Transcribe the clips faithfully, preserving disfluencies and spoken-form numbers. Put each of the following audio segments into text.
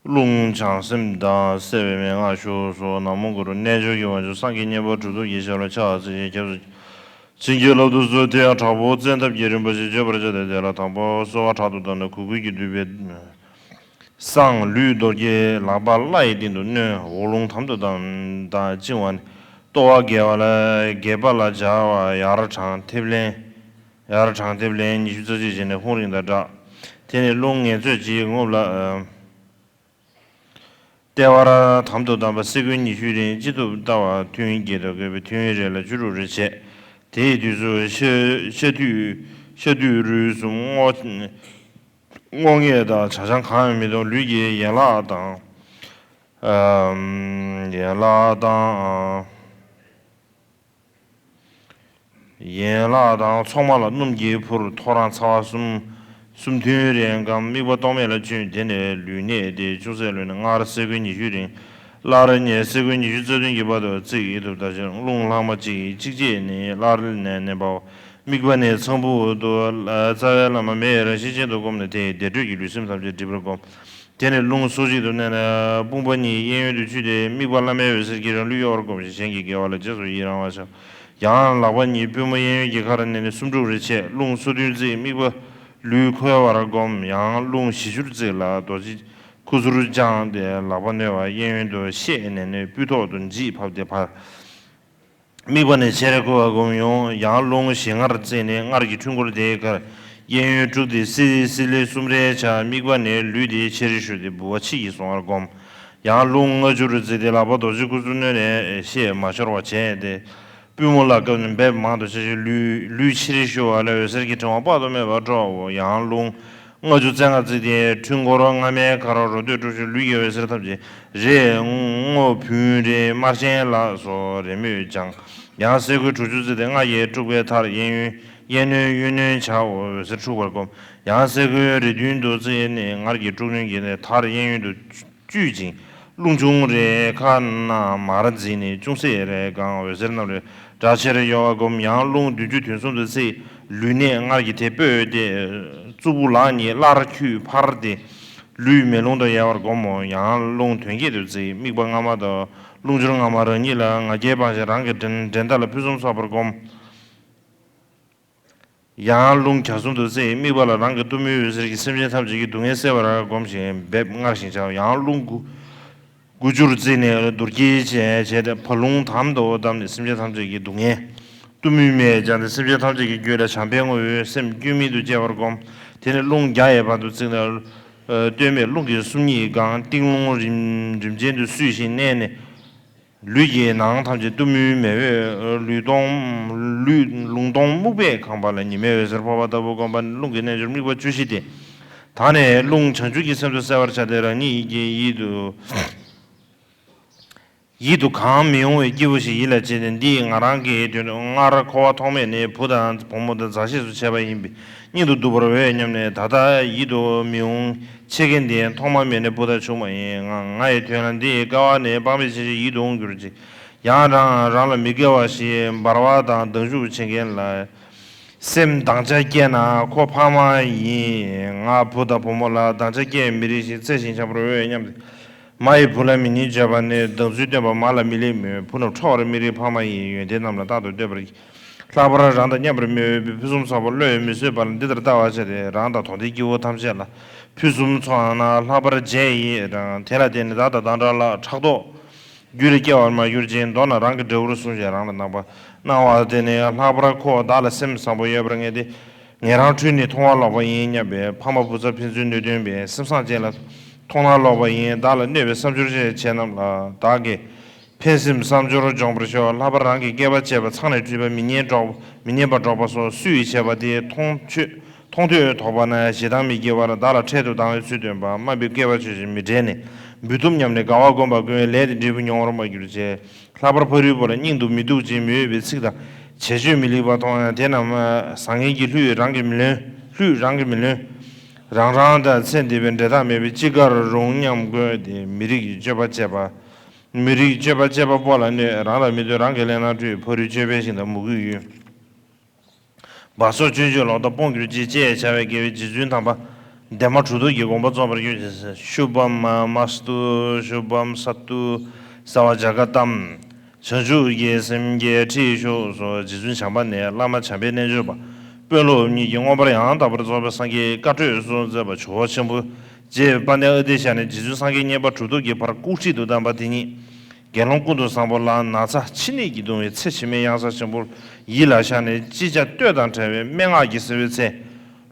རླུང་བྱང་སེམས་དང་བསྲེ་བའི་མན་ངག་བཞུགས་སོ། ན་མོ་གུ་རུ། རྣལ་འབྱོར་གྱི་དབང་ཕྱུག་སངས་རྒྱས་མཉན་པ་གྲུབ་ཐོབ་ཀྱི་ཞབས་ལ་ཕྱག་འཚལ་ཞིང་སྐྱབས་སུ། བྱིན་གྱིས་བརླབ་ཏུ་གསོལ། དེ་ཡང་དྲག་པོ་བཙན་ཐབས་ཀྱིས་རིམ་པ་བཞིན་བརྗོད་པར་བྱ་སྟེ། དེ་ལ་དང་པོ་གསོལ་བ་དྲག་ཏུ་བཏབ་ནས་གུ་གུལ་གྱིས་བསྡུས་པའི་བསང་ལུད་རྡོ་རྗེ་ལག་པ་བརླ་ཡི་སྟེང་དུ་བསྣོལ། འོག་རླུང་དམ་དུ་བཏང་དང་བཅིང་བ་ནི། ལྟོ་བ་བརྒྱད་པ་ལ་བརྒྱད་པ་ལ་སྦྱར་བ་ཡར་དྲང་ཐེབས་ལན། ཡར་དྲང་ཐེབས་ལན་ཉི་ཤུ་རྩ་གཅིག་བྱས་ནས་ཧཱུྃ་རིང་དང་སྦྲགས། དེ་ནས་རླུང་ངལ་རྩོལ་གྱིས་རྔུབ་ལ། ལྟེ་བར་དམ་དུ་བཏང་བ་སེ་གོལ་ཉི་ཤུའི་རིང་ཅི་ཐུབ་བརྡར་བ། ཐུན་བརྒྱད་དུ་བགོས་པའི་ཐུན་རེ་ལ་བཅུ་དྲུག་རེ་བྱས། དེའི་དུས་སུ་ཤ་ཤ་དུད་ཤ་དུད་རུས་གསུམ་སྔོ་སྔོ་ངད་དང་ཇ་ཆང་གང་ཡང་མི་འཐུང་། ལུས་ཀྱི་ཡན་ལག་དང་། ཨམ། ཡན་ལག་དང་། ཡན་ལག་དང་ཚོགས་མ་ལ་སྣུམ་གྱིས་ཕུར། ཐོ་རངས་ཚ་བ་གསུམ། གསུམ་ཐུན་རེ་བསྐམས། དམིགས་པ་རྟོག་མེད་ལ་བཅུན། དེ་ནས་ལུས་གནད་དེ་ཅུང་ཟད་ལོན་ནས་སྔར་སེ་གོལ་ཉི་ཤུའི་རིང་། སླར་ཉེ་སེ་གོལ་ཉི་ཤུ་རྩ་བདུན་གྱི་བར་དུ་བརྩིགས་ཡིད་དུ་བདག་ཅིང་རླུང་ལྷག་མ་གཅིག་གཅིག་བྱས་ནས་སླར་ནས་མནན་པའོ། དམིགས་པ་ནི་ཚངས་བུག་ཏུ། རྩ་བའི་བླ་མ་མེའི་རང་བཞིན་ཅན་དུ་བསྒོམས་ནས་དེ་ཡི་བདེ་དྲོད་ཀྱིས་ལུས་སེམས་ཐམས་ཅད་སྒྲིབ་པར་བསྒོམ། དེ་ནས་རླུང་སོ་གཅིག་ཏུ་མནན་ནས་དཔུང་པ་གཉིས་གཡས་གཡོན་དུ་ཆུད་དེ་དམིགས་པ་བླ་མའི་འོད་ཟེར་གྱིས་རང་ལུས་གཡོ་བར་བསྒོམ་ཞིང་གཞན་གྱི་དགེ་བ་ལ་རྗེས་སུ་ཡི་རང་བར་བྱ། ཡང་ལག་པ་གཉིས་པུས་མོ་གཡས་གཡོན་གྱི་ཁར་མནན་ནས་སུམ་ཕྲུགས་རེ་བྱས། རླུང་སོ་བདུན་བརྩིགས། དམིགས་པ་ལུས་ཁོལ་བར་བསྒོམ། ཡང་རླུང་བཞི་བཅུར་བརྩིགས་ལ་རྡོ་རྗེ་ཁུ་ཚུར་བརྐྱངས་ཏེ་ལག་པ་བསྣོལ་བ། གཡས་གཡོན་དུ་ཤད་མནན་ནས་སྤུ་ཐོག་ཏུ་ལྗིད་ཕབ་སྟེ་བར། དམིགས་པ་ནི་ཕྱི་རོལ་ཁོལ་བར་བསྒོམ། ཡང་རླུང་ཞེས་སྔར་བརྩིགས་ནས་སྔར་གྱི་འཕྲུལ་འཁོར་དེའི་ཁར་གཡས་གཡོན་དཀྲུགས་ཏེ་སིལ་སིལ་ལེ་གསུམ་རེ་བྱ། དམིགས་པ་ནི་ལུས་དེ་ཕྱི་རོལ་ཞུགས་ཏེ་ལྦུ་བ་ཕྱི་ཡི་སོང་བར་བསྒོམ། ཡང་རླུང་ལྔ་བཅུར་བརྩིགས་ཏེ་ལག་པ་རྡོ་རྗེ་ཁུ་ཚུར་བསྣོལ་ནས་ཤད་མ་ཤོར་བར་བྱས་ཏེ། པུས་མོ་ལ་བཀབ་ནས་འབེབས་མང་དུ་བྱ་ཞིང་ལུས་ལུས་ཕྱི་རོལ་ཞུ་བ་ལས་འོད་ཟེར་གྱི་ཕྲེང་བ་དཔག་ཏུ་མེད་པ་སྤྲོའོ། ཡང་རླུང་ལྔ་བཅུ་རྩ་ལྔ་བརྩིགས་ཏེ་འཕྲུལ་འཁོར་སྔ་མའི་ཁར་རོ་སྟོད་བཀྲུ་ཞིང་ལུས་ཀྱི་འོད་ཟེར་ཐམས་ཅད་རེད། སྔོ་བུན་རེད། དམར་ཆེན་ལ་སོགས་རེས་མོས་སྦྱང་། ཡང་སེ་གོལ་དྲུག་ཅུ་བརྩིགས་ཏེ་སྔར་གྱི་དཀྲུགས་པའི་མཐར་གཡས་གཡོན་གཡས་གཡོན་གཡོན་བསྣོན་བྱའོ། འོད་ཟེར་འཁྲུགས་པར་བསྒོམ། ཡང་སེ་གོལ་རེ་བདུན་དུ་བརྩིགས་ནས་སྔར་གྱི་དཀྲུགས་བསྣོན་གྱི་མཐར་གཡས་གཡོན་དུ་བཅུད་ཅིང་རླུང་ཆུང་རེ་ཁ་ན་མར་འཛིན་ནས་ཅུང་ཟད་རེ་གང་འོད་ཟེར་རྣམས་རེ་སྒྲ་ཆེར་གཡོ་བར་བསྒོམ། ཡང་རླུང་བདུན་ཅུ་དོན་གསུམ་དུ་བརྩིགས། ལུས་གནད་སྔར་གྱི་དེ་སྤོས་ཏེ་གཙུག་ཕུད་ལག་གཉིས་སླར་འཁྱུད་འཕར་ཏེ་ལུས་མེ་རླུང་དང་ཡལ་བར་བསྒོམ་མོ། ཡང་རླུང་དོན་བརྒྱད་དུ་བརྩིགས། དམིགས་པ་སྔ་མ་དང་རླུང་སྦྱོར་སྔ་མ་རང་ཉིད་ལ་ང་རྒྱལ་སྤངས་ཤིང་རང་གི་འགྲན་འགྲན་ཟླ་ལ་ཕུན་སུམ་ཚོགས་པར་བསྒོམ། ཡང་རླུང་གྱ་གསུམ་དུ་བརྩིགས། དམིགས་པ་ལ་རང་གི་གཏུམ་མོའི་འོད་ཟེར་གྱིས་སེམས་ཅན་ཐམས་ཅད་ཀྱི་སྡུག་བསྔལ་སེལ་བར་བསྒོམ་ཞིང་འབེབས་སྔར་བཞིན་བྱའོ། ཡང་རླུང་དགུ་དགུ་བཅུར་བརྩིགས་ནས་རྡོ་རྗེ་བྱས་བྱས་ཏེ་བ་ལུང་དམ་དུ་བཏབ་ནས་སེམས་ཅན་ཐམས་ཅད་ཀྱི་སྡུག་བསྔལ་གཏུམ་མོའི་མེས་སྦྱངས་ཏེ་སེམས་ཅན་ཐམས་ཅད་ཀྱི་རྒྱུད་ལ་བྱམས་པའི་ངོ་བོས་སེམས་སྐྱོན་མེད་དུ་སྐྱེ་བར་བསྒོམ། དེ་ནས་རླུང་བརྒྱ་ཡི་བར་དུ་བརྩིགས་ནས་སྟོད་སྨད་རླུང་གི་སུམ་གཉིས་གང་། སྟེང་རླུང་རིམ་རིམ་ཅན་དུ་བསུས་ཤིང་མནན་ནས། ལུས་ཀྱི་ནང་ཐམས་ཅད་གཏུམ་མོའི་མེ་འོད། ལུས་སྟོང་ལུས་རླུང་སྟོང་སྨུག་པས་གང་བ་ལ་ཉི་མའི་འོད་ཟེར་ཕོག་པ་ལྟ་བུ་བསྒོམ་པ་ནི་རླུང་གི་རྣལ་འབྱོར་དམིགས་པ་བཅུ་བཞི་སྟེ། ད་ནི་རླུང་བྱང་ཆུབ་ཀྱི་སེམས་སུ་གསལ་བར་བྱ་སྟེ་རང་ཉིད་ཀྱི་ཡིད་དུ་ཡིད་དུ་གང་མི་འོང་བའི་སྐྱེས་བུ་ཞིག་ཡིད་ལ་བྱས་ཏེ། འདི་ང་རང་གི་དོན་དུ་སྔར་འཁོར་བ་ཐོག་མེད་ནས་བུ་དང་བུ་མོ་དང་མཛའ་བཤེས་སུ་བྱས་པ་ཡིན་པས་སྙིང་དུ་སྡུག་པར་འོས་སྙམ་ནས་ད་ལྟ་ཡིད་དུ་མི་འོང་། ཕྱི་རྒྱལ་འདི་ཐོག་མ་མེད་ནས་བུ་དང་ཆུང་མ་ཡིན། ང་ང་ཡི་དོན་ལ་འདི་ཡི་དཀའ་བ་ནི་དཔག་མེད་ཆེ་ཞིང་ཡིད་དུ་འོང་གྱུར་ཅིག། ཡང་རང་རང་ལ་མི་དགེ་བ་ཞིག་འབར་བ་དང་སྡང་ཞུགས་བྱེད་མཁན་ལ་སེམས་སྡང་ཆ་སྐྱེས་ན་ཁོ་ཕ་མ་ཡིན། ང་བུ་དང་བུ་མོ་ལ་སྡང་ཆ་སྐྱེ་མི་རིགས་ཤིང་བརྩེ་ཞིང་འཆང་བར་འོས་སྙམ་སྟེ། མ་ཡི་བུ་ལ་མི་སྙན་བརྗོད་པ་ནི། སྡང་ཚུལ་སྟོན་པ་མ་ལ་མི་ལེགས་མོད། བུ་རྣམས་ཁྲོ་བར་མི་རིགས་ཕ་མ་ཡིན། ཡོན་ཏན་རྣམས་ལ་རྟག་ཏུ་བསྟོད་པར་བགྱི། ལྷག་པར་རང་དང་མཉམ་པར་མི་འོས་པའི་ཕུན་སུམ་ཚོགས་པ་བློས་མི་བཟོད་པ་ལ་འདི་ལྟར་ལྟ་བར་བྱ་སྟེ། རང་དང་དོན་ལྡན་སྐྱེ་བོ་ཐམས་ཅད་ལ་ཕུན་སུམ་ཚོགས་ན་ལྷག་པར་རྗེས་ཡི་རང་། དེ་ལ་བརྟེན་ནས་བདག་དང་བདག་འདྲ་ལ་ཕྲག་དོག་རྒྱུད་ལ་སྐྱེ་བར་མ་གྱུར་ཅིག། མདོར་ན་རང་གི་འབྲས་བུར་བཟུང་ཞིང་རང་ལ་སྣང་བ་སྣང་བ་དེ་ནི་ལྷག་པར་ཁོ་བདག་ལ་སེམས་བཟང་པོ་ཡོད་པར་ངེས་ཏེ། ངེད་རང་འཁྲུལ་ནས་མཐོང་བ་ལོག་པ་ཡིན་སྙམ་པའི་ཕ་མ་བུ་ཚ་ཕན་ཚུན་གནོད་དོན་པའི་སེམས་བཟང་ཅན་ལ་མཐོང་སྣང་ལོག་པ་ཡིན། བདག་ལ་གནོད་པའི་བསམ་སྦྱོར་བྱེད་རྣམས་ལ་བདག་གིས་ཕན་སེམས་བསམ་སྦྱོར་སྦྱོང་བར་ཤོག། ལྷག་པར་རང་གི་སྐེད་པ་བཅད་པ་ཚང་ནས་བྲུས་པ་མི་སྙན་སྒྲོག་མི་སྙན་པ་སྒྲོག་པ་སོགས་སུས་བྱས་པ་དེ་མཐོང་ཆོས་མཐོང་ཐོས་དོགས་པ་ན་ཞེ་སྡང་མི་སྐྱེ་བར་བདག་ལ་འཕྲལ་དུ་སྡང་བའི་ཚུལ་སྟོན་པ། དམའ་བའི་སྐེད་པ་ཆོད་ཅིང་མི་བྲེལ་ནས་འབུལ་ཐུབ་སྙམ་ནས་དགའ་བ་བསྒོམ་པ་ཀུན་ལས་དེ་འབྲས་བུ་མྱོང་བར་མ་གྱུར་ཅིག། ལྷག་པར་ཕ་རོལ་པོ་ལ་སྙིང་དུ་མི་སྡུག་ཅིང་མི་འོས་པའི་ཚིག་དང་བྱེད་སྤྱོད་མི་ལེགས་པ་མཐོང་ཡང་དེ་རྣམས་བཟང་ངན་གྱི་ལྷུས་རང་གིས་མི་ལོན། ལྷུས་རང་གིས་མི་ལོན། རང་རང་དང་ཚེ་འདས་པའི་འབྲེལ་ཐག་མེད་པས་ཅི་དགར་རུང་སྙམ་བསྒོས་ཏེ་མི་རིགས་ཀྱི་སྤྱོད་པ་སྤྱད་པ། མི་རིགས་སྤྱོད་པ་སྤྱད་པ་པོ་ལ་གནོད། རང་ལ་མི་འདོད་རང་གི་ལས་སྣ་འཁྲུལ། ཕ་རོལ་སྤྱོད་པས་ཤིང་དང་མུ་གུས་གཡོས། བ་སོགས་སྤྱོད་འཇུག་ལོག་ལྟ་སྤོང་གྱུར་ཅིག་ཅེས་བྱ་བའི་དགེ་བའི་རྗེ་བཙུན་དམ་པ་བདེ་མ་གྲུབ་ཐོབ་ཀྱི་དགོངས་པ་རྫོགས་པར་གྱུར་ཅིག་ཤུ་བམ་མ་སྟུ་ཤུ་བམ་ས་ཏུ་སརྦ་ཛ་ག་ཏམ། བྱང་ཆུབ་ཀྱི་སེམས་བསྐྱེད་ཁྲིད་ཤོག་སོགས། རྗེ་བཙུན་བྱམས་པ་ནས་བླ་མ་བྱམས་པའི་རྣལ་འབྱོར་པ་དཔོན་སློབ་གཉིས་ཀྱིས་མངོན་པར་ཡང་དག་པར་རྫོགས་པའི་སངས་རྒྱས་བཀའ་གྲོས་སུ་མཛད་པ་ཇོ་བོ་ཆེན་པོ་རྗེ་དཔལ་ལྡན་ཨ་ཏི་ཤ་ནས་རྗེ་བཙུན་སངས་རྒྱས་མཉན་པ་གྲུབ་ཐོབ་ཀྱི་བར་སྐུ་ཁྲིད་དུ་བདམས་པ་དེ་ཉིད། དགེ་སློང་ཀུན་ཏུ་བཟང་པོ་ལ་ན་ཚ་འཆི་ནད་ཀྱིས་གདུང་བའི་ཚེ་ཕྱི་མའི་གཡང་ས་ཆེན་པོར་ཡིད་ལ་ཤར་ནས་ཅི་བྱ་གཏོལ་དང་བྲལ་བའི་སྨྲེ་སྔགས་ཀྱིས་བསིལ་བའི་ཚེ།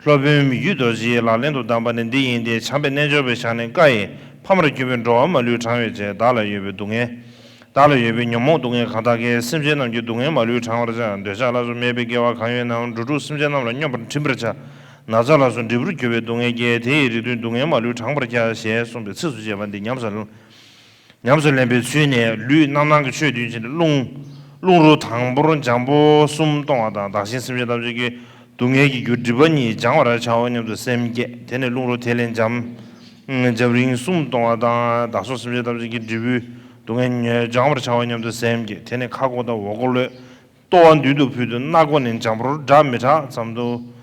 སློབ་དཔོན་མི་བསྐྱོད་རྡོ་རྗེའི་ལག་ལེན་དུ་བདམས་པ་ནི་འདི་ཡིན་ཏེ། བྱམས་པའི་རྣལ་འབྱོར་པའི་ཞལ་ནས་བཀའ་ཡི་ཕ་མར་གྱུར་པའི་འགྲོ་བ་མ་ལུས་དྲང་བའི་ཕྱིར། བདག་ལ་ཡོད་པའི་སྡུག་བསྔལ། བདག་ལ་ཡོད་པའི་ཉོན་མོངས་སྡུག་བསྔལ་གང་དག་གིས། སེམས་ཅན་རྣམས་ཀྱི་སྡུག་བསྔལ་མ་ལུས་དྲང་བར་བྱ། འདོད་ཆགས་ལ་སོགས་མེད་པའི་དགེ་བ་གང་ཡོད་རྣམས། འགྲོ་དྲུག་སེམས་ཅན་རྣམས་ལ་སྙོམས་པར་འབྲིམ་པར་བྱ། ན་ཚ་ལ་སོགས་འབྲས་བུར་གྱུར་པའི་སྡུག་བསྔལ་བརྒྱད། དེ་ཡི་རིགས་མཐུན་སྡུག་བསྔལ་མ་ལུས་དྲང་བར་བྱ། ཞེས་གསུངས་པའི་ཚིགས་སུ་བཅད་པ་འདི་ཉམས་སུ་ལེན། ཉམས་སུ་ལེན་པའི་ཚུལ་ནི། ལུས་རྣམ་སྣང་གི་ཆོས་བདུན་ཅན། རླུང་། རླུང་རོ་དང་པོར་འཇམ་པོ་གསུམ་གཏོང་བ་དང་། བདག་གཞན་སེམས་ཅན་ཐམས་ཅད་ཀྱི་སྡུག་བསྔལ་གྱི་རྒྱུ་སྒྲིབ་པ་ཉིད་སྦྱང་བར་བྱའོ་སྙམ་དུ་སེམས་བསྐྱེད། དེ་ནས་རླུང་རོ་དེ་ལས་འཇམ། འཇམ་རིང་གསུམ་གཏོང་བ་དང་། བདག་སོགས་སེམས་ཅན་ཐམས་ཅད་ཀྱི་འབྲས་བུའི་སྡུག་བསྔལ་སྦྱང་བར་བྱའོ་སྙམ་དུ་སེམས་བསྐྱེད། དེ་ནས་ཁ་སྒོ་དང་འོག་སྒོ་གློད། ལྟོ་བ་མདུན་དུ་ཕུལ་དུས་སྣ་སྒོ་ནས་འཇམ་པོར་སྒྲ་མི་གྲགས་ཙམ་དུ།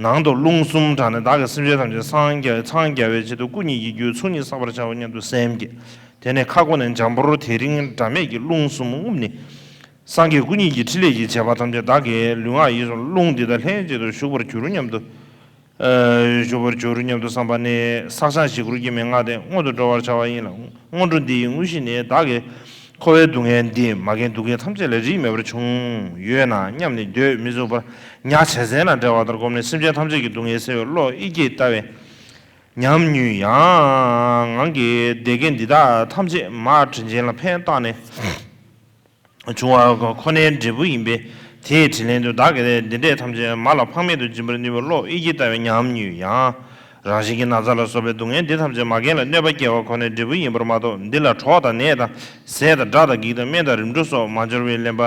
ནང་དུ་རླུང་གསུམ་དྲངས་ནས་བདག་གིས་སེམས་ཅན་ཐམས་ཅད་འཚང་རྒྱ་འཚང་རྒྱ་བའི་ཆེད་དུ་སྐུ་གཉིས་ཀྱི་རྒྱུད་ཚོགས་གཉིས་བསགས་པར་བྱའོ་སྙམ་དུ་སེམས་བསྐྱེད། དེ་ནས་ཁ་སྒོ་ནས་འཇམ་པོར་དེ་རིང་སྒྲ་མེད་ཀྱི་རླུང་གསུམ་རྔུབས་ནས། སངས་རྒྱས་སྐུ་གཉིས་ཀྱི་ཕྲིན་ལས་ཀྱི་བྱེད་པ་ཐམས་ཅད་བདག་གི་ལུས་ངག་ཡིད་གསུམ་རླུང་འདི་དང་ལྷན་ཅིག་ཏུ་ཞུགས་པར་གྱུར་སྙམ་དུ། ཞུགས་པར་གྱུར་སྙམ་དུ་བསམ་པ་ནི། བསགས་སྦྱང་གཞི་བསྐུལ་གྱི་མན་ངག་སྟེ། སྔོན་དུ་འགྲོ་བར་བྱ་བ་ཡིན་ལ། སྔོན་འགྲོ་འདི་ཡི་དངོས་གཞི་ནི། བདག་གིས་འཁོར་བའི་སྡུག་བསྔལ་འདི་མ་རྒན་སྡུག་བསྔལ་ཐམས་ཅད་ལས་རིས་མེད་པར་བྱུང་ཡོད་ན་སྙམ་ནས། འདོད་མི་ཚུགས་པར་ཉ་བྱ་ཟན་ལ་འབྲེལ་བ་ལྟར་བསྒོམས་ནས། སེམས་ཅན་ཐམས་ཅད་ཀྱི་སྡུག་བསྔལ་སེལ་བའི་བློ་ཡིད་ཀྱིས་བལྟ་བའི་ཉམས་མྱོང་ཡང་། ངང་གིས་བདེ་དགེ་འདི་དག་ཐམས་ཅད་མ་དྲིན་ཅན་ལ་ཕན་བཏགས་ནས་བྱུང་བ་ཁོ་ནའི་འབྲས་བུ་ཡིན་པས། དེའི་དྲིན་ལན་དུ་བདག་གིས་འདི་འདྲས་ཐམས་ཅད་མ་ལ་ཕངས་མེད་དུ་སྦྱིན་པར་ནུས་པའི་བློ་ཡིད་ཀྱིས་བལྟ་བའི་ཉམས་མྱོང་ཡང་། རང་བཞིན་གྱི་ན་ཚ་ལ་སོགས་པའི་སྡུག་བསྔལ་འདི་ཐམས་ཅད་མ་རྒན་ལ་གནོད་པ་སྐྱེལ་བ་ཁོ་ནའི་འབྲས་བུ་ཡིན་པར་མ་གཏོགས། འདི་ལ་གྲོགས་དང་ནད་དང་ཟས་དང་དགྲ་དང་བགེགས་དང་སྨན་དང་རིམ་གྲོ་སོགས་མ་འབྱོར་བའི་ལེན་པ་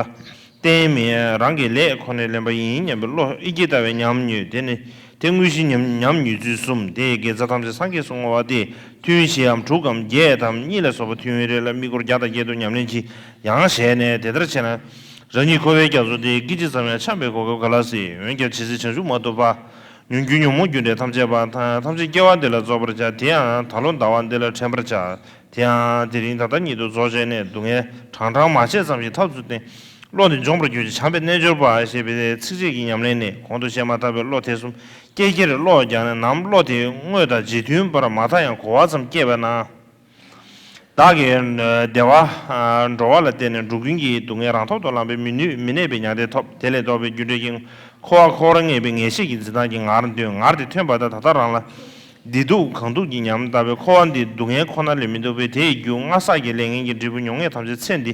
གཏན་མིན། རང་གི་ལས་ཁོ་ནའི་ལེན་པ་ཡིན་སྙམ་པའི་བློ་ཡིད་ཀྱིས་བལྟ་བའི་ཉམས་མྱོང་དེ་ནི། དེ་དངོས་གཞི་ཉམས་ཉམས་མྱོང་ཚུལ་གསུམ། དེ་ཡི་དགེ་རྩ་ཐམས་ཅད་སངས་རྒྱས་སུ་བསྔོ་བ་སྟེ། ཐུན་བཞིའམ་དྲུག་གམ་བརྒྱད་དམ་གཉིས་ལ་སོགས་པ་ཐུན་རེ་ལ་དམིགས་སྐོར་བརྒྱ་དང་བརྒྱད་དུ་ཉམས་ལེན་གྱིས་ཡང་བྱས་ནས། དེ་ལྟར་བྱས་ན། རང་ཉིད་འཁོར་བའི་རྒྱ་མཚོ་འདི་སྐད་ཅིག་ཙམ་ཡང་འཁྱམས་པའི་གོ་སྐབས་ག་ལ་སྲིད། འོན་ཀྱང་ཇི་སྲིད་བྱང་ཆུབ་མ་ཐོབ་པ། མྱོང་འགྱུར་ཉོན་མོངས་རྒྱུ་འབྲས་ཐམས་ཅད་པ། ཐམས་ཅད་སྐྱེ་བ་འདི་ལ་རྫོགས་པར་བྱ། དེ་ཡང་ད་ལོ་ཟླ་བ་འདི་ལ་དྲན་པར་བྱ། དེ་ཡང་དེ་རིང་ད་ལྟ་ཉིད་དུ་རྫོགས་བྱས་ནས། སྡུག་བསྔལ་གྲང་གྲང་མ་བྱས་ཙམ་ཞིག་ཐབས་སུ་བསྟེན། བློ་འདི་འཇོམས་པར་གྱུར་ཅིག་བྱམས་པའི་རྣལ་འབྱོར་པ་ཞེས་པའི་ཚིགས་བཅད་ཀྱི་ཉམས་ལེན་ནི། གོང་དུ་བཤད་མ་ཐག་པའི་བློ་ཐེ་ཚོམ་སྐྱེ་ཁྱེར་བློ་རྒྱག་ནས། ནམ་བློ་དེ་དངོས་དང་རྗེས་མཐུན་པར་མ་མཐའ་ཡང་གོ་བ་ཙམ་སྐྱེས་པ་ན། བདག་གིས་བདེ་བ་འགྲོ་བ་ལ་བརྟེན་ནས་འགྲོ་ཀུན་གྱི་སྡུག་བསྔལ་རང་ཐོག་ཏུ་བླངས་པས་མི་ནུས་མི་གནས་པའི་མྱང་འདས་ཐོབ། དེ་ལས་ལྡོག་པའི་རྒྱུ་འབྲས་ཀྱི་འཁོར་བ་འཁོར་བར་ངེས་པའི་ངེས་ཤེས་ཀྱི་འཛིན་སྟངས་ཀྱི་ངར་འདོན། ངར་དེ་ཐོན་པ་དང་ད་ལྟ་རང་ལ་བདེ་སྡུག་གང་སྡུག་གི་ཉམས་ལྟ་བུའི་འཁོར་བ་འདི་སྡུག་བསྔལ་ཁོ་ན་ལས་མི་འདུག་པས། དེ་ཡི་རྒྱུ་སྔར་བསགས་ཀྱི་ལས་ངན་གྱི་འབྲས་བུ་མྱོང་ངེས་ཐམས་ཅད་ཚེ་འདི་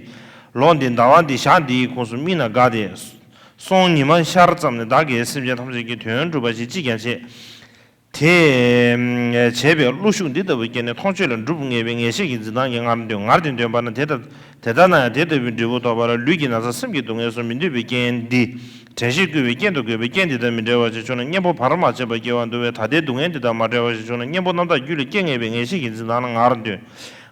ལོ་འདི་ཟླ་བ་འདི་ཞག་འདི་ཡི་ཁོངས་སུ་དམིགས་ན་དགའ་སྟེ། སོང་ཉི་མ་ཤར་ཙམ་ནས་བདག་གིས་སེམས་ཅན་ཐམས་ཅད་ཀྱི་དོན་སྒྲུབ་པ་ཞིག་ཅིས་ཀྱང་བྱེད། དེ་བྱས་པའི་བློ་ཤུགས་འདི་ལྟ་བུ་སྐྱེས་ནས་མཐོང་ཆོས་ལ་སྒྲུབ་ངེས་པའི་ངེས་ཤེས་ཀྱི་འཛིན་སྟངས་ཀྱི་ངར་འདོན། ངར་དེ་འདོན་པ་ན་དེ་ལྟ་དེ་ལྟ་ན་ཡང་དེ་ལྟ་བུའི་འབྲས་བུ་ཐོབ་པ་ལ་ལུས་ཀྱི་ན་ཚ་སེམས་ཀྱི་སྡུག་བསྔལ་སོགས་མི་འདོད་པའི་རྐྱེན་འདི། དྲན་ཤེས་བསྐུལ་བའི་རྐྱེན་དུ་དགོས་པས། རྐྱེན་འདི་དང་མི་འབྲལ་བ་ཞིག་བྱུང་ན་གཉེན་པོ་བར་མ་ཆད་པར་སྐྱེ་བར་འདུག་པས། ད་ལྟའི་སྡུག་བསྔལ་འདི་དང་མ་བྲལ་བ་ཞིག་བྱུང་ན་གཉེན་པོ་རྣམ་དག་རྒྱུད་ལ་སྐྱེ་ངེས་པའི་ངེས་ཤེས་ཀྱི་འཛིན་སྟངས་ལ་ངར་འདོན།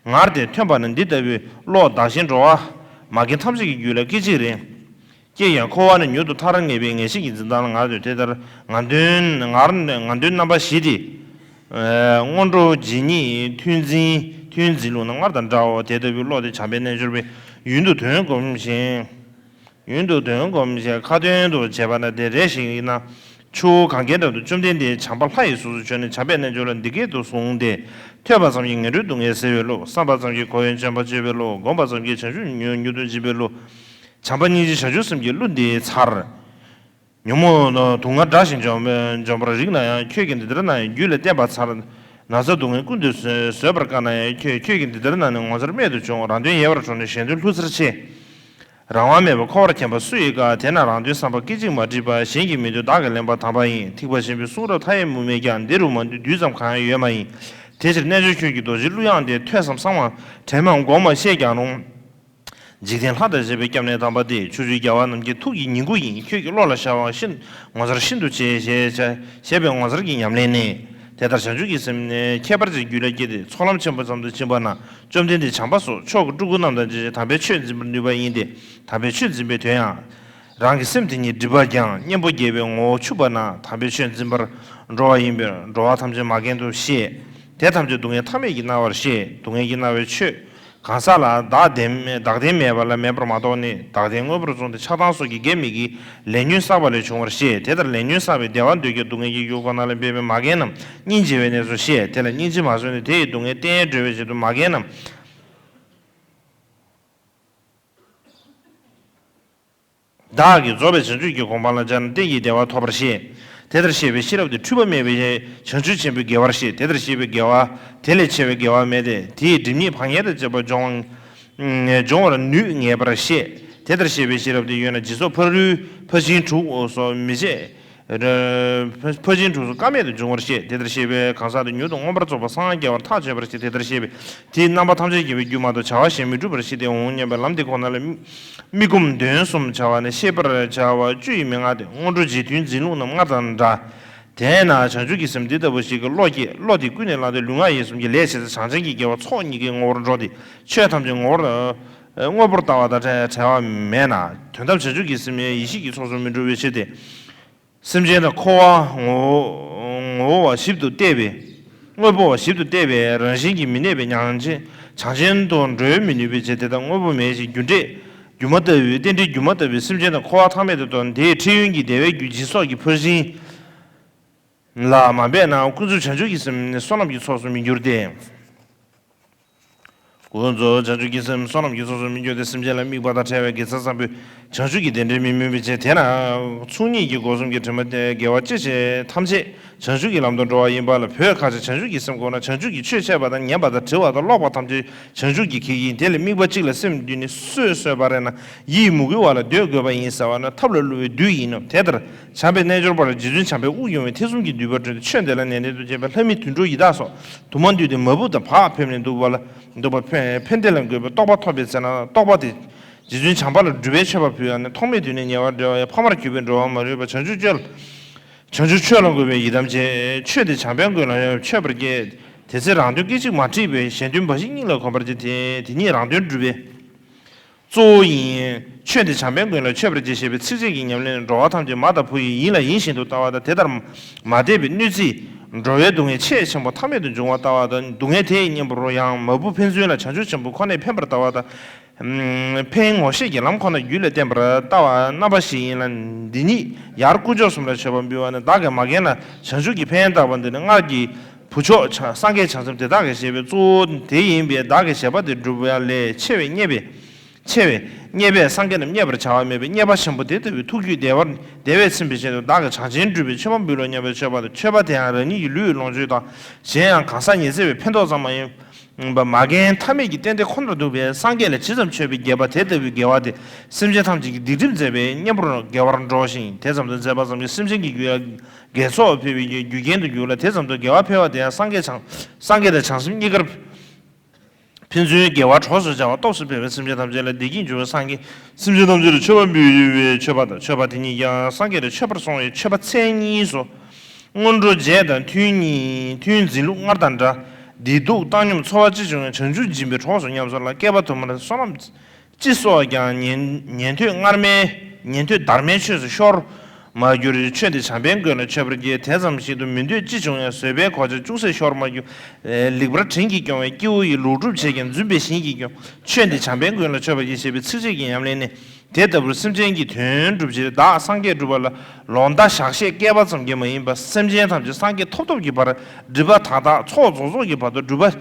ངར་དེ་ཐོན་པ་ན་འདི་ལྟ་བུའི་བློ་བདག་གཞན་འགྲོ་བ་མ་རྒན་ཐམས་ཅད་ཀྱི་རྒྱུད་ལ་སྐད་ཅིག་རེ། སྐྱེས་ཀྱང་འཁོར་བ་ནས་མྱུར་དུ་ཐར་ངེས་པའི་ངེས་ཤེས་ཀྱི་འཛིན་སྟངས་ལ་ངར་འདོན། དེ་ལྟར་ངར་འདོན་ངར་ངར་འདོན་རྣམ་པ་བཞི་སྟེ། སྔོན་འགྲོ་རྗེས་གཉིས་ཐུན་འཛིན། ཐུན་འཛིན་ལུགས་ནི་སྔར་དང་འདྲའོ། དེ་ལྟ་བུའི་བློ་དེ་བྱམས་པའི་རྣལ་འབྱོར་པས་ཡུན་དུ་དོན་བསྒོམ་ཞིང་། ཡུན་དུ་དོན་བསྒོམ་ཞིང་ཁ་ཏོན་དུ་བྱས་པ་ན། དེ་རེ་ཞིག་ཡིན་ན། ཆུ་བོ་གངྒཱའི་འགྲམ་དུ་བཅོམ་ལྡན་འདས་བྱམས་པ་ལྷ་ཡི་གཟུགས་སུ་བྱོན་ནས་བྱམས་པའི་རྣལ་འབྱོར་ལ་འདི་སྐད་དུ་གསུངས་ཏེ། ཐོས་པ་ཙམ་གྱིས་ངན་འགྲོའི་སྡུག་བསྔལ་སེལ་བའི་བློ། བསམ་པ་ཙམ་གྱིས་འཁོར་བའི་བཅོམ་པ་སྤྱོད་པའི་བློ། བསྒོམས་པ་ཙམ་གྱིས་བྱང་ཆུབ་མྱུར་དུ་འཇིག་པའི་བློ། བྱམས་པ་སྙིང་རྗེ་བྱང་ཆུབ་སེམས་ཀྱི་གླུ་འདི་མཚར། ཉོན་མོངས་སྡུག་བསྔལ་དགྲ་བཞིན་འཇོམས་འཇོམས་པར་རིག་ན་ཡང་། ཁྱོད་ཀྱིས་འདི་ལྟར་ན་ཡང་། རྒྱུད་ལ་བསྟན་པ་མཚར། ན་ཚ་སྡུག་བསྔལ་ཀུན་ཏུ་བཟོད་པར་དཀའ་ན་ཡང་། ཁྱོད་ཁྱོད་ཀྱིས་འདི་ལྟར་ན་ནི་ངོ་མཚར་རྨད་དུ་བྱུང་། རང་དོན་ཡལ་བར་གྲོལ་ནས་གཞན་དོན་ལྷུག་རྩལ་ཆེ། རང་དབང་མེད་པར་འཁོར་བར་འཁྱམས་པ་སུ་ཡིས་དཀའ། དེས་ན་རང་དོན་བསམ་པ་སྐད་ཅིག་མ་འགྲིབ་པ། གཞན་གྱི་མི་དོན་བདག་གིས་ལེན་པ་དམ་པ་ཡིན། ཐེག་པ་ཆེན་པོའི་གསུང་རབ་མཐའ་ཡས་མུ་མེད་ཀྱང་། འདི་རུ་མ་འདུས་དུས་ཙམ་གང་ཡང་ཡོད་མ་ཡིན། དེ་ཕྱིར་རྣལ་འབྱོར་ཁྱོད་ཀྱིས་རྡོ་རྗེའི་གླུ་དབྱངས་དེ་ཐོས་སམ་གསང་བ་དྲན་མམ་དགོངས་མ་ཤེས་ཀྱང་རུང་། འཇིག་རྟེན་ལྷ་དང་བཅས་པའི་སྐྱབས་གནས་དམ་པ་སྟེ། ཕྱོགས་བཅུའི་རྒྱལ་བ་རྣམས་ཀྱི་ཐུགས་ཀྱི་ཉིང་ཁུ་ཡིན། ཁྱོད་ཀྱི་བློ་ལ་ཤར་བའང་ཤིན་ངོ་མཚར་ཤིན་ཏུ་ཆེ། ཞེས་བྱ་ཞེས་པའི་ངོ་མཚར་གྱི་ཉམས་ལེན་ནི། དེ་ལྟར་བྱང་ཆུབ་ཀྱི་སེམས་ནི་ཁྱད་པར་ཅན་རྒྱུད་ལ་སྐྱེས་ཏེ་ཚོགས་ལམ་ཆེན་པོ་ཙམ་དུ་ཕྱིན་པ་ན། བཅོམ་ལྡན་འདས་བྱམས་པ་སོགས་མཆོག་གི་སྤྲུལ་སྐུ་རྣམས་དང་མཇལ་ཞིང་དམ་པའི་ཆོས་འཛིན་པར་ནུས་པ་ཡིན་ཏེ། དམ་པའི་ཆོས་འཛིན་པའི་དོན་ཡང་། རང་གི་སེམས་དེ་ཉིད་སྒྲིབ་པ་སྦྱངས། གཉེན་པོ་དགེ་བའི་ངོ་བོ་ཆུབ་པ་ན། དམ་པའི་ཆོས་འཛིན་པར་འགྲོ་བ་ཡིན་པས། འགྲོ་བ་ཐམས་ཅད་མ་རྒན་དུ་ཤེས། དེ་ཐམས་ཅད་སྡུག་བསྔལ་ཐ་མལ་གྱིས་མནར་བར་ཤེས། སྡུག་བསྔལ་གྱིས་མནར་བའི་ཆོས་གང་ཟག་ལ་བདག་བདེན་བདག་བདེན་མེད་པ་ལ་མེད་པར་མ་རྟོགས་ནས། བདག་བདེན་དངོས་པོར་བཟུང་སྟེ་ཆགས་སྡང་སོགས་ཀྱི་དགེ་མི་དགེའི་ལས་ཉོན་བསགས་པ་ལས་བྱུང་བར་ཤེས། དེ་ལྟར་ལས་ཉོན་བསགས་པའི་བདེ་བ་འདོད་ཀྱང་སྡུག་བསྔལ་གྱི་རྒྱུ་ཁོ་ན་ལ་འབད་པས་མ་རྒན་རྣམས་སྙིང་རྗེ་བའི་གནས་སུ་ཤེས། དེ་ལ་སྙིང་རྗེ་མ་བཟོད་ནས་དེ་ཡི་སྡུག་བསྔལ་བརྟེན་འགྲོ་བའི་ཆེད་དུ་མ་རྒན་རྣམས། བདག་གིས་རྫོགས་པའི་བྱང་ཆུབ་ཀྱི་གོ་འཕང་ལ་སྦྱར་ན་གཏན་གྱི་བདེ་བ་ཐོབ་པར་ཤེས། དེ་ལྟར་ཤེས་པའི་ཤེས་རབ་དེ་འཁྲུལ་པ་མེད་པའི་བྱང་ཆུབ་ཆེན་པོའི་དགེ་བར་ཤེས། དེ་ལྟར་ཤེས་པའི་དགེ་བ་དེ་ལས་ཆེ་བའི་དགེ་བ་མེད་དེ། དེ་ཡི་སྒྲིབ་གཉིས་བག་ཉལ་དང་བཅས་པ་སྦྱོང་སྦྱོང་བར་ནུས་ངེས་པར་ཤེས། དེ་ལྟར་ཤེས་པའི་ཤེས་རབ་དེ་ཡོད་ན་སྦྱིན་སོགས་ཕ་རོལ་ཕར་ཕྱིན་དྲུག་སོགས་མི་བྱེད། ཕར་ཕར་ཕྱིན་དྲུག་སོགས་ཀ་མེད་དུ་འབྱུང་བར་ཤེས། དེ་ལྟར་ཤེས་པའི་གང་ཟག་དེ་མྱུར་དུ་མངོན་པར་རྫོགས་པར་སངས་རྒྱས་པར་ཐག་ཆོད་པར་ཤེས། དེ་ལྟར་ཤེས་པས་དེའི་རྣམ་པ་ཐམས་ཅད་མཁྱེན་པའི་རྒྱུ་མ་གཏོགས་བྱ་བ་གཞན་མི་འགྲུབ་པར་ཤེས་ཏེ། འོང་སྙམ་པའི་ལམ་དེ་ཁོ་ན་ལ་དམིགས་སྒོམ་འདོན་གསུམ་བྱ་བ་ནས་ཤེས་པར་བྱ་བ་བཅུ་ཡི་མན་ངག་སྟེ། སྔོན་འགྲོ་རྗེས་མཐུན་འཛིན་ལུགས་རྣམས་སྔར་དང་འདྲ། དེས་ན་བྱང་ཆུབ་ཀྱི་སེམས་འདི་ལྟ་བུ་ཞིག་གི་བློ་སྐྱེས། བློ་དེ་ཀུན་ནས་བསླངས་ཏེ་ལུས་ངག་ཡིད་གསུམ་གྱི་ལས་བྱེད་ཚེ་བྱང་ཆེན་གྱི་དགེ་བ་ཚོགས་གཉིས་ཀའི་ངོ་བོར་འགྲོ་སྟེ། ཆོས་ཐམས་ཅད་ངོ་བོར་དངོས་པོར་ལྟ་བ་དང་བྲལ་བ་མེད་ན། དོན་དམ་བྱང་ཆུབ་ཀྱི་སེམས་ཡེ་ཤེས་ཀྱི་ཚོགས་སུ་མི་འགྲོ་བའི་ཕྱིར་ཏེ། སེམས་ཅན་དང་འཁོར་བ་ངོ་ངོ་བོ་བ་ཞིབ་ཏུ་བལྟས་པས། དངོས་པོ་བ་ཞིབ་ཏུ་བལྟས་པས་རང་བཞིན་གྱིས་མི་གནས་པའི་ཉམས་ཅན་བྱང་ཆེན་དུ་འགྲོ་མི་ནུས་པའི་ཕྱིར། དེ་དག་དངོས་པོ་མེད་ཅིང་རྒྱུ་འབྲས་སྒྱུ་མ་ལྟ་བུའི་རྟེན་འབྲེལ་སྒྱུ་མ་ལྟ་བུའི་སེམས་ཅན་དང་འཁོར་བ་ཐ་མལ་དུ་རྟོགས་ནས། དེའི་འཕྲལ་ཡུན་གྱི་བདེ་བའི་རྒྱུ་སྦྱིན་སོགས་ཀྱི་ཕར་ཕྱིན་ལ་མ་འབད་ན་ཀུན་རྫོབ་བྱང་ཆུབ་ཀྱི་སེམས་ནི་བསོད་ནམས་ཀྱི་ཚོགས་སུ་མི་འགྱུར་ཏེ། ཀུན་རྫོབ་བྱང་ཆུབ་ཀྱི་སེམས་བསོད་ནམས་ཀྱི་ཚོགས་སུ་མི་འགྱུར་ཏེ། སེམས་ཅན་ལ་དམིགས་པ་དང་བྲལ་བའི་དགེ་རྩ་བཟང་པོས་བྱང་ཆུབ་ཀྱི་རྟེན་འབྲེལ་མི་སྨིན་པའི་ཕྱིར། དེས་ན་ཚོགས་གཉིས་ཀྱི་སྒོ་གསུམ་གྱི་དྲི་མ་དགེ་བ་ཅི་བྱེད་ཐམས་ཅད་བྱང་ཆུབ་ཀྱི་ལམ་དུ་འགྲོ་བ་ཡིན་པ་ལ། བོད་ཁ་ཆེ་བྱང་ཆུབ་ཀྱི་སེམས་ཁོ་ན་བྱང་ཆུབ་ཀྱི་ཆོས་འཆད་པ་དང་ཉན་པ་དང་དྲི་བ་དང་ཀློག་པ་ཐམས་ཅད་བྱང་ཆུབ་ཀྱི་གེགས་ཡིན། དེ་ལས་དམིགས་པ་གཅིག་ལ་སེམས་འདུས་ནས་སུས་གསོལ་བ་རེ་ན་ཡིད་མུག་གི་བ་ལ་སྡོད་དགོས་པ་ཡིན་ཟེར་བ་ནི་ཐབས་ལ་བསླུ་བའི་བདུད་ཡིན་ནོ། དེ་ལྟར་བྱམས་པའི་རྣལ་འབྱོར་པ་ལ་རྗེ་བཙུན་བྱམས་པས་དབུགས་དབྱུང་བའི་ཐེ་ཚོམ་གྱི་མདུད་པ་བསྒྲོན་ཏེ། ཆོས་འདི་ལ་ནན་ཏན་དུ་བྱེད་པའི་ལྷ་མིན་དུད་འགྲོ་ཡི་དྭགས་སོགས་དུ་མ་འདུས་ཏེ་མ་བུ་དང་བག་ཕེབས་ནས་འདུག་པ་ལ་འདུག་པ་ཕན་ཕན་བདེ་ལ་འགོད་པའི་རྟོགས་པ་ཐོབ་པའི་ཚེ་ན། རྟོགས་པ་དེ་རྗེ་བཙུན་བྱམས་པ་ལ་སྒྲུབ་པའི་མཆོད་པ་ཕུལ་བ་ནི། ཐོག་མེད་དུས་ནས་ཉེ་བར་འབྲེལ་བ་ཡང་། ཕ་མར་གྱུར་པའི་འགྲོ་བ་མ་ལུས་པ། བྱང་ཆུབ་སྤྱོད་ལ། བྱང་ཆུབ་ཆོས་ལ་འགོད་པའི་ཡི་དམ་ཆེ། ཆོས་འདི་བྱམས་པའི་མགོན་ལ་མཆོད་པར་བགྱི། དེ་ཚེ་རང་དོན་སྐད་ཅིག་མ་འཁྲིས་པའི། གཞན་དོན་འབའ་ཞིག་སྙིང་ལ་གོམས་པར་བགྱི། དེ་དེ་ཉིད་རང་དོན་སྒྲུབ་པའི་གཙོ་བོ་ཡིན། ཆོས་འདི་བྱམས་པའི་མགོན་ལ་མཆོད་པར་བགྱི་ཞེས་པའི་ཚིགས་བཅད་ཀྱི་ཉམས་ལེན་ནི། འགྲོ་བ་ཐམས་ཅད་མ་དང་བུ་ཡི་ཡིད་ལ་ཡིད་བཞིན་དུ་ལྟ་བ་དང་། དེ་ལྟར་མ་བལྟས་པའི་གནོད་འཚེས་འགྲོ་བའི་སྡུག་བསྔལ་ཆེས་ཆེན་པོ་ཐ་མལ་དུ་འབྱུང་བ་ལྟ་བ་དང་། སྡུག་བསྔལ་དེ་ཡི་གཉེན་པོར་ཡང་མ་བུ་ཕན་ཚུན་ལ་བྱང་ཆུབ་ཆེན་པོ་ཁོ་ནས་ཕན་པར་ལྟ་བ་དང་། ཕན་ངོ་ཤེས་ཀྱི་ལམ་ཁོ་ན་རྒྱུད་ལ་བརྟེན་པར་ལྟ་བ་རྣམ་པ་བཞི་ཡིན་ལ། འདི་ཉིད་ཡར་དཀོན་མཆོག་གསུམ་ལ་མཆོད་པ་འབུལ་བ་ནི། བདག་གིས་མ་རྒན་ལ་བྱང་ཆུབ་ཀྱི་ཕན་བཏགས་པ་འདི་ནི་སྔར་གྱི་བུ་མཆོག་བྱང་སངས་རྒྱས་བྱང་སེམས་དེ་དག་གི་བཞེད་པའི་གཙོ་བོ་དེ་ཡིན་པས། བདག་གིས་བཞེད་པ་དེ་སྒྲུབ་པ་ལས་ཆེ་བས་རྙེད་པས། ཆེ་བས་རྙེད་པས་སངས་རྒྱས་རྣམས་རྙེད་པར་བྱ་བ་མེད་པས། རྙེད་པ་ཆེན་པོ་དེ་ལྟ་བུའི་ཐུགས་རྒྱུད་བདེ་བར་བདེ་བས་ཚིམ་པའི་ཆེད་དུ། བདག་གིས་བྱང་ཆེན་སྒྲུབ་པའི་མཆོད་པ་འབུལ་ལོ་སྙམ་པའི་མཆོད་པ་དང་། མཆོད་པ་དེ་ཡང་རང་ཉིད་ཀྱི་ལུས་ལོངས་སྤྱོད་དང་། གཞན་ཡང་གང་ཟག་ཉི་ཚེ་བའི་ཕན་ཐོགས་ཙམ་མ་ཡིན་པ་མ་རྒན་ཐ་མལ་གྱི་རྟེན་འབྲེལ་ཁོ་ནར་འདུག་པས། སངས་རྒྱས་ལ་ཇི་ཙམ་མཆོད་པའི་དགེ་བ་དེ་ལྟ་བུའི་དགེ་བ་དེ་སེམས་ཅན་ཐམས་ཅད་ཀྱི་སྡིག་སྒྲིབ་མཛད་པའི་གཉེན་པོར་དགེ་བར་འགྲོ་ཞིང་། དེ་ཙམ་དུ་མཛད་པ་ཙམ་གྱིས་སེམས་ཅན་གྱི་རྒྱུད་ལ་དགེ་ཚོགས་འཕེལ་བའི་རྒྱུ་རྐྱེན་དུ་འགྱུར་ལ། དེ་ཙམ་དུ་དགེ་བ་འཕེལ་བ་དེ་ཡང་སངས་རྒྱས་བྱང་སངས་རྒྱས་དང་བྱང་སེམས་གཉིས་ཀར་ཕན་ཚུན་དགེ་བ་གྲོགས་སུ་བྱ་བ་སྟོབས་སུ་འཕེལ་བས། སེམས་ཅན་ཐམས་ཅད་ལ་བདེ་སྐྱིད་འབྱུང་བའི་སངས་རྒྱས་སེམས་ཅན་ཐམས་ཅད་ལ་མཆོད་པ་འབུལ་བའི་མཆོད་པ་དང་། མཆོད་པ་དེ་ཉིད་ཀྱང་སངས་རྒྱས་ལ་མཆོད་པར་སོང་བའི་མཆོད་པ་མཚན་ཉིད་སོ། སྔོན་འགྲོ་རྗེས་དང་མཐུན་ཉིད་མཐུན་འཛིན་ལུགས་སྔར་དང་འདྲ། བདེ་སྡུག་བཏང་སྙོམས་ཚོར་བ་ཅི་བྱུང་ཡང་། བྱང་ཆུབ་སྦྱིན་པའི་གྲོགས་སུ་ཉམས་སོ་ལ། བསྐལ་པ་དུ་མར་བསོད་ནམས་ཅི་གསོག་ཀྱང་། ཉན་ཉན་ཐོས་སྔར་མའི་ཉན་ཐོས་སྡར་མའི་ཆོས་སུ་ཤོར་མ་གྱུར། ཆོས་འདི་བྱམས་པའི་མགོན་ལ་མཆོད་པར་བགྱི། དེ་ཙམ་ཞིག་ཏུ་མི་འདོད་ཅི་བྱུང་ཡང་། བཟོད་པའི་གོ་ཆ་ཅུང་ཟད་ཤོར་མ་གྱུར། ལེགས་པར་དྲིན་གྱིས་སྐྱོང་བའི་སྐྱེ་བོ་ཡི། ལོག་སྒྲུབ་བྱས་ཀྱང་རྫུན་པའི་བཞིན་གྱིས་སྐྱོང་། ཆོས་འདི་བྱམས་པའི་མགོན་ལ་མཆོད་པར་བགྱི་ཞེས་པའི་ཚིགས་བཅད་ཀྱི་ཉམས་ལེན་ནི། དེ་ལྟ་བུར་སེམས་ཅན་གྱི་དོན་སྒྲུབ་ཕྱིར་བདག་སངས་རྒྱས་སྒྲུབ་པ་ལ་ལོ་ཟླ་ཞག་ཤས་བསྐལ་པ་ཙམ་གྱིས་མ་ཡིན་པར་སེམས་ཅན་ཐམས་ཅད་སངས་རྒྱས་ཐོབ་ཐོབ་ཀྱི་བར་སྒྲིབ་པ་དག་དག་ཚོགས་རྫོགས་རྫོགས་ཀྱི་བར་དུ་སྒྲུབ་པ།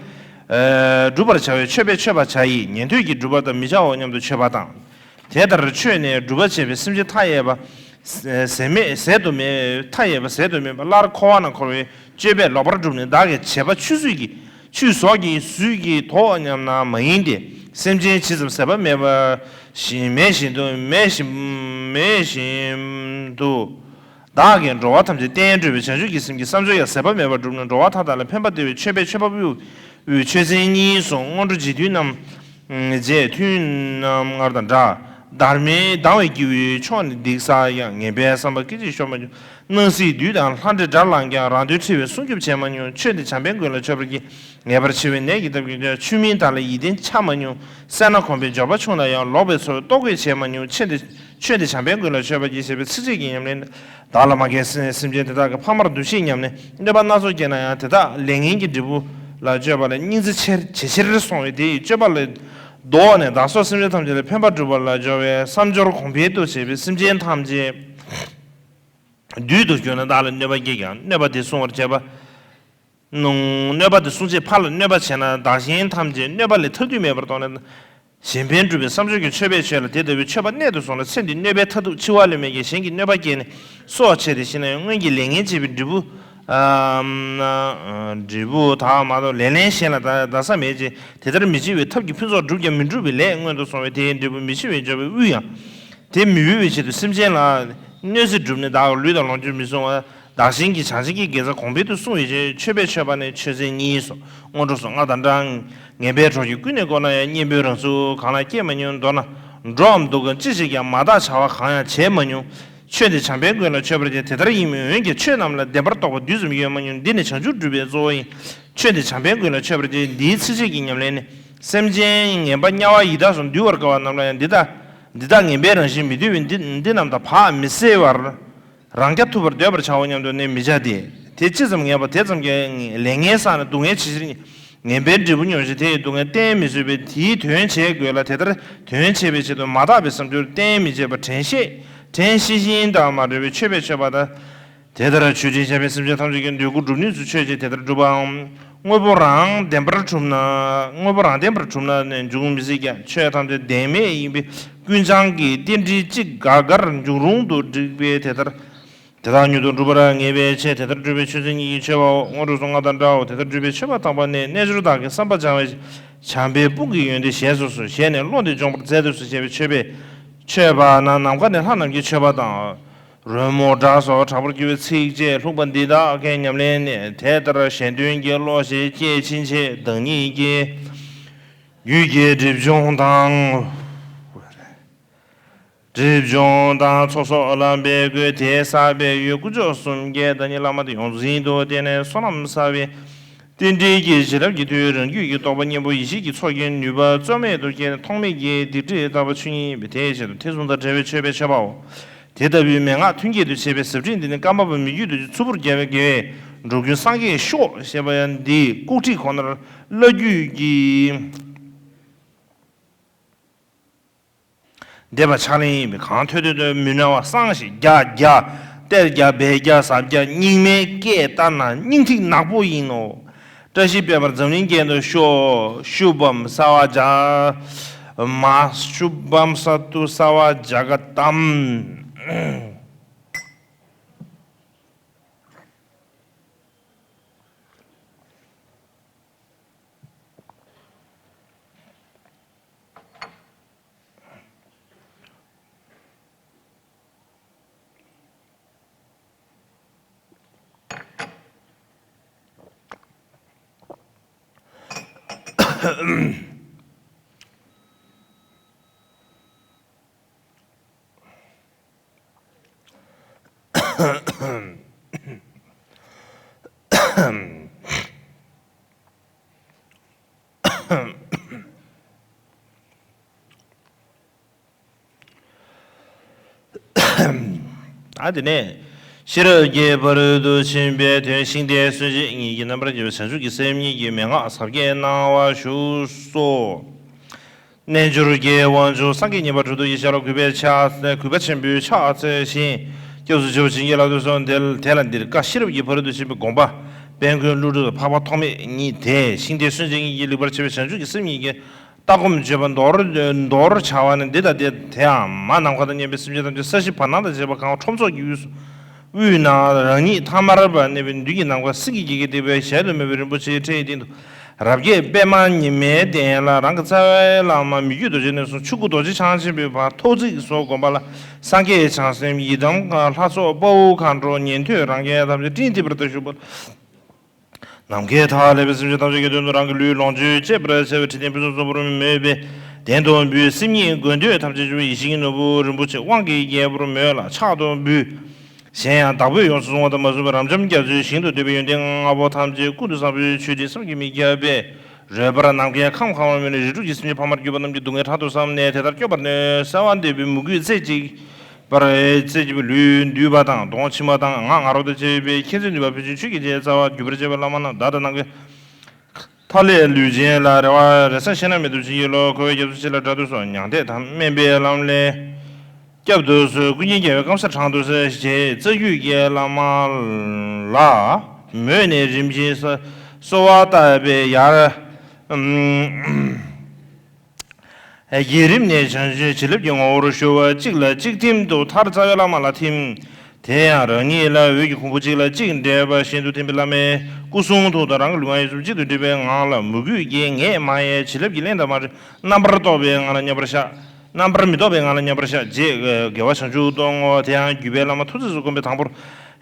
ཨ་སྒྲུབ་པར་བྱ་བའི་མཆོད་པས་མཆོད་པར་བྱ་ཡི། ཉན་ཐོས་ཀྱིས་སྒྲུབ་པ་དང་མི་བྱའོ་སྙམ་དུ་མཆོད་པ་དང་། དེ་ལྟར་མཆོད་ནས་སྒྲུབ་པར་བྱེད་པའི་སེམས་ཅན་མཐའ་ཡས་པ། ཟད་མེད་ཟད་དུ་མེད་མཐའ་ཡས་པ་ཟད་དུ་མེད་པ་སླར་འཁོར་བ་ན་འཁོར་བའི་སྤྱོད་པས་ལོག་པར་བསྒྲུབས་ནས་བདག་གི་བྱེད་པ་ཆུད་ཟོས་ཀྱི་ཆུད་ཟོས་ཀྱི་ཟོས་ཀྱི་དོགས་སྙམ་ན་མ་ཡིན་ཏེ། སེམས་ཅན་ཇི་ཙམ་ཟད་པ་མེད་པ་བཞིན་མེད་བཞིན་དུ་མེད་བཞིན་མེད་བཞིན་དུ། བདག་གིས་འགྲོ་བ་ཐམས་ཅད་གཏན་གྲོལ་བའི་བྱང་ཆུབ་ཀྱི་སེམས་ཀྱི་བསམ་སྦྱོར་ཡང་ཟད་པ་མེད་པར་བསྒྲུབས་ནས་འགྲོ་བ་མཐའ་དག་ལ་ཕན་པ་སྟེར་བའི་མཆོད་པས་མཆོད་པ་ཕུལ་བའི་ཆོས་ཚན་གཉིས་སོ། སྔོན་འགྲོ་རྗེས་མཐུན་རྣམས་རྗེས་མཐུན་རྣམས་སྔར་དང་འདྲ། སྡར་མའི་སྡང་བའི་སྐྱེ་བོའི་ཕྱོགས་ནས་སྡིག་བསགས་ཡང་། ངན་པའི་བསམ་པ་སྐད་ཅིག་ཤོར་མ་གྱུར། སྣང་སྲིད་བདུད་དང་ལྷ་འདྲེ་དགྲར་ལངས་ཀྱང་། རང་དོན་འཁྲི་བའི་སྲུང་སྐྱོབ་བྱེད་མ་མྱོང་། ཆོས་འདི་བྱམས་པའི་མགོན་ལ་མཆོད་པར་བགྱི། ངེས་པར་འཆི་བའི་ནད་ཀྱིས་བཏབ་ཀྱང་། ཆོས་མིན་བདག་ལ་ཡིད་བརྟན་འཆའ་མ་མྱོང་། སེར་སྣ་གོམས་པའི་འབྱོར་པ་ཆུང་ན་ཡང་། ལོག་པའི་ཚོར་བས་ལྟོ་གོས་བྱེད་མ་མྱོང་། ཆོས་འདི་ ཆོས་འདི་བྱམས་པའི་མགོན་ལ་མཆོད་པར་བགྱི་ཞེས་པའི་ཚིགས་བཅད་ཀྱི་ཉམས་ལེན། བདག་ལ་མ་དགའི་སེམས་ཅན་དེ་དག་གི་ཕ་མར་འདུ་ཤེས་ཉམས་ལེན། གནོད་པ་སྣ་ཚོགས་བསྐྱལ་ན་ཡང་དེ་དག་ལས་ངན་གྱི་འབྲས་བུ་ལ་སྤྱོད་པ་ལ་སྙིང་བརྩེ་ཆེར་ཇེ་ཆེར་སོང་བས་དེ་ཡི་སྤྱོད་པ་ལ་ལྡོག་ནས་བདག་སོགས་སེམས་ཅན་ཐམས་ཅད་ལ་ཕན་པར་སྒྲུབ་པ་ལ་སྦྱོར་བས་བསམ་སྦྱོར་གོང་འཕེལ་དུ་བྱས་པའི་སེམས་ཅན་ཐམས་ཅད་བདུད་དུ་གྱུར་ན་བདག་ལ་གནོད་པ་བསྐྱལ་ཀྱང་གནོད་པ་དེ་སྲུང་བར་བྱེད་པ། གནོད་པ་དེ་སྲུང་བྱེད་ཕ་ལ་གནོད་པ་བྱས་ན་བདག་གཞན་ཐམས་ཅད་གནོད་པ་ལས་ཐར་དུས་མེད་པར་རྟོགས་ནས། གཞན་ཕན་སྒྲུབ་པའི་བསམ་སྦྱོར་གྱིས་མཆོད་པས་མཆོད་ལ། དེ་ལྟ་བུའི་མཆོད་པ་གནད་དུ་སོང་ལ་ཚེ་འདིའི་གནོད་པས་མཐར་ཐུག་འཆི་བ་ལས་མེད་ཀྱང་གཞན་གྱིས་གནོད་པ་བསྐྱལ་ནས་སྲོག་བཅད་དེ་ཤི་ན་ཡང་སྔོན་གྱི་ལས་ངན་བྱས་པའི་འབྲས་བུ། འབྲས་བུ་དག་མ་གཏོགས་ལེན་ལན་གཞན་ལ་བདག་བདག་ས་མེད་ཅིང་དེ་ལྟར་མི་འཆི་བའི་ཐབས་ཀྱི་ཕུན་ཚོགས་སྒྲུབ་ཀྱང་མི་འགྲུབ་པའི་ལས་མངོན་དུ་སོང་བས་དེའི་འབྲས་བུ་མི་འཆི་བའི་འབྱོར་པས་དབུལ་ཡང་། དེ་མི་དབུལ་བའི་ཆེད་དུ་སེམས་ཅན་ལ་གནོད་འཚེ་བསྒྲུབས་ནས་བདག་གི་ལུས་དང་ལོངས་སྤྱོད་མི་སྲུང་བར་བདག་གཞན་གྱི་བྱང་ཆུབ་ཀྱི་དགེ་རྩ་གོང་འཕེལ་དུ་སྲུང་བའི་ཕྱིར་མཆོད་པས་མཆོད་པ་ནི་མཆོད་རྫས་གཉིས་སོ། སྔོན་འགྲོ་སོ་ལྔ་དང་འདྲ། ངན་པའི་གྲོགས་ཀྱིས་ཀུན་ནས་བསྐོར་ན་ཡང་། གཉེན་པོས་རང་ཚུགས་གང་ལ་སྐྱེལ་མ་མྱོང་། མདོར་ན་འགྲོའམ་འདུག་གམ་ཅི་བྱེད་ཀྱང་མ་དག་བྱ་བ་གང་ཡང་བྱེད་མ་མྱོང་། ཆོས་འདི་བྱམས་པའི་མགོན་ལ་མཆོད་པར་བགྱི། དེ་ལྟར་ཡིན་མོད་འོན་ཀྱང་ཆོས་རྣམས་ལ་བདེན་པར་རྟོག་པ་རྡུལ་ཙམ་ཡོད་མ་མྱོང་། འདི་ནི་བྱང་ཆུབ་སྒྲུབ་པའི་གཙོ་བོ་ཡིན། ཆོས་འདི་བྱམས་པའི་མགོན་ལ་མཆོད་པར་བགྱི། འདིའི་ཚིགས་བཅད་ཀྱི་ཉམས་ལེན་ནི། སེམས་ཅན་ངན་པ་དམྱལ་བ་ཡི་དྭགས་སུ་འདུལ་བར་དཀའ་བ་རྣམས་ལ་ཡང་འདི་དག་འདི་དག་ངན་པའི་རང་བཞིན་མི་འདུལ་བས་འདི་འདི་རྣམས་དང་བག་མི་སྲེ་བར། རང་རྐྱ་ཐུབ་པར་འདོད་པར་བྱའོ་སྙམ་དུ་ནི་མི་བྱ་སྟེ། དེ་ཅི་ཙམ་ངན་པ་དེ་ཙམ་གྱིས་ལས་ངན་བསགས་ནས་སྡུག་བསྔལ་ཇི་ཞིག་ངན་པའི་འབྲས་བུ་མྱོང་ཞིང་དེ་ཡི་སྡུག་བསྔལ་གཏན་མི་བཟོད་པས་དེའི་དོན་བྱེད་དགོས་ལ། དེ་ལྟར་དོན་བྱེད་པའི་ཆེད་དུ་མ་དག་པའི་བསམ་སྦྱོར་གཏན་མི་བྱེད་པ་དྲན་ཤེས་དྲན་ཤེས་བཞིན་དང་མ་བྲལ་བའི་མཆོད་པས་མཆོད་པ་དང་། དེ་ལྟར་མཆོད་ཅིང་བཤགས་པས་སེམས་ཅན་ཐམས་ཅད་ཀྱི་འདོད་དགུ་སྒྲུབ་ནུས་སུ་མཆོད་ཅིང་དེ་ལྟར་སྒྲུབ་པའམ། དངོས་པོ་རང་བདེན་པར་གྲུབ་ན། དངོས་པོ་རང་བདེན་པར་གྲུབ་ན་ནི་འབྱུང་མི་སྲིད་ཀྱང་ཆོས་ཐམས་ཅད་བདེན་མེད་ཡིན་པས་ཀུན་བྱང་གི་རྟེན་འབྲེལ་གཅིག་དགའ་དགར་འཇུག་རུང་དུ་འགྲིག་པས་དེ་ལྟར། དེ་དག་མྱུར་དུ་འགྲུབ་པར་ངེས་པའི་ཕྱིར་དེ་ལྟར་སྒྲུབ་པའི་མཆོད་རྫས་གཉིས་ཀྱི་མཆོད་པའོ། སྔོན་འགྲོ་སོ་ལྔ་དང་འདྲའོ། དེ་ལྟར་སྒྲུབ་པའི་མཆོད་པ་དང་པ་ནི་རྣལ་འབྱོར་བདག་གི་བསམ་པ་སྦྱང་བའི་བྱམས་པའི་དཔུང་གི་ཡོན་ཏན་ཞེས་སོ་སོ་ཞེས་ནས་བློ་འདི་འཇོམས་པར་མཛད་དུ་གསོལ་ཞེས་པའི་མཆོད་པས་མཆོད་པ་ན་ནམ་མཁའ་ནས་ལྷ་རྣམས་ཀྱི་མཆོད་པ་དང་། རོལ་མོ་སྒྲ་སོགས་དྲག་པོར་གྱུར་པའི་ཚིགས་བཅད་ལྷུག་པ་འདི་དག་གི་ཉམས་ལེན་ནི་དེ་ལྟར་གཞན་དོན་གྱི་བློ་ཞེས་སྐྱེ་ཕྱིན་ཆད་བདག་ཉིད་ཀྱི་རྒྱུད་ཀྱི་སྒྲིབ་སྦྱོང་དང་། སྒྲིབ་སྦྱོང་དང་ཚོགས་གསོག་ལ་འབད་དགོས། དེས་བསགས་པའི་ཡུལ་དཀོན་མཆོག་གསུམ་གྱི་བདག་ཉིད་བླ་མ་དེ་ཡོངས་འཛིན་དུ་བསྟེན་ནས་བསོད་ནམས་བསགས་པའི་རྟེན་འབྲེལ་གྱི་བྱིན་རླབས་ཀྱི་མཐུས་རང་རྒྱུད་ཀྱི་རྟོགས་པ་གཉེན་པོ་ཡེ་ཤེས་ཀྱི་ཚོགས་ཀྱི་ནུས་པ་རྩོལ་མེད་དུ་སྐྱེས་ནས་ཐོགས་མེད་ཀྱི་སྡིག་སྒྲིབ་དག་པ་ཆོས་ཉིད་ཡིན་པས་དེའི་ཆེད་དུ་ཐེག་གསུམ་དང་བྲལ་བའི་མཆོད་པས་མཆོད་པའོ། དེ་ལྟ་བུའི་མན་ངག་མཐུན་རྐྱེན་དུ་བྱས་པའི་ཟབ་ཁྲིད་འདི་ནི་ཀརྨ་པ་མི་བསྐྱོད་རྡོ་རྗེས་མཚུར་ཕུར་རྒྱལ་བའི་དགེ་བས་འགྲོ་ཀུན་སངས་རྒྱས་ཤོག་ཞེས་པ་ཡང་འདིའི་ལྐོག་ཁྲིད་ཁོ་ནར་བླ་བརྒྱུད་ཀྱི་འདེབས་པ་ཕྱག་ལེན་ཡིན་པས་གང་ཐོས་ཐོས་ཏེ་མི་སྨྲ་བ་གསང་ཞིང་རྒྱ་རྒྱ་གཏེར་རྒྱ་སྦས་རྒྱ་ཟབ་རྒྱ་རྙིང་མའི་སྐད་ལྟར་ན་སྙིང་ཐིག་ནག་པོ་ཡིན་ནོ། བཀྲ་ཤིས་དཔལ་འབར་འཛམ་གླིང་རྒྱན་དུ་ཤོག་ཤུ་བམ་སརྦ་ཇ་མ་ཤུ་བམ་སཏུ་སརྦ་ཇ་ག་ཏམ། ཨ་དེ་ནས། ཤེས་རབ་ཀྱི་ཕ་རོལ་ཏུ་ཕྱིན་པའི་དོན་ཤིང་རྟའི་སུན་འབྱིན་གཉིས་ཀྱི་རྣམ་པར་འབྱེད་པའི་བྱང་ཆུབ་ཀྱི་སེམས་ཉིད་ཀྱི་མན་ངག་ཟབ་རྒྱས་གནང་བ་བཞུགས་སོ། རྣལ་འབྱོར་གྱི་དབང་ཕྱུག་སངས་རྒྱས་མཉན་པ་དྲུག་ཏུ་ཡི་ཤ་ལ་གུས་པས་ཕྱག་འཚལ། གུས་པ་ཆེན་པོས་ཕྱག་འཚལ་ཞིང་། སྐྱབས་སུ་མཆིའོ། བྱིན་གྱིས་བརླབ་ཏུ་གསོལ། དེ་ལ་འདིར་བཀའ་ཤེས་རབ་ཀྱི་ཕ་རོལ་ཏུ་ཕྱིན་པའི་དགོངས་པ་དཔལ་མགོན་ཀླུ་སྒྲུབ་འཕགས་པ་ཐོགས་མེད་ཉིད་དེ་ཤིང་རྟའི་སུན་འབྱིན་གཉིས་ཀྱིས་ལེགས་པར་ཕྱེ་བའི་བྱང་ཆུབ་ཀྱི་སེམས་ཉིད་ཀྱི་ལྟ་སྒོམ་སྤྱོད་པ་མདོར་མདོར་བྱ་བ་ནི་འདི་ལྟ་སྟེ། དེའང་མ་ནམ་མཁའ་དང་མཉམ་པའི་སེམས་ཅན་ཐམས་ཅད་ས་གཞི་བར་སྣང་དང་བཅས་པ་གང་ཁྲོམ་ཚོགས་ཀྱི་དབུས་སུ་དབུས་ན་རང་ཉིད་ཐ་མལ་པ་གནས་པའི་མདུན་གྱི་ནམ་མཁར་སེང་གེ་བརྒྱད་ཀྱིས་བཏེགས་པའི་གཞལ་དུ་མེད་པའི་རིན་པོ་ཆེའི་ཁྲི་ཡི་སྟེང་དུ་རབ་རྒྱས་པད་མ་ཉི་མའི་གདན་ལ་རང་གི་རྩ་བའི་བླ་མ་མི་བསྐྱོད་རྡོ་རྗེ་ནས་བཟུང་ཆུ་སྐུ་རྡོ་རྗེ་འཆང་ཆེན་པོའི་བར་ཐོག་བརྩེགས་སུ་བསྒོམ་པ་ལ་སངས་རྒྱས་བྱང་སེམས་ཡི་དམ་ལྷ་ཚོགས་དཔའ་བོ་མཁའ་འགྲོ་ཉན་ཐོས་རང་རྒྱལ་ཐམས་ཅད་སྤྲིན་འཐིབས་པ་ལྟར་བཞུགས་པ། ནམ་མཁའི་མཐའ་ཀླས་པའི་སེམས་ཅན་ཐམས་ཅད་ཀྱི་དོན་དུ་རང་གི་ལུས་ལོངས་སྤྱོད་གཅེས་པར་བྱ་བའི་ཁྲི་སྟེང་ཕུན་སུམ་ཚོགས་པར་མོས་པས་གདན་དུ་འབུལ། སེམས་ཉིད་དགོས་འདོད་ཐམས་ཅད་འབྱུང་བའི་ཡེ་ཤེས་ཀྱི་ནོར་བུ་རིན་པོ་ཆེ་དབང་གི་རྒྱལ་པོར་མོས་ལ་ཕྱག་ཏུ་འབུལ། གཞན་ཡང་བདག་པོས་ཡོངས་སུ་བཟུང་བ་དང་མ་བཟུང་བའི་རབ་འབྱམས་རྒྱ་མཚོའི་ཞིང་དུ་བསྡུས་པའི་ཡོན་ཏན་ལྔ་པོ་ཐམས་ཅད་ཀུན་ཏུ་བཟང་པོའི་མཆོད་སྤྲིན་བསམ་གྱིས་མི་ཁྱབ་པས་རོལ་པར་ནམ་མཁའི་ཁམས་གང་བར་མོས་ནས་རིགས་དྲུག་གི་སེམས་ཅན་ཕ་མར་གྱུར་པ་རྣམས་ཀྱི་སྡུག་བསྔལ་དྲག་ཏུ་བསམས་ནས་དེ་ལྟར་སྐྱོབ་པར་ནུས། གསོལ་བ་འདེབས་པའི་མོས་གུས་རྩེ་གཅིག་པར་བརྩེ་གཅིག་པའི་ལུས་འདུས་པ་དང་གདོང་མཆི་མ་དང་ངག་ངར་པ་དང་བཅས་པའི་མཁྱེན་བརྩེ་ནུས་པ་ཕན་ཆད་ཆོས་ཀྱི་རྗེ་རྩ་བ་བརྒྱུད་པར་བཅས་པའི་བླ་མ་རྣམས་བདག་དང་ནམ་མཁའི་མཐའ་ཀླས་ལུས་ཅན་ལ་རེ་བ་རེ་ས་ཤེས་ན་མི་ཐུབ་ཕྱིན་གྱི་བློ་འཁོར་བའི་རྒྱ་མཚོ་ཆེ་ལ་དགྲ་བདུད་སོགས་མྱང་འདས་དང་དམན་པའི་ལམ་ལས་སྐྱབས་སུ་གསོལ། ཀུན་མཁྱེན་རྒྱལ་བའི་སྐམ་སར་དྲངས་ཏེ་གསོལ་ཞེས་རྩ་རྒྱུད་ཀྱི་བླ་མ་ལ་མོས་ནས་རིམ་བཞིན་གསོལ་བ་བཏབ་པས་ཡར། བརྒྱུད་རིམ་ནས་བྱང་ཆུབ་བྱིན་རླབས་ཀྱི་ངོ་བོར་ཞུ་བ་གཅིག་ལ་གཅིག་ཐིམ་དུ་མཐར་རྩ་བའི་བླ་མ་ལ་ཐིམ། དེ་ཡང་རང་ཉིད་ལ་འོད་ཀྱི་གོང་བུ་གཅིག་ལ་གཅིག་འདྲེས་པ་བཞིན་དུ་ཐིམ་པས་བླ་མའི་སྐུ་གསུང་ཐུགས་དང་རང་གི་ལུས་ངག་ཡིད་གསུམ་གཅིག་ཏུ་འདྲེས་པའི་ངང་ལ་མོས་གུས་ཀྱི་ངད་མ་ཡལ་བྱིན་རླབས་ཀྱི་རླན་དང་མ་བྲལ་རྣམ་པར་རྟོག་པའི་ངང་ལ་མཉམ་པར་བཞག་རྣམ་པར་མི་རྟོག་པའི་ངང་ལ་མཉམ་པར་བཞག་རྗེས་དགེ་བ་བྱང་ཆུབ་ཏུ་བསྔོ་བ། དེ་ཡང་བརྒྱུད་པའི་བླ་མ་ཐུགས་རྗེས་སུ་བསྐུལ་བའི་དང་པོར།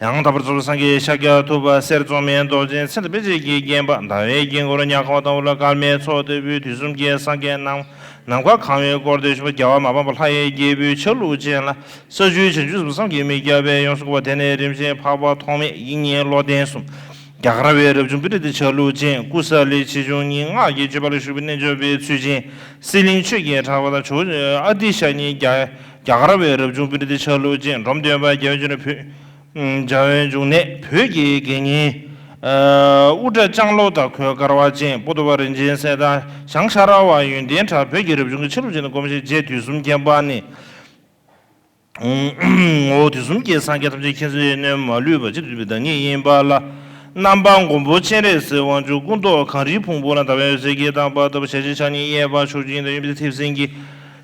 ཡང་དག་པར་རྫོགས་པའི་སངས་རྒྱས་ཤཱཀྱ་ཐུབ་པ་གསེར་བཙོ་མའི་མདོག་ཅན་མཚན་དང་དཔེ་བྱད་ཀྱིས་བརྒྱན་པ་ཟླ་བའི་དཀྱིལ་འཁོར་ཉག་ཁ་བ་ལྟ་བུ་ལ་སྐར་མའི་ཚོགས་ལྟ་བུའི་དུས་གསུམ་གྱི་སངས་རྒྱས་རྣམས་ནམ་མཁའ་གང་བའི་སྐོར་དེར་བཞུགས་པ་རྒྱལ་བ་མ་ཕམ་པ་ལྷ་ཡི་རྒྱལ་པོའི་ཆ་ལུགས་ཅན་ལ་ས་བཅུའི་བྱང་ཆུབ་སེམས་བསམ་གྱིས་མི་ཁྱབ་པས་ཡོངས་སུ་བསྐོར་བ། དེ་ནས་རིམ་བཞིན་འཕགས་པ་ཐོགས་མེད་དབྱིག་གཉེན་བློ་ལྡན་གསུམ། རྒྱ་གར་བའི་རབ་བྱུང་པཎྜི་ཏའི་ཆ་ལུགས་ཅན་ཀུ་ས་ལི་ཆེ་ཆུང་གཉིས་སྔགས་ཀྱི་སྤྱོད་པ་ལ་ཞུགས་པའི་རྣལ་འབྱོར་པའི་ཚུལ་ཅན་གསེར་གླིང་ཆོས་ཀྱི་གྲགས་པ་དང་ཇོ་བོ་ཨ་ཏི་ཤ་གཉིས། རྒྱ་རྒྱ་གར་བའི་རབ་བྱུང་པཎྜི་ཏའི་ཆ་ལུགས་ཅན་འབྲོམ་སྟོན་པ་རྒྱལ་བའི་འབྱུང་གནས་བོད། རྒྱལ་བའི་འབྱུང་གནས་བོད་ཀྱི་དགེ་བསྙེན་ཨུ་ཏྲ་ལྕང་ལོ་དང་གོས་དཀར་བ་ཅན་པོ་ཏོ་བ་རིན་ཆེན་གསེར་དང་ཞང་ཤ་ར་བ་ཡོན་ཏན་གྲགས། བོད་ཀྱི་རབ་བྱུང་གི་ཆ་ལུགས་ཅན་དུ་སྒོམ་ཞིང་རྗེ་དུས་གསུམ་མཁྱེན་པ་ནི། ངོ་བོ་དུས་གསུམ་གྱི་སངས་རྒྱས་ཐམས་ཅད་མཁྱེན་བརྩེ་ནས་མ་ལུས་པ་ཅི་ཐུབ་པའི་བདག་ཉིད་ཡིན་པ་ལ། རྣམ་པ་མགོན་པོ་སྤྱན་རས་གཟིགས་དབང་ཕྱུག་སྐུ་མདོག་གངས་རིའི་ཕུང་པོ་ལ་ཟླ་བའི་འོད་ཟེར་གྱིས་བལྟམས་པ་ལྟ་བུ་ཞལ་གཅིག་ཕྱག་གཉིས་གཡས་པ་ཕྱོགས་བཅུ་ཡིན་དང་གཡོན་པའི་མཐེབ་སྲིན་གྱིས་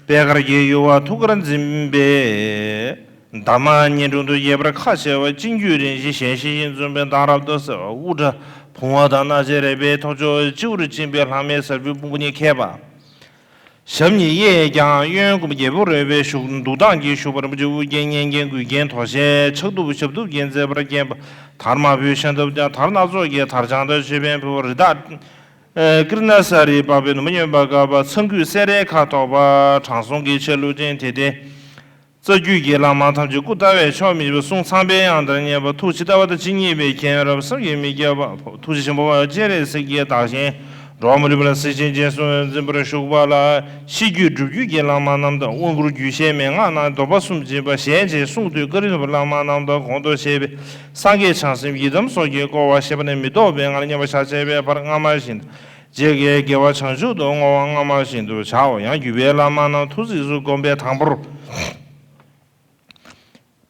པད་དཀར་གྱི་ཡུ་བ་ཐུགས་ཀར་འཛིན་པའི་འདབ་མ་གཉན་དྲུང་དུ་ཡལ་བར་ཁ་ཕྱེ་བ་གཅིག་འགྱུར་རིང་བཞིན་གཞན་ཤེས་བཞིན་འཛུམ་པའི་མདངས་རབ་ཏུ་གསལ་བ་དབུ་སྐྲ་བུང་བ་དང་སྣ་ལྕེ་རལ་པའི་ཐོར་ཅོག་སྤྱི་བོར་བཅིངས་པའི་ལྷག་མའི་ཟར་བུའི་ཕུང་པོ་གཉིས་ཁེབས་པ། ཞབས་གཉིས་གཡས་བརྐྱང་གཡོན་བསྐུམ་རྒྱལ་པོ་རོལ་པའི་བཞུགས་འདུག་སྟངས་ཀྱི་བཞུགས་པ་རིན་པོ་ཆེ་དབུ་རྒྱན་སྙན་རྒྱན་མགུལ་རྒྱན་དོ་ཤལ་ཕྱག་གདུབ་ཞབས་གདུབ་ཀྱིས་མཛེས་པར་བརྒྱན་པ། དར་དམར་པོའི་ཤམ་ཐབས་ཀྱང་དར་སྣ་ཚོགས་ཀྱི་དར་དཔྱངས་དང་ཅོད་པན་ཕུབ་པ། རི་དྭགས་ཀིར་ན་ས་རིའི་པགས་པའི་ནུ་མ་སྨྱོན་པ་དཀར་པོ་ཚངས་སྐུད་སེ་རའི་ཁ་ཐོགས་པ་དྲང་སྲོང་གི་ཆ་ལུགས་ཅན་དེ་སྟེ། རྩ་རྒྱུད་ཀྱི་བླ་མ་ཐམས་ཅད་སྐུ་བལྟ་བས་ཆོག་མི་ཤེས་པ་གསུང་ཚངས་པའི་དབྱངས་ལྟར་སྙན་པ་ཐུགས་ཇི་ལྟ་བ་དང་ཇི་སྙེད་པའི་མཁྱེན་རབ་བསམ་གྱིས་མི་ཁྱབ་པ་ཐུགས་རྗེ་ཆེན་པོ་སྤྱན་རས་གཟིགས་ཀྱི་བདག་གཞན་འགྲོ་བ་མ་ལུས་པ་ལ་གཟིགས་ཤིང་རྗེས་སུ་འཛིན་པར་ཞུགས་པ་ལ་ཤེས་རྒྱུད་སྒྲུབ་བརྒྱུད་ཀྱི་བླ་མ་རྣམས་དང་དབང་བསྐུར་རྒྱུད་བཤད་མན་ངག་རྣམས་སྡོམ་པ་གསུམ་སྦྱིན་པ་གཞན་གྱི་གསུང་ཐོས་བཀའ་དྲིན་ཐོབ་པའི་བླ་མ་རྣམས་དང་གོང་དུ་བཤད་པའི་སངས་རྒྱས་བྱང་སེམས་ཡི་དམ་སོགས་ཀྱིས་བསྐོར་བ་ཤེས་པ་ནས་མི་རྟོག་པའི་ངང་ལ་མཉམ་པར་བཞག་བྱས་པའི་བར་སྔ་མ་བཞིན་དུ་རྗེས་དགེ་དགེ་བ་བྱང་ཆུབ་ཏུ་བསྔོ་བ་སྔ་མ་བཞིན་དུ་བྱའོ། ཡང་བརྒྱུད་པའི་བླ་མ་རྣམས་ཐུགས་གཟིགས་སུ་བསྒོམ་པའི་དང་པོར།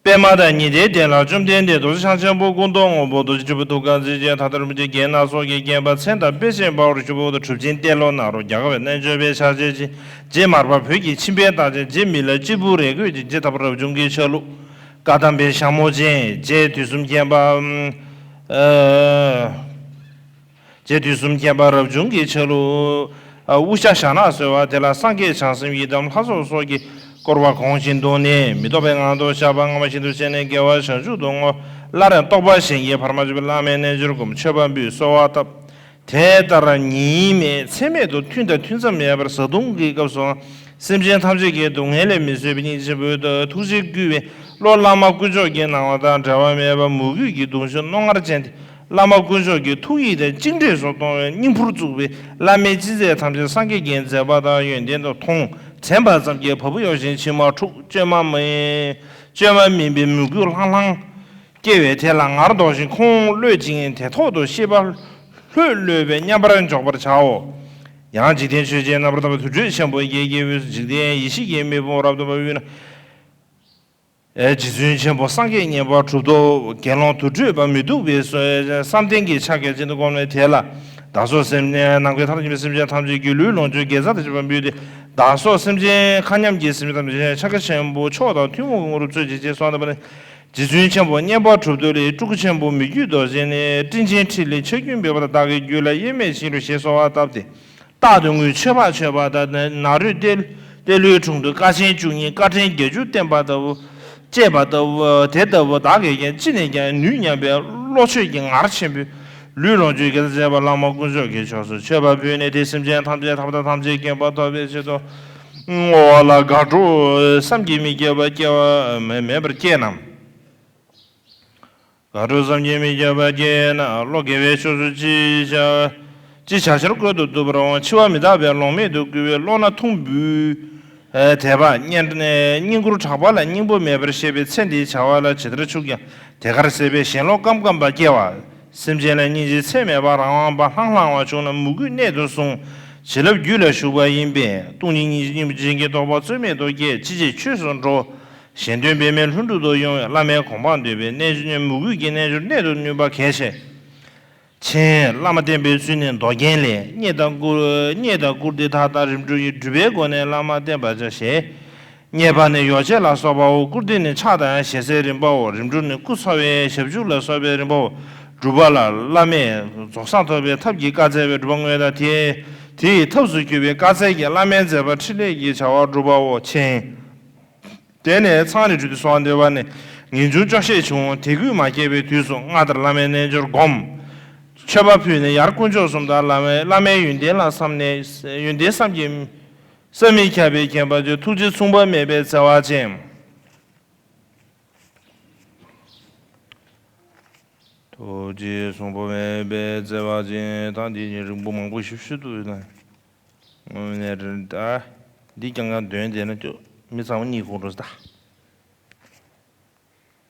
པདྨ་དང་ཉི་ཟླའི་གདན་ལ་བཅོམ་ལྡན་འདས་རྡོ་རྗེ་འཆང་ཆེན་པོ་སྐུ་མདོག་སྔོན་པོ་རྡོ་རྗེ་དྲིལ་བུ་ཐུགས་ཀར་འཛིན་ཅིང་ད་ལྟར་རིན་པོ་ཆེ་རྒྱན་སྣ་ཚོགས་ཀྱིས་བརྒྱན་པ་མཚན་དང་དཔེ་བྱད་འབར་བར་གྱུར་པ་འོག་ཏུ་གྲུབ་ཆེན་ཏེ་ལོ་ནཱ་རོ་རྒྱ་གར་བའི་རྣལ་འབྱོར་པའི་ཕྱག་རྒྱ་ཅན། རྗེ་མར་པ་བོད་ཀྱི་ཁྱིམ་པའི་རྟགས་ཅན། རྗེ་མི་ལ་སྐྱེས་བུ་རེ་རྒོད་ཅན། རྗེ་ཐར་པ་རབ་བྱུང་གི་ཆ་ལུགས་བཀའ་གདམས་པའི་ཞྭ་མོ་ཅན། རྗེ་དུས་གསུམ་མཁྱེན་པ། ཨ། རྗེ་དུས་གསུམ་མཁྱེན་པ་རབ་བྱུང་གི་ཆ་ལུགས། ཨ། དབུ་ཞྭ་ཞྭ་ནག་གསོལ་བ་དེ་ལ་སངས་རྒྱས་བྱང་སེམས་ཡི་དམ་ལྷ་ཚོགས་སོགས་ཀྱིས་བསྐོར་བ་གོང་བཞིན་དུ་ནི་མི་ལྡོག་པའི་ངང་དུ་བཞག་པ་སྔ་མ་བཞིན་དུ་བྱས་ནས་དགེ་བ་བྱང་ཆུབ་ཏུ་བསྔོ། སླར་ཡང་རྟོགས་པ་གཞན་གྱིས་བར་མ་ཆོད་པའི་བླ་མའི་རྣལ་འབྱོར་བསྒོམ། མཆོད་པ་འབུལ། གསོལ་བ་བཏབ། དེ་ལྟར་ཉིན་མེད་མཚན་མེད་དུ་ཐུན་དང་ཐུན་མཚམས་མེད་པར་བཟའ་བཏུང་གི་སྐབས་སུའང་སེམས་ཅན་ཐམས་ཅད་ཀྱི་སྡུག་བསྔལ་ལས་མི་བཟོད་པའི་སྙིང་རྗེ་ཆེན་པོའི་ཐུགས་རྗེས་བསྐུལ་བའི་བློ་བླ་མ་དཀོན་མཆོག་གི་སྣང་བ་དང་འབྲལ་བ་མེད་པ་མོས་གུས་ཀྱི་གདུང་ཤུགས་རྣོ་ངར་ཅན་ཏེ། བླ་མ་དཀོན་མཆོག་གི་ཐུགས་ཡིད་དང་གཅིག་འདྲེས་སུ་གཏོང་བའི་སྙིང་ཕུར་བཙུགས་པའི་བླ་མའི་ཅི་མཛད་ཐམས་ཅད་སངས་རྒྱས་ཀྱི་མཛད་པ་དང་ཡོན་ཏན་དུ་མཐོང་། དྲན་པ་ཙམ་གྱིས་བ་སྤུ་གཡོ་ཞིང་མཆི་མ་འཁྲུག་བཅོས་མ་མིན། བཅོས་མ་མིན་པའི་མོས་གུས་ལྷང་ལྷང་སྐྱེ་བས་དེ་ལ་ངར་ལྡོག་ཅིང་ཁོང་གློད་ཅིང་དེ་ཐོག་ཏུ་ཤེས་པ་ལྷོད་ལྷོད་པས་མཉམ་པར་འཇོག་པར་བྱའོ། ཡང་འཇིག་རྟེན་ཆོས་ཅན་རྣམ་པར་དག་པའི་དུར་ཁྲོད་ཆེན་པོ་བརྒྱད་ཀྱི་དབུས་སུ་འཇིག་རྟེན་ཡེ་ཤེས་ཀྱི་མེ་དཔུང་རབ་ཏུ་འབར་བའི་དབུས་ན། རྗེ་བཙུན་ཆེན་པོ་སངས་རྒྱས་མཉན་པ་གྲུབ་ཐོབ་དགེ་སློང་དུར་ཁྲོད་པ་མི་སྡུག་པའི་བསམ་གཏན་གྱི་ཕྱག་རྒྱ་ཅན་དུ་བསྒོམས་ནས་དེ་ལ་བདག་སོགས་སེམས་ནམ་མཁའི་མཐའ་ལ་སྐྱེས་པའི་སེམས་ཅན་ཐམས་ཅད་ཀྱི་ལུས་ལོངས་སྤྱོད་དགེ་རྩ་དང་བཅས་པ་འབུལ་ཏེ། བདག་སོགས་སེམས་ཅན་མཁའ་མཉམ་གྱི་སེམས་ཅན་ཐམས་ཅད་ཕྱག་རྒྱ་ཆེན་པོ་མཆོག་དང་ཐུན་མོང་གི་དངོས་གྲུབ་སྩོལ་ཅིག་ཅེས་གསོལ་བ་བཏབ་པ་ནས། རྗེ་བཙུན་ཆེན་པོ་མཉན་པ་གྲུབ་ཐོབ་ལས་སྤྲུལ་སྐུ་ཆེན་པོ་མི་བསྐྱོད་རྡོ་རྗེ་ནས་སྤྲིན་ཆེན་ཐིག་ལེ་ཕྱག་རྒྱུན་འབེབས་པ་དང་བདག་གི་རྒྱུད་ལ་དབྱེར་མེད་ཞིང་རུ་ཞེས་གསོལ་བ་བཏབ་སྟེ། རྟག་ཏུ་དངུལ་མཆོད་པ་མཆོད་པ་དང་ནཱ་རོས་ཏེ་ལོའི་དྲུང་དུ་ཀ་ཆེན་བཅུ་གཉིས་ཀ་ཕྲེང་བརྒྱད་ཅུ་བསྟན་པ་ལྟ་བུ། བཅས་པ་ལྟ་བུ་དེ་ལྟ་བུ་བདག་གིས་ཀྱང་ཅི་ནས་ཀྱང་ནུས་སྙམ་པའི་བློ་ཆོས་ཀྱི་ངར་ཆེན་པོས་ལུས་ལོངས་སྤྱོད་དགེ་རྩ་བཅས་པ་བླ་མ་དཀོན་མཆོག་གི་ཕྱོགས་སུ་མཆོད་པ་ཕུལ་ནས་དེ་སེམས་ཅན་ཐམས་ཅད་ཐར་པ་དང་ཐམས་ཅད་མཁྱེན་པ་ཐོབ་པའི་ཆེད་དུ་བསྔོ་བ་ལ་དགའ་སྤྲོ་བསམ་གྱིས་མི་ཁྱབ་པ་སྐྱེ་བ་མེད་པར་སྐྱེས་ན། དགའ་སྤྲོ་བསམ་གྱིས་མི་ཁྱབ་པ་སྐྱེས་ན་བློ་དགེ་བའི་ཕྱོགས་སུ་ཅི་བྱ་ཅི་བྱ་ཕྱིར་བཀོད་དུ་བཏུབ་པར་འོང་། འཆི་བ་མི་རྟག་པའི་ལོང་མེད་དུ་བསྐུལ་བའི་བློ་སྣ་ཐུང་འབུལ། དད་པ་བསྙེན་བསྙེན་བཀུར་དྲག་པ་ལ་སྙིང་པོ་མེད་པར་བཤད་པའི་ཚེ་འདིའི་བྱ་བ་ལ་ཇི་ལྟར་ཆུག་ཀྱང་དེ་གར་ཟད་པས་ཞེན་ལོག་སྐམ་སྐམ་པ་སྐྱེ་བ། སེམས་ཅན་ལ་སྙིང་རྗེའི་ཚད་མེད་པ་རང་དབང་པ་ལྷང་ལྷང་བ་བྱུང་ལ་མོས་གུས་གནད་དུ་བཟུང་། བྱིན་རླབས་རྒྱུད་ལ་ཞུགས་པ་ཡིན་པས་སྟོང་ཉིད་སྙིང་རྗེ་སྙིང་པོ་ཅན་གྱི་རྟོགས་པ་རྩོལ་མེད་དུ་སྐྱེ། ཅི་ཕྱིར་ཆོས་སུ་འགྲོ། གཞན་དོན་འབད་མེད་ལྷུན་གྲུབ་ཏུ་དབྱུང་བའི་བླ་མའི་གོ་འཕང་འདོད་པའི་རྣལ་འབྱོར་མོས་གུས་ཀྱི་རྣལ་འབྱོར་གནད་དུ་བསྣུན་པ་གལ་ཆེ། མཆན། བླ་མ་བསྟེན་པའི་ཚུལ་ནི་མདོ་རྒྱན་ལས། རྙེད་དང་བཀུར་རྙེད་དང་བཀུར་སྟི་དག་དང་རིམ་གྲོ་ཡིས། སྒྲུབ་པའི་སྒོ་ནས་བླ་མ་བསྟེན་པར་བྱ་ཞེས། རྙེད་པ་ནི་ཡོ་བྱད་ལ་སོགས་པའོ། བཀུར་སྟི་ནི་ཕྱག་དང་ཞལ་ཟས་རིམ་པའོ། རིམ་གྲོ་ནི་སྐུ་འཚོ་བའི་ཞབས་ཕྱི་ལ་སོགས་པའི་རིམ་པའོ། སྒྲུབ་པ་ལ་བླ་མས་རྫོགས་སངས་ཐོབ་པའི་ཐབས་ཀྱིས་བཀའ་སྩལ་བའི་སྒྲུབ་པ་དངོས་དང་། དེ་དེ་ཡི་ཐབས་སུ་གྱུར་པའི་བཀའ་སྩལ་གྱི་བླ་མའི་མཛད་པ་འཕྲིན་ལས་ཀྱི་བྱ་བ་སྒྲུབ་པའོ། མཆན། དེ་ནས་མཚང་རེ་དྲུད་དེ་གསོལ་བ་འདེབས་པ་ནི། ངེས་འབྱུང་སྐྱོ་ཤས་བྱུང་། དད་གུས་མ་སྐྱེས་པའི་དུས་སུ་སྔར་ལྟར་བླ་མའི་རྣལ་འབྱོར་བསྒོམ། མཆོད་པ་ཕུལ་ནས་ཡར་དཀོན་མཆོག་གསུམ་དང་བླ་མའི་བླ་མའི་ཡོན་ཏན་ལ་བསམ་ནས་ཡོན་ཏན་བསམ་གྱིས་བསམ་མི་ཁྱབ་པའི་མཁྱེན་པ་ཆེ། ཐུགས་རྗེ་མཚུངས་པ་མེད་པའི་བརྩེ་བ་ཅན། ཐུགས་རྗེ་མཚུངས་པ་མེད་པའི་བརྩེ་བ་ཅན། ད་འདི་ནི་རིང་པོ་མང་པོ་ཞིག་ཞུ་ཐུབ་ཡོད་ན། དངོས་གནས་རེད་ད། འདི་རྐྱང་རྐྱང་འདོན་བསྡད་ན་ཅོ་མི་ཚང་མ་གཉིད་ཁུག་འགྲོ་ས་ད།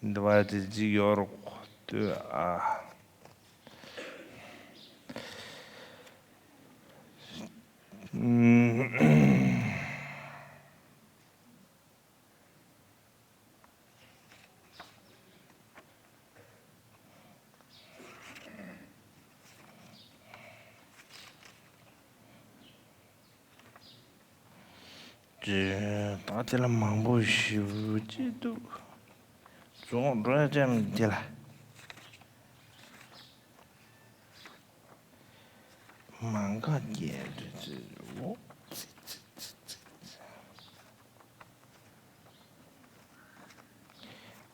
འདི་བ་དེ་གཅིག་ཡོད་རོགས་ལྟོས་ཨ། ཅེས་ད་དེ་ལ་མང་པོ་ཞེ་པོ་ཅིག་འདུག་རྫོང་འགྲོ་ཡ་ཅན་དེ་ལ་མང་ག་རྒྱལ་རེ་ཅེ་འོ་ཙི་ཙི་ཙི་ཙི་ཙི།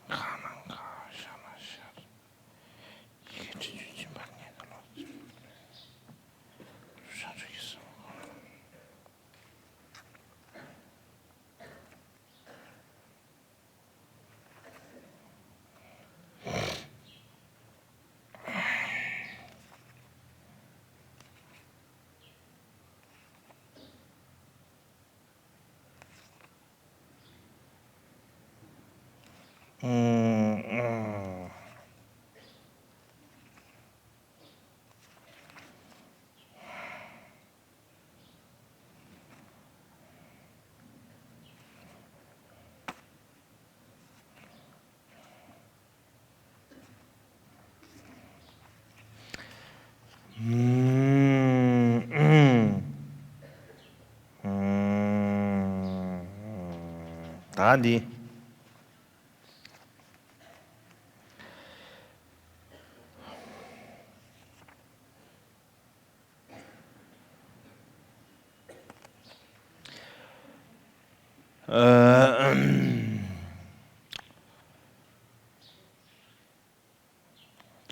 ཁ་ནང་ཁ་ཤ་ན་ཤར། ཡི་གེ་འཕྲིན་བཅུད་སྦྱིན་པ་ངེས་དང་ལོག་བྱང་ཆུབ་ཀྱི་སེམས། ད་འདི།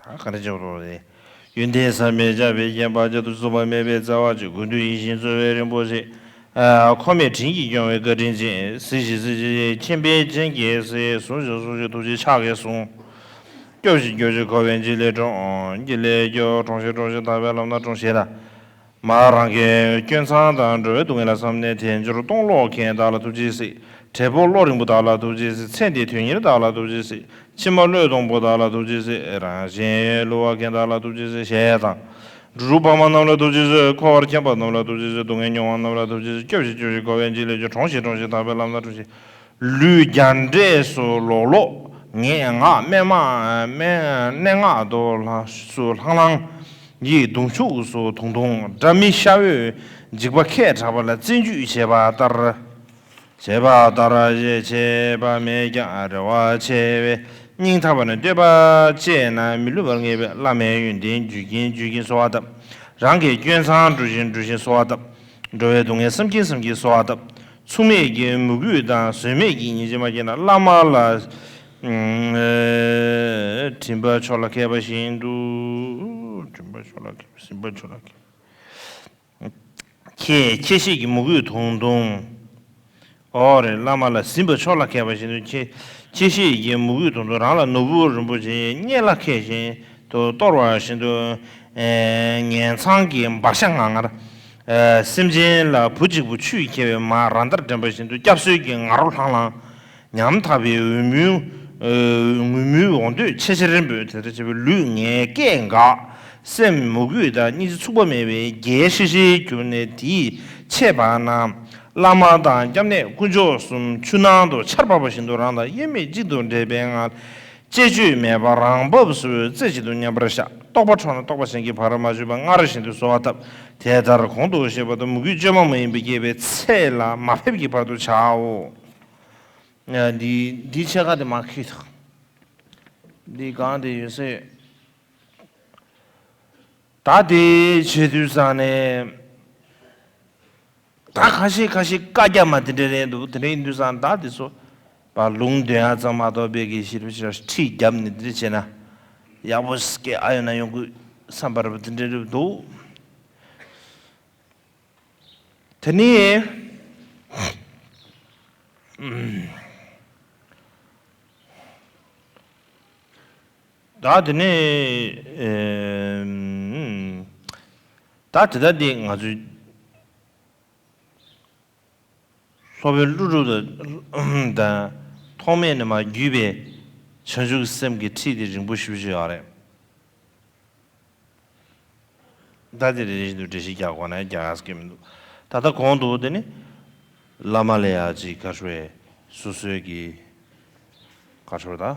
ད་ག་རེ་བྱེད་རོགས་རེད། ཡོན་ཏན་ཟད་མེད་ཆགས་པའི་བརྒྱན་པ་བརྒྱ་དུ་ཚུགས་པ་མེད་པའི་བརྩེ་བ་ཅན། དགོས་འདོད་ཡིད་བཞིན་སྩོལ་བའི་རིན་པོ་ཆེ། ཨ། འཁོར་མེད་དྲིན་གྱིས་སྐྱོང་བའི་བཀའ་དྲིན་ཅན། གཟིགས་ཤིག་གཟིགས་ཤིག་མཁྱེན་པའི་སྤྱན་གྱིས་གཟིགས། ཟུང་ཞིག་ཟུང་ཞིག་ཐུགས་རྗེའི་ཕྱག་གིས་བཟུང་། སྐྱོབས་ཤིག་སྐྱོབས་ཤིག་འཁོར་བའི་འཇིགས་ལས་སྒྲོལ། འཇིགས་ལས་སྐྱོབ། དྲོངས་ཤིག་དྲོངས་ཤིག་དག་པའི་ལམ་སྣ་དྲོངས་ཞེས་དང་། མ་རང་གི་སྐྱོན་མཚང་དང་འགྲོ་བའི་སྡུག་བསྔལ་ལ་བསམ་ནས་དལ་འབྱོར་སྟོང་ལོག་མཁན་དག་ལ་ཐུགས་རྗེས་གཟིགས། བྲེལ་པོ་བློ་རིང་པོ་དག་ལ་ཐུགས་རྗེས་གཟིགས། ཚེ་འདིའི་དོན་གཉེར་དག་ལ་ཐུགས་རྗེས་གཟིགས། ཕྱི་མ་བློས་གཏོང་པོ་དག་ལ་ཐུགས་རྗེས་གཟིགས། རང་གཞན་བསླུ་བ་མཁན་དག་ལ་ཐུགས་རྗེས་གཟིགས་ཞེས་དང་། འགྲོ་དྲུག་ཕ་མ་རྣམས་ལ་ཐུགས་རྗེས་གཟིགས། འཁོར་བར་འཁྱམས་པ་རྣམས་ལ་ཐུགས་རྗེས་གཟིགས། སྡུག་བསྔལ་མྱོང་བ་རྣམས་ལ་ཐུགས་རྗེས་གཟིགས། སྐྱོབས་ཤིག་སྐྱོབས་ཤིག་འཁོར་བའི་འཇིགས་ལས་སྐྱོབ། དྲོངས་ཤིག་དྲོངས་ཤིག་དག་པའི་ལམ་སྣ་དྲོངས་ཤིག། ལུས་རྒྱ་འདྲེས་སུ་ལོག་ལོག་ངན་ངག་སྨྲེ་མ་སྨྲེ་སྣེ་ངག་དུ་ལྷ་སུ་ལྷང་ལྷང་། ཡིད་གདུང་ཤུགས་སུ་དུང་དུང་། སྒྲ་མི་ཤ་འོད་འཇིགས་པ་ཁས་དྲག་པ་ལ་བརྩོན་འགྲུས་བྱེད་པ་ལྟར། བྱེད་པ་ལྟར་ཞེས་བྱེད་པ་མེད་ཀྱང་རེ་བ་ཆེ་བས་སྙིང་ཐག་པ་ནས་བསྟོད་པ་བཅས་ན་མི་བསླུ་བར་ངེས་པའི་བླ་མའི་ཡོན་ཏན་བརྗོད་ཀྱིན་བརྗོད་ཀྱིན་གསོལ་བ་བཏབ། རང་གི་སྐྱོན་མཚང་འགྲོ་བཞིན་འགྲོ་བཞིན་གསོལ་བ་བཏབ། འགྲོ་བའི་སྡུག་བསྔལ་བསམ་གྱིན་བསམ་གྱིན་གསོལ་བ་བཏབ། མཚུངས་མེད་ཀྱི་མོས་གུས་དང་བཟོད་མེད་ཀྱི་ཉིན་བྱེད་མ་སྐྱེས་ན་བླ་མ་ལ། ཨ། དྲིན་པ་མཆོག་ལ་མཁས་པ་བཞིན་དུ། དྲིན་པ་མཆོག་ལ་མཁས་པ་སྲིད་པ་མཆོག་ལ་མཁས། ཁྱེད་ཁྱེད་ཤེས་ཀྱི་མོས་གུས་དུང་དུང་། ཨོ་རེད། བླ་མ་ལ་ཟིན་པ་མཆོག་ལ་མཁས་པ་བཞིན་དུ་ཁྱེད་ཁྱེད་ཤེས་ཀྱི་མོས་གུས་དུང་དུང་། རང་ལ་ནོར་བུ་རིན་པོ་ཆེ་སྙེ་ལ་ཁད་བཞིན་དུ་གཏོར་བ་བཞིན་དུ། ཨེ། ངན་མཚང་གི་འབར་ཤ་ངར་ངར། སེམས་ཅན་ལ་བུ་གཅིག་པུ་ཆུས་ཁྱེར་བའི་མ་ར་མདར་འདྲེན་པ་བཞིན་དུ་སྐྱབས་གསོལ་གྱི་ང་རོ་ལྷང་ལྷང་། ཉམ་ཐག་པའི་འོད་མུན། ངུད་མུན་འོ་འདོད་ཆེ་ཆེར་འབོད། དེ་ལྟར་བྱས་པའི་ལུས་ངལ་སྐད་འགག། སེམས་མོས་གུས་དང་སྙིང་རྗེ་ཚུགས་པ་མེད་པའི་རྒྱལ་ཤི་ཤིར་གྱུར་ནས། དེའི་ཆད་པ་ན་བླ་མ་དང་སྐྱབས་གནས་དཀོན་མཆོག་གསུམ་ཆུ་ནང་དུ་ཆར་བབས་པ་བཞིན་དུ་རང་དང་དབྱེར་མེད་གཅིག་ཏུ་འདྲེས་པའི་ངང་། བཅས་བཅོས་མེད་པར་རང་བབས་སུ་རྩེ་གཅིག་ཏུ་མཉམ་པར་བཞག། རྟོགས་པ་འཕྲོག་ན་རྟོགས་པ་གཞན་གྱིས་བར་མ་ཆོད་པ་སྔར་བཞིན་དུ་གསོལ་བ་བཏབ། དེ་ལྟར་གོང་དུ་བཤད་པ་དང་མོས་གུས་བཅོས་མ་མ་ཡིན་པས་བསྐྱེད་པའི་ཚེ་ལ་མ་ཕེབས་ཀྱི་བར་དུ་བྱའོ། ཡ། འདི་འདི་ཕྱེད་ཀ་དེ་མ་ཁེལ་ཐག་འདི་གང་དེ་ཡོད་ས་ཡོད། ད་དེ་བྱེད་དུས་ཙང་ནས། ད་ཁ་ཤས་ཁ་ཤས་བཀའ་རྒྱ་མ་དེ་འདྲ་རེད་འདུག་དེ་འདྲ་ཡིན་དུས་ཙང་ད་དེ་ཚོ་པ་ལུང་འདོན་ཡ་ཙམ་མ་གཏོགས་པའི་གི་ཞིབ་ཞིབ་ཁྲིད་བརྒྱབ་ནས་དེ་འདྲ་བྱས་ན་ཡག་པོ་སྐད་ཨ་ཡོད་ན་ཡོང་གི་བསམ་པར་དེ་འདྲ་རེད་འདུག་དེ་ནས་ད་དེ་ནས་ད་དེ་ད་དེ་ང་ཚོའི། སློབ་དཔོན་ཀླུ་སྒྲུབ་དང་ཐོགས་མེད་ནས་མར་བརྒྱུད་པའི་བྱང་ཆུབ་སེམས་ཀྱི་ཁྲིད་དེ་རིང་པོ་ཞེ་པོ་ཅིག་ཡོད་རེད། ད་དེ་རེ་རེ་བཞིན་དུ་འགྲེལ་བཤད་རྒྱག་དགོས་ན་རྒྱག་ཡག་གི་མི་འདུག་ད་ལྟ་གོང་དུ་དེ་ནི་བླ་མ་ལ་ཡ་ཅིག་ག་རེ་ཟེར། སོ་སོའི་གི་ག་རེ་ཟེར་ད།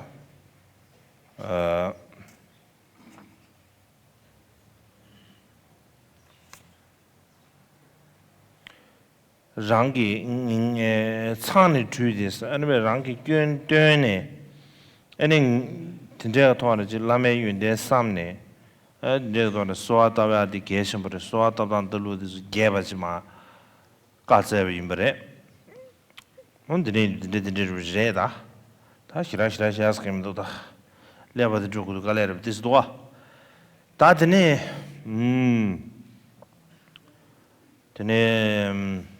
རང་གི་ཚང་ནས་བྲུས་ཏེ་ཨ་ནི་བས་རང་གི་སྐྱོན་བཏོན་ནས་ཨ་ནི་དེ་འདྲའི་ཐོག་ནས་ཅིག་བླ་མའི་ཡོན་ཏན་བསམ་ནས་ཨ་དེ་འདྲའི་ཐོག་ནས་གསོལ་བ་བཏབ་ཡ་དེ་གལ་ཆེན་པོ་རེད། གསོལ་བ་བཏབ་སྟངས་བཏབ་ལུགས་དེ་ཚོ་རྒྱས་པ་ཅིག་མ་བཀའ་སྩལ་བ་ཡིན་པ་རེད། འོ་འདི་འདྲའི་འདི་འདྲའི་འདི་འདྲའི་རེད་ད། ད་ཞེ་དྲག་ཞེ་དྲག་བཤད་ས་གང་མི་འདུག་ད། ཀླད་པ་དེ་འགྲོ་དགོས་འདུག་དཀའ་ལས་རེད་པ་ཏིས་འདུག་ཨ། ད་དེ་ནས་ཨུམ། དེ་ནས་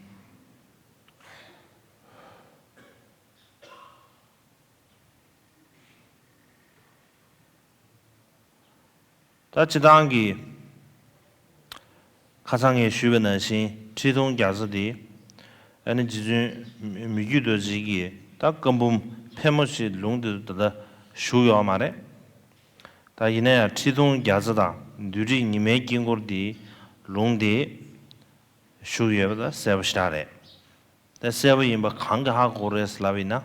ད་སྤྱིར་བཏང་གི་ཁ་སང་ངས་ཞུས་པ་ནང་བཞིན་ཁྲི་སྟོང་བརྒྱ་རྩ་དེ་ཨ་ནི་རྗེ་བཙུན་མི་བསྐྱོད་རྡོ་རྗེ་གིས་ད་བཀའ་འབུམ་ཕལ་མོ་ཆེ་ལུང་དེ་ད་ལྟ་བཞུགས་ཡོད་མ་རེད། ད་ཡིན་ན་ཡང་ཁྲི་སྟོང་བརྒྱ་རྩ་དང་བདུད་དྲེད་ཉི་མའི་དཀྱིལ་འཁོར་དེ་ལུང་དེ་བཞུགས་ཡོད་པ་ད་གསལ་པོ་ཞེ་དྲག་རེད། ད་གསལ་པོ་ཡིན་པ་གང་གིས་ཧ་གོ་རེད་ལབ་ཡིན་ན།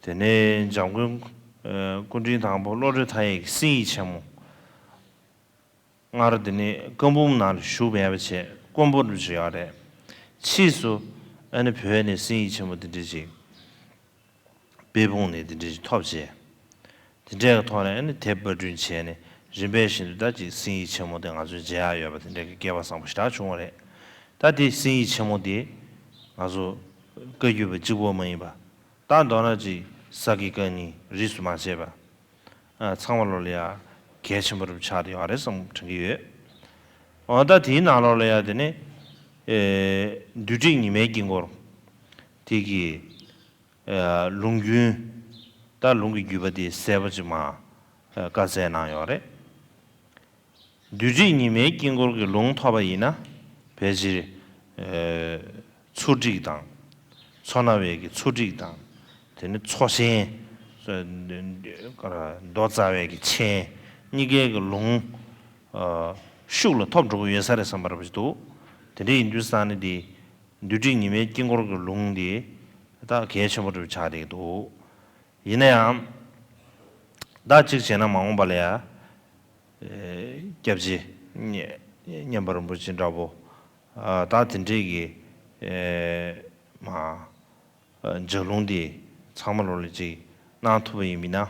དེ་ནས་འཇམ་མགོན་སྐུ་ཕྲེང་དང་པོ་བློ་གྲོས་མཐའ་ཡས་ཀྱི་སེང་ཡིག་ཆེན་མོ། སྔར་དེ་ནས་བཀའ་འབུམ་ནང་ལ་བཞུགས་པའི་བྱས་དཀོན་པོ་འདྲ་ཅིག་ཡོད་རེད། ཕྱིས་སུ་ཨ་ནི་བོད་ནས་སེང་ཡིག་ཆེན་མོ་དེ་འདྲ་ཅིག་དཔལ་སྤུངས་ནས་དེ་འདྲ་ཞིག་ཐོབ་བྱས། དེ་འདྲའི་ཐོག་ནས་ཨ་ནི་དེབ་པར་སྐྲུན་བྱས་ནས་རིམ་པས་བཞིན་དུ་ད་ཅིག་སེང་ཡིག་ཆེན་མོ་དེ་ང་ཚོས་མཇལ་ཡག་ཡོད་པ་དེ་འདྲའི་གི་སྐལ་བ་བཟང་པོ་ཞེ་དྲག་བྱུང་བ་རེད། ད་དེ་སེང་ཡིག་ཆེན་མོ་དེ་ང་ཚོ་བཀའ་བརྒྱུད་པ་གཅིག་པོ་མ་ཡིན་པ། ད་མདོར་ན་ཅིག་ས་དགེ་བཀའ་རྙིང་རིས་སུ་མ་ཆད་པ། ཨ་ཚང་མ་ལོ་ལ་ཡ་གལ་ཆེན་པོ་རུ་ཆགས་བསྡད་ཡོད་རེད་བསམ་དྲན་གྱི་ཡོད། འོ་ད་དེའི་ནང་ལོགས་ལ་ཡ་དེ་ནི་ཨེ་བདུད་དྲེད་ཉི་མའི་དཀྱིལ་འཁོར་དེ་གི་ལུང་རྒྱུན། ད་ལུང་གི་བརྒྱུད་པ་དེ་གསལ་པོ་ཅིག་མ་བཀའ་སྩལ་གནང་ཡོད་རེད། བདུད་དྲེད་ཉི་མའི་དཀྱིལ་འཁོར་གྱི་ལུང་ཐོབ་པ་ཡིན་ན་ཕལ་ཆེར་ཚུར་ཁྲིད་དང་། ཚོར་སྣང་བའི་གི་ཚུར་ཁྲིད་དང་། དེ་ནི་ཚོར་ཤེས། མདོ་རྩ་བའི་གི་མཆན་གཉིས་ཀའི་གི་ལུང་ཤུགས་ལ་ཐོབ་འགྲོ་གི་ཡོད་ས་རེད་བསམ་པ་རེད་འདུག་དེ་འདྲ་ཡིན་དུས་ས་ནི་དེ། བདུད་དྲེད་ཉི་མའི་དཀྱིལ་འཁོར་གྱི་ལུང་འདི་ད་གལ་ཆེན་པོ་འདྲ་ཆགས་བསྡད་འདུག་ཡིན་ན་ཡང་། ད་གཅིག་བྱས་ན་མ་འོངས་པ་ལ་ཡ། སྐྱབས་རྗེ་མཉན་པ་རིན་པོ་ཆེ་འདྲ་པོ། ད་དེ་འདྲས་ཀྱི་མ་ལྗགས་ལུང་འདི་ཚང་མ་ལོ་ལ་ཅིག་གནང་ཐུབ་པ་ཡིན་མིན་ན་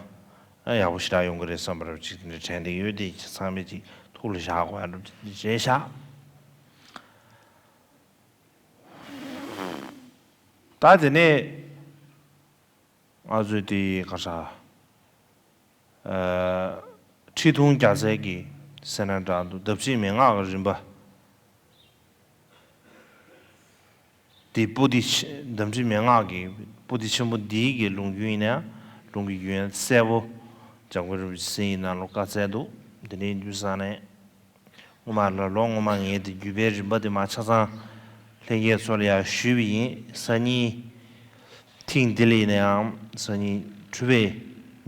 ཡག་པོ་ཞེ་དྲག་ཡོང་གི་རེད་བསམ་པ་རེ་ཅིག་དེ་འདྲ་དྲན་བསྡད་ཡོད། དེ་ཚང་མས་ཅིག་ཐུགས་ལ་བཞག་དགོས་ཡ་འདྲ་ཅིག་རེད་ཤག་ད་དེ་ནས་ང་ཚོས་དེ་ག་ས། ཁྲི་སྟོང་བརྒྱ་རྩ་གི་ཟེར་ན་འདྲ་འདུག་འདབ་ཆགས་མན་ངག་གི་རིམ་པ། དེ་པོ་ཏི་ཆེ་འདབ་ཆགས་མན་ངག་གི་པོ་ཏི་ཆེན་པོ་འདིའི་གི་ལུང་རྒྱུན་ཡིན་ན་ཡང་ལུང་གི་རྒྱུན་གསལ་པོ་འཇམ་མགོན་རིན་པོ་ཆེ་སེང་ཡིག་ནང་ལ་བཀའ་སྩལ་འདུག་དེ་ནས་འདུག་ས་ནས། སྔོན་མ་ལ་ལོ་སྔོན་མ་ངས་དེ་བརྒྱུད་པའི་རིམ་པ་དེ་མ་ཆ་ཚང་ལྷན་རྒྱས་ཚོ་ལ་ཡང་ཞུས་པ་ཡིན། སང་ཉིན་ཐེངས་འདི་ལ་ཡིན་ན་ཡང་སང་ཉིན་གྲུབ་པའི་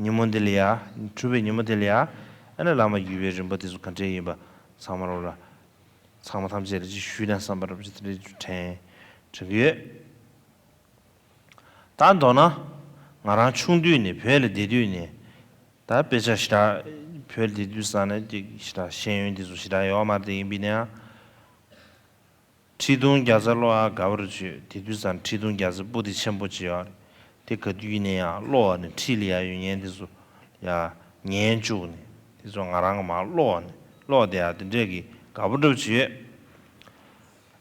ཉིན་མོ་འདི་ལ་ཡང་གྲུབ་པའི་ཉིན་མོ་འདི་ལ་ཡང་ཨ་ནི་བླ་མ་བརྒྱུད་པའི་རིམ་པ་དེ་ཚོ་ག་འདྲས་ཡིན་པ་ཚང་མ་རོགས་ལ་ཚང་མ་ཐམས་ཅད་ལ་ཅིག་ཞུས་ན་བསམ་པ་རབ་ཅིག་དེ་འདྲས་དྲན་དྲན་གི་ཡོད། ད་མདོར་ན་ང་རང་ཆུང་དུས་ནས་བོད་ལ་བསྡད་དུས་ནས་ད་དཔེ་ཆ་ཞེ་དྲག་བོད་ལ་བསྡད་དུས་ཙང་ནས་ཅིག་ཞེ་དྲག་ཤེས་ཡོན་དེ་ཚོ་ཞེ་དྲག་ཡོད་མ་རེད། དེ་ཡིན་པ་ཡིན་ན་ཡང་ཁྲི་གདུང་བརྒྱ་རྩ་ཀློག་ཡག་དགའ་པོ་རེད་བྱས། དེ་དུས་ཙང་ཁྲི་གདུང་བརྒྱ་རྩ་པོ་ཏི་ཆེན་པོ་ཅིག་ཡོད་རེད། དེ་ག་དུས་ཡིན་ན་ཡང་ཀློག་ནས་ཁྲིད་ལ་ཡག་ཡོད་མཁན་དེ་ཚོ་ཡར་ཉན་བཅུག་ནས་དེ་ཚོ་ང་རང་གིས་མར་ཀློག་ནས་ཀློག་བསྡད་ཡག་དེ་འདྲས་ཀྱི་དགའ་པོ་འདྲ་པོ་ཅིག་ཡོད།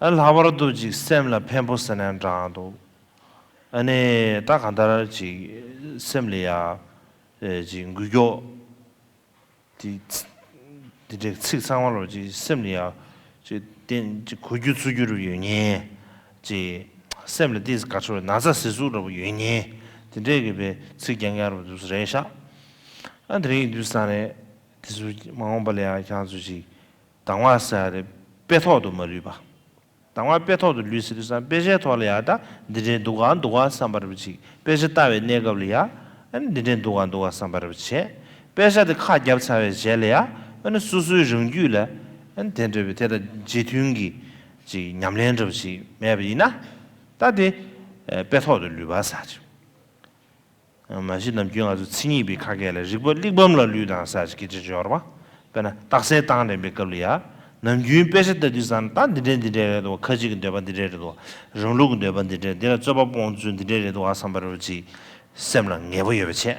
ཨ་ལྷག་པར་དུ་ཅིག་སེམས་ལ་ཕན་པོ་ཟེར་ན་འདྲ་འདུག་ཨ་ནི་ད་གང་ལྟར་ཅིག་སེམས་ལ་ཡ་ཨེ་ཅིག་འགུལ་སྐྱོད་དེ་དེ་འདྲའི་ཚིག་ཚང་མ་ལོ་ཅིག་སེམས་ལ་ཡ་ཅིག་བསྟན་ཅིག་གོ་རྒྱུ་ཚོར་རྒྱུ་རུ་ཡོད་ཉེན། ཅིག་སེམས་ལ་ཏིས་ག་ཚོད་ན་ཚ་ཟེར་ཟུག་འདྲ་པོ་ཡོད་ཉེན། དེ་འདྲའི་གི་བའི་ཚིག་རྐྱང་རྐྱང་རུ་འདུག་རེད་ཤག་ཨ་དེ་རིང་དུས་སང་རེད། དེ་ཚོ་མ་འོངས་པ་ལ་ཡ་ཁྱང་ཚོ་ཅིག་གདམས་ངག་ཟེར་ཡ་རེད། དཔེ་ཐོག་ཏུ་མ་ལུས་པ། གདམས་ངག་དཔེ་ཐོག་ཏུ་ལུས་ཟེར་དུས་ཙང་དཔེ་ཆའི་ཐོག་ལ་ཡ་ད་འདི་འདྲའི་འདུག་ག་འདུག་ག་བསམ་པ་རེ་བ་ཅིག་དཔེ་ཆ་ལྟ་བའི་གནས་སྐབས་ལ་ཡ་ཨ་ནི་འདི་འདྲའི་འདུག་ག་འདུག་ག་བསམ་པ་རེ་བ་བྱས། དཔེ་ཆ་དེ་ཁ་བརྒྱབ་ཚར་བའི་རྗེས་ལ་ཡ་ཨ་ནི་སོ་སོའི་རང་རྒྱུད་ལ་ཨ་ནི་དེ་འདྲ་བའི་དེ་དང་རྗེས་མཐུན་གྱི་ཅིག་ཉམས་ལེན་འདྲ་བ་ཅིག་མེད་པ་ཡིན་ན་ད་དེ་དཔེ་ཐོག་ཏུ་ལུས་པ་ཟེར་ཅིག་མ་གཞི་ནམ་རྒྱུན་ང་ཚོ་མཚན་ཉིད་པའི་ཁ་སྐད་ལ་རིག་པ་གླེགས་བམ་ལ་ལུས་དང་ཟེར་ཅིག་སྐད་ཆ་ཡོད་རེད་པ། དཔེར་ན་རྟགས་གསལ་གཏན་འདྲེན་པའི་སྐབས་ལ་ཡ། ནམ་རྒྱུན་དཔེ་ཆ་ལྟ་དུས་ཙང་ད་འདི་འདྲས་འདི་འདྲས་རེད་འདུག་ཁ་ཅིག་གི་འདོད་པ་འདི་འདྲས་རེད་འདུག་རང་ལུགས་ཀྱི་འདོད་པ་འདི་འདྲས་འདི་ལ་རྩོད་པ་སྤོང་ཚུལ་འདི་འདྲས་རེད་འདུག་ཨ་བསམ་པ་རེ་བ་ཅིག་སེམས་ལ་ངེས་པོ་ཡོད་པ་བྱས།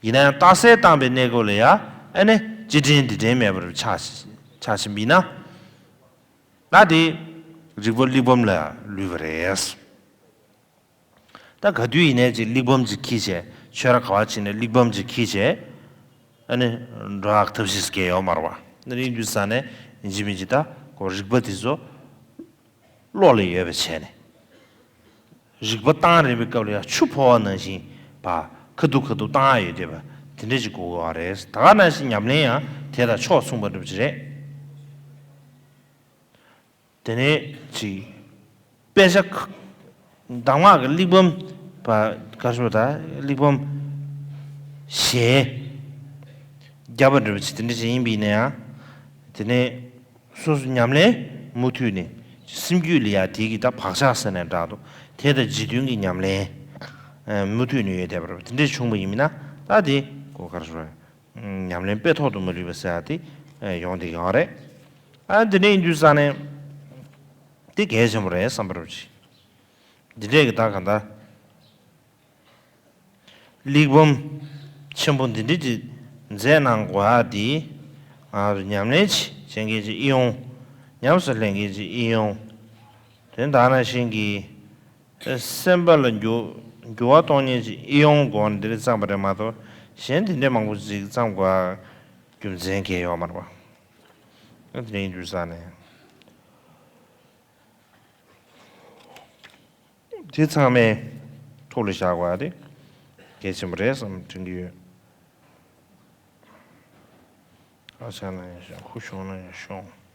ཡིན་ན་ཡང་རྟགས་གསལ་བཏང་པའི་གནས་སྐབས་ལ་ཡ་ཨ་ནི་སྤྱི་དྲན་འདི་དྲན་མེད་པར་ཆགས་ཆགས་བཞིན་པ་ཡིན་ན། ད་དེ་རིག་པ་གླེགས་བམ་ལ་ལུས་པ་རེད། ད་ག་དུས་ཡིན་ནའི་ཅིག་གླེགས་བམ་ཅིག་འཁྱེར་བྱས་ཆོས་ར་ག་བ་ཕྱིན་ནས་གླེགས་བམ་ཅིག་འཁྱེར་བྱས་ཨ་ནི་འགྲོ་ཡག་ཐབས་ཤེས་སྐྱེ་ཡོད་མ་རེད་པ། ཨ་ནི་ཡིན་དུས་ཙང་ནས་ཡིན་གཅིག་མིན་གཅིག་ད་ཁོ་རིག་པ་དེ་ཚོ་བློ་ལ་ཡོད་པ་བྱས་ནས་རིག་པ་གཏང་རན་པའི་སྐབས་ལ་ཡང་ཆུ་ཕོ་བ་ནང་བཞིན་པ་ཁ་ཐུག་ཁ་ཐུག་གཏང་ཡག་ཡོད་བསྡད་པ་དེ་འདྲ་ཅིག་དགོས་ཀྱི་ཡོད་རེད། ད་ག་ནང་བཞིན་ཉམས་ལེན་ཡང་དེ་དང་ཕྱོགས་མཚུངས་པ་འདྲ་པོ་ཅིག་རེད། དེ་ནས་ཅིག་དཔེ་ཆ་ཁ་གདམས་ངག་གི་གླེགས་བམ་པ་ག་རེ་ཞུ་ད་གླེགས་བམ་གཞན་རྒྱབ་པ་འདྲ་པོ་ཅིག་དེ་འདྲ་ཅིག་ཡིན་པ་ཡིན་ན་ཡང་། དེ་ནས་སོ་སོ་ཉམས་ལེན་མུ་མཐུད་ནས་སེམས་རྒྱུད་ལ་ཡ་དེ་གི་ད་བག་ཆགས་ཟེར་ནས་འདྲ་འདུག་དེ་དང་རྗེས་མཐུན་གྱི་ཉམས་ལེན་མུ་མཐུད་ནས་ཡོད་བསྡད་པ་རེད། དེ་འདྲ་བྱུང་བ་ཡིན་ན་ད་དེ་གོ་ག་རེ་ཞུ་ཉམས་ལེན་དཔེ་ཐོག་ཏུ་མ་ལུས་པ་ཟེར་ཡ་དེ་ཡོང་བསྡད་ཀྱི་ཡོད་རེད། ཨ་འདི་འདྲ་ཡིན་དུས་ཙང་ནས་དེ་གལ་ཆེན་པོ་རེད་བསམ་པ་རེད་ཅིག་འདི་འདྲས་ཀྱི་ད་ག་འདྲ་གླེགས་བམ་ཆེན་པོ་འདི་འདྲས་ཅིག་མཛད་གནང་དགོས་ཡ་དེ་ང་ཚོ་ཉམས་ལེན་བྱེད་མཁན་ཅིག་ཨེ་ཡོང་། ཉམས་སུ་ལེན་མཁན་ཅིག་ཨེ་ཡོང་། དེ་ད་ནང་བཞིན་གྱི། སེམས་པ་ལ་འགྱུར་འགྱུར་བ་གཏོང་མཁན་ཅིག་ཨེ་ཡོང་དགོས་ན་འདི་རེད་བརྩམས་པ་རེད་མ་གཏོགས་གཞན་དེ་འདྲས་མང་པོ་ཅིག་བརྩམས་དགོས་རྒྱུ་མཚན་གང་ཡང་ཡོད་མ་རེད་པ། དེ་ཡིན་དུས་ཙང་ནས་དེ་ཚང་མའི་ཐུགས་ལ་བཞག་དགོས་ཡ་དེ་གལ་ཆེན་པོ་རེད་བསམ་དྲན་གྱི་ཡོད། ཨ་ཆ་ན་ཡང་ཤོང་ཁུ་ཤོང་ན་ཡང་ཤོང་།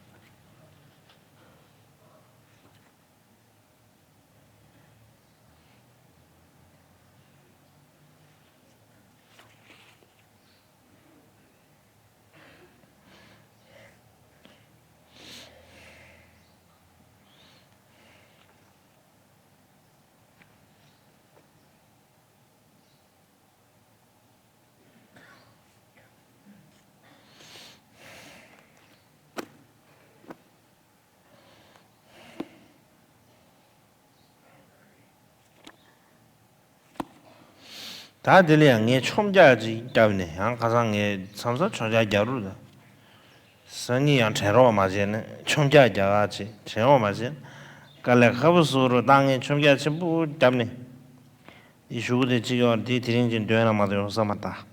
ད་དེ་ལ་ཡང་ངས་མཆོང་རྒྱག་ཅིག་བརྒྱབ་ནས་ཡང་ཁ་སང་ངས་མཚམས་མཚམས་མཆོང་རྒྱག་རྒྱག་རུ་ད། སང་ཉིན་ཡང་དྲན་རོགས་མ་བྱས་ན་མཆོང་རྒྱག་རྒྱག་ཅིག་དྲན་རོགས་མ་བྱས་ན་དཀའ་ལས་ཁག་པོ་བཟོ་རུ་ད་ངས་མཆོང་རྒྱག་ཆེན་པོ་བརྒྱབ་ནས་འདི་ཞུ་གི་དེ་གཅིག་ཡོད་རེད། དེ་དེ་རིང་གཅིག་འདོན་ན་མ་གཏོགས་ཡོང་ས་མ་རེད་ད།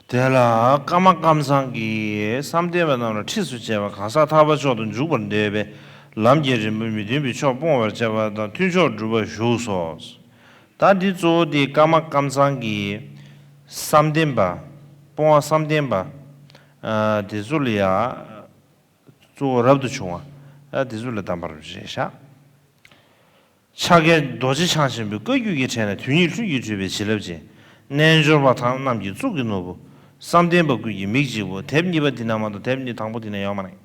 དེ་ལ་ཀརྨ་ཀཾ་ཚང་གིས་བསམ་གཏན་པ་རྣམས་ལ་ཁྲིད་སུ་བྱས་པ་གང་ཟག་ཐར་པ་མཆོག་ཏུ་འཇུག་པར་འདོད་པས་ལམ་གྱི་རིམ་པ་མི་མཐུན་པའི་ཕྱོགས་སྤོང་བར་བྱ་བ་དང་མཐུན་ཕྱོགས་སྒྲུབ་པར་ཞུགས་སོ། ད་འདི་གཙོ་བོ་དེ་ཀརྨ་ཀཾ་ཚང་གིས་བསམ་གཏན་པ། སྤོང་བ་བསམ་གཏན་པ། ཨ། དེ་ཚོ་ལ་ཡ་གཙོ་བོ་རབ་ཏུ་བྱུང་བ། ཨ། དེ་ཚོ་ལ་གདམས་པར་བྱས་བཞག་ཕྱག་རྒྱ་རྡོ་རྗེ་འཆང་ཆེན་པོའི་བཀའ་བརྒྱུད་ཀྱི་གྲས་ནས་དོན་གཉིས་ལྷུན་གྱིས་གྲུབ་པའི་བྱིན་རླབས་ཅན། རྣལ་འབྱོར་པ་དག་རྣམས་ཀྱི་གཙུག་གི་ནོར་བུ། བསམ་གཏན་པ་ཀུན་གྱི་མིག་གཅིག་པུ། དེབ་གཉིས་པ་འདི་ན་མ་གཏོགས་དེབ་གཉིས་དང་པོ་འདི་ན་ཡོད་མ་རེད།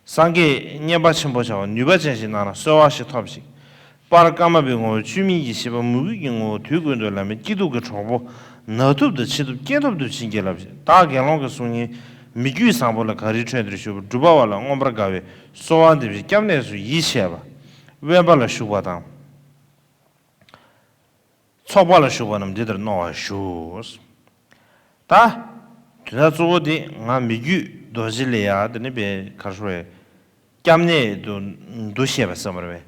སངས་རྒྱས་བསྙེན་པ་ཆེན་པོ་བྱ་བ་ནུས་པ་ཅན་ཞིག་གནང་ན་གསོལ་བ་ཞིག་ཐོབ་ཅིག་པར་ཀརྨ་པའི་ངོ་བོ་བཅུད་སྨིན་གྱི་ཤེས་པ་མོས་གུས་ཀྱི་ངོ་བོ་དུས་ཀུན་ཏུ་ལམ་མེ་སྐྱིད་སྡུག་གི་གྲོགས་པོ་ནག་ཐུབ་དང་ཕྱི་ཐུབ་སྐྱེ་ཐུབ་ཏུ་བྱིན་གྱིས་བརླབས་ཤིང་། བདག་དགེ་སློང་གི་གསུང་སྙན་མི་བསྐྱོད་བཟང་པོ་ལ་ག་རེའི་འཕྲོས་འདིར་ཞུགས་པ་སྒྲུབ་པ་བ་ལ་མངོན་པར་དགའ་བའི་གསོལ་བ་འདེབས་ཤིང་སྐྱབས་གནས་སུ་ཡིད་ཆེས་པ། དབེན་པ་ལ་བཞུགས་པ་དང་། ཚོགས་པ་ལ་བཞུགས་པ་རྣམས་འདི་ལྟར་གནང་བར་ཞུ། ད། དོན་དག་གཙོ་བོ་དེ་ང་མི་བསྐྱོད་རྡོ་རྗེ་ལ་ཡ་དེ་ནི་པའི་གར་ཧྲུའེ། སྐྱབས་གནས་དུ་འདུ་ཤེས་པ་བསམ་པར་བས།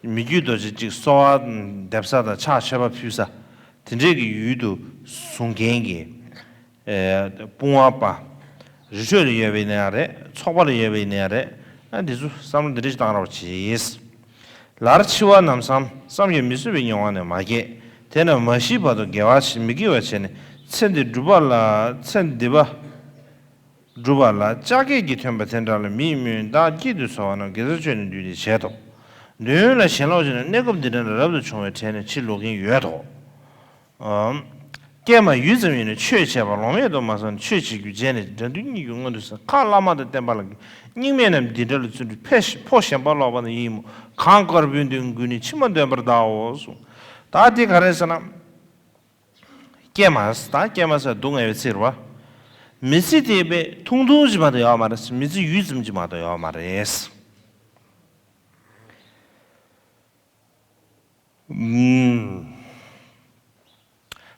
མི་བསྐྱོད་རྡོ་རྗེ་གཅིག་གསོལ་བ་འདེབས་ས་དང་ཕྱག་མཆོད་པ་ཕུལ་ས། དེ་འདྲས་ཀྱི་ཡུལ་དུ་བཟུང་མཁན་གྱི། ཨེ། དཔུང་བ་པ། རི་ཁྲོད་ལ་ཡོད་པ་ཡིན་ན་ཡང་རེད། ཚོགས་པ་ལ་ཡོད་པ་ཡིན་ན་ཡང་རེད། ཨ། འདི་ཚོ་བསམ་བློ་འདི་འདྲས་ཞིག་བཏང་རོགས་གྱིས། ལར་འཆི་བ་ནམ་བསམ་བསམ་གྱིས་མི་ཚུགས་པའི་མྱོང་བ་ནས་མ་སྐྱེས། དེ་ནས་མ་ཤི་བར་དུ་དགེ་བ་མི་དགེ་བ་བྱས་ནས་ཚེ་འདི་སྒྲུབ་པ་ལ་ཚེ་འདི་པ། སྒྲུབ་པ་ལ་ལྕགས་སྐེད་ཀྱི་ཐོན་པ་དེ་འདྲ་ལ་མིས་སྨོན་བདག་སྐྱིད་དུ་འཚོ་བ་རྣམས་དགེ་རྩ་བཅོས་ནས་འདུས་ཏེ་བྱས་ཏོ། འདོད་ཡོན་ལ་ཞེན་ལོག་བྱས་ནས་གནས་སྐབས་འདི་འདྲ་ལ་རབ་ཏུ་བྱུང་བའི་གྲས་ནས་ཕྱིར་ལོག་གིན་ཡོད་དོ། ཨམ། ཀྱེ་མ་ཡུད་ཙམ་ཡིན་ནས་ཆོས་བྱས་པ་ལོང་མེད་དུ་མ་སོང་ནས་ཆོས་བྱེད་རྒྱུ་བརྗེད་ནས་དགྲ་འདུལ་གཉིས་ཀྱི་སྔོན་དུ་སོང་ཁ་བླ་མ་དང་བསྟན་པ་ལ་སྙིགས་མའི་ནམ་འདི་འདྲ་ལ་བརྩོན་འགྲུས་འཕེལ་ཕོ་ཞེན་པ་ལོག་པ་ན་ཡིད་མུག་གངས་དཀར་པོའི་མདུན་ཀུན་ནས་མཆི་མ་འདོན་པར་གདའོ་གསུངས། ད་འདི་ག་རེ་ཟེར་ན། ཀྱེ་མ། ད་ཀྱེ་མ་ཟེར་སྡུག་བསྔལ་བའི་ཚིག་རེད་བ། མི་ཚེ་དེ་བས་ཐུང་ཐུང་ཅིག་མ་གཏོགས་ཡོད་མ་རེད། མི་ཚེ་ཡུད་ཙམ་ཅིག་མ་གཏོགས་ཡོད་མ་རེད། ཨུམ།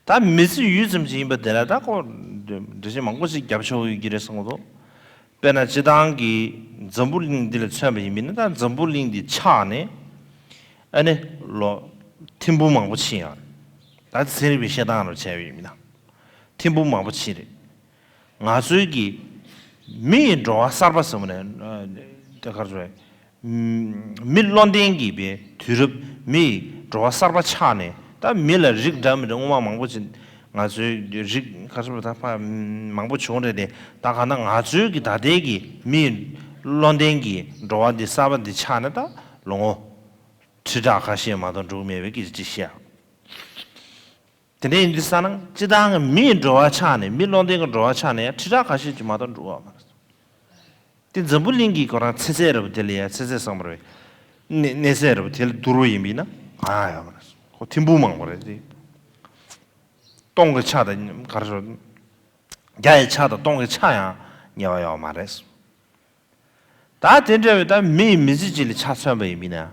ད་མི་ཚེ་ཡུད་ཙམ་ཅིག་ཡིན་པ་དེ་ལ་ད་ཁོ་འགྲེལ་བཤད་མང་པོ་ཞིག་རྒྱབ་ཆོག་ཡོད་ཀྱི་རེད་བསམ་གྱི་འདུག་དཔེར་ན་སྤྱིར་བཏང་གི་འཛམ་བུ་གླིང་འདི་ལ་མཚོན་པ་ཡིན་པ་ཡིན་ན། ད་འཛམ་བུ་གླིང་འདི་ཆགས་ནས་ཨ་ནི་ལོ་ཐེར་འབུམ་མང་པོ་ཕྱིན་ཡོད་རེད། ད་ཚན་རིག་པའི་བཤད་སྟངས་ལ་བྱས་པ་ཡིན་ན་ཐེར་འབུམ་མང་པོ་ཕྱིན་རེད། ང་ཚོའི་གི་མི་ཡི་འགྲོ་བ་གསར་པ་ཟེར་བ་ནས་ཨ་དེ་ག་རེ་ཟེར། མི་བློ་ལྡན་གྱི་པའི་དུས་རབས་མི་ཡི་འགྲོ་བ་གསར་པ་ཆགས་ནས། ད་མི་ལ་རིགས་འདྲ་མི་འདྲ་སྔོན་མ་མང་པོ་ཅིག་ང་ཚོའི་རིགས་ག་རེ་ཟེར་ད་ཕ་མང་པོ་བྱུང་རེད་དེ། ད་ག་ན་ང་ཚོའི་གི་ད་ལྟའི་གི་མི་ཡི་བློ་ལྡན་གྱི་འགྲོ་བ་འདི་གསར་པ་འདི་ཆགས་ནས་ད་ལོ་ངོ་ཁྲི་ཕྲག་ཁ་ཤས་མ་གཏོགས་འགྲོ་གི་མེད་པའི་སྐད་ཆ་ཅིག་བཤད། དེ་འདྲ་ཡིན་དུས་ཙ་ན་སྤྱིར་བཏང་གི་མི་ཡི་འགྲོ་བ་ཆགས་ནས། མི་བློ་ལྡན་གྱི་འགྲོ་བ་ཆགས་ནས་ཡང་ཁྲི་ཕྲག་ཁ་ཤས་ཅིག་མ་གཏོགས་འགྲོ་བ་མ་རེད། དེ་འཛམ་བུ་གླིང་གི་ཁོ་རང་ཚེ་ཚད་རེད་པ། དེ་ལ་ཡང་ཚེ་ཚད་བསམ་པར་བའི་གནས་གནས་ཚད་རེད་པ། དེ་ལ་བསྡུར་བ་ཡིན་པ་ཡིན་ན་ཨ་ཡོད་མ་རེད། ཁོ་ཐེར་འབུམ་མང་པོ་རེད་དེ། སྟོང་གི་ཆ་དང་ག་རེ་ཟེར། བརྒྱ་ཡི་ཆ་དང་སྟོང་གི་ཆ་ཡང་ཉེ་བ་ཡོད་མ་རེད། ད་དེ་འདྲ་བའི་ད་མི་ཡི་མི་ཚེ་གཅིག་ལ་ཆ་མཚོན་པ་ཡིན་པ་ཡིན་ན།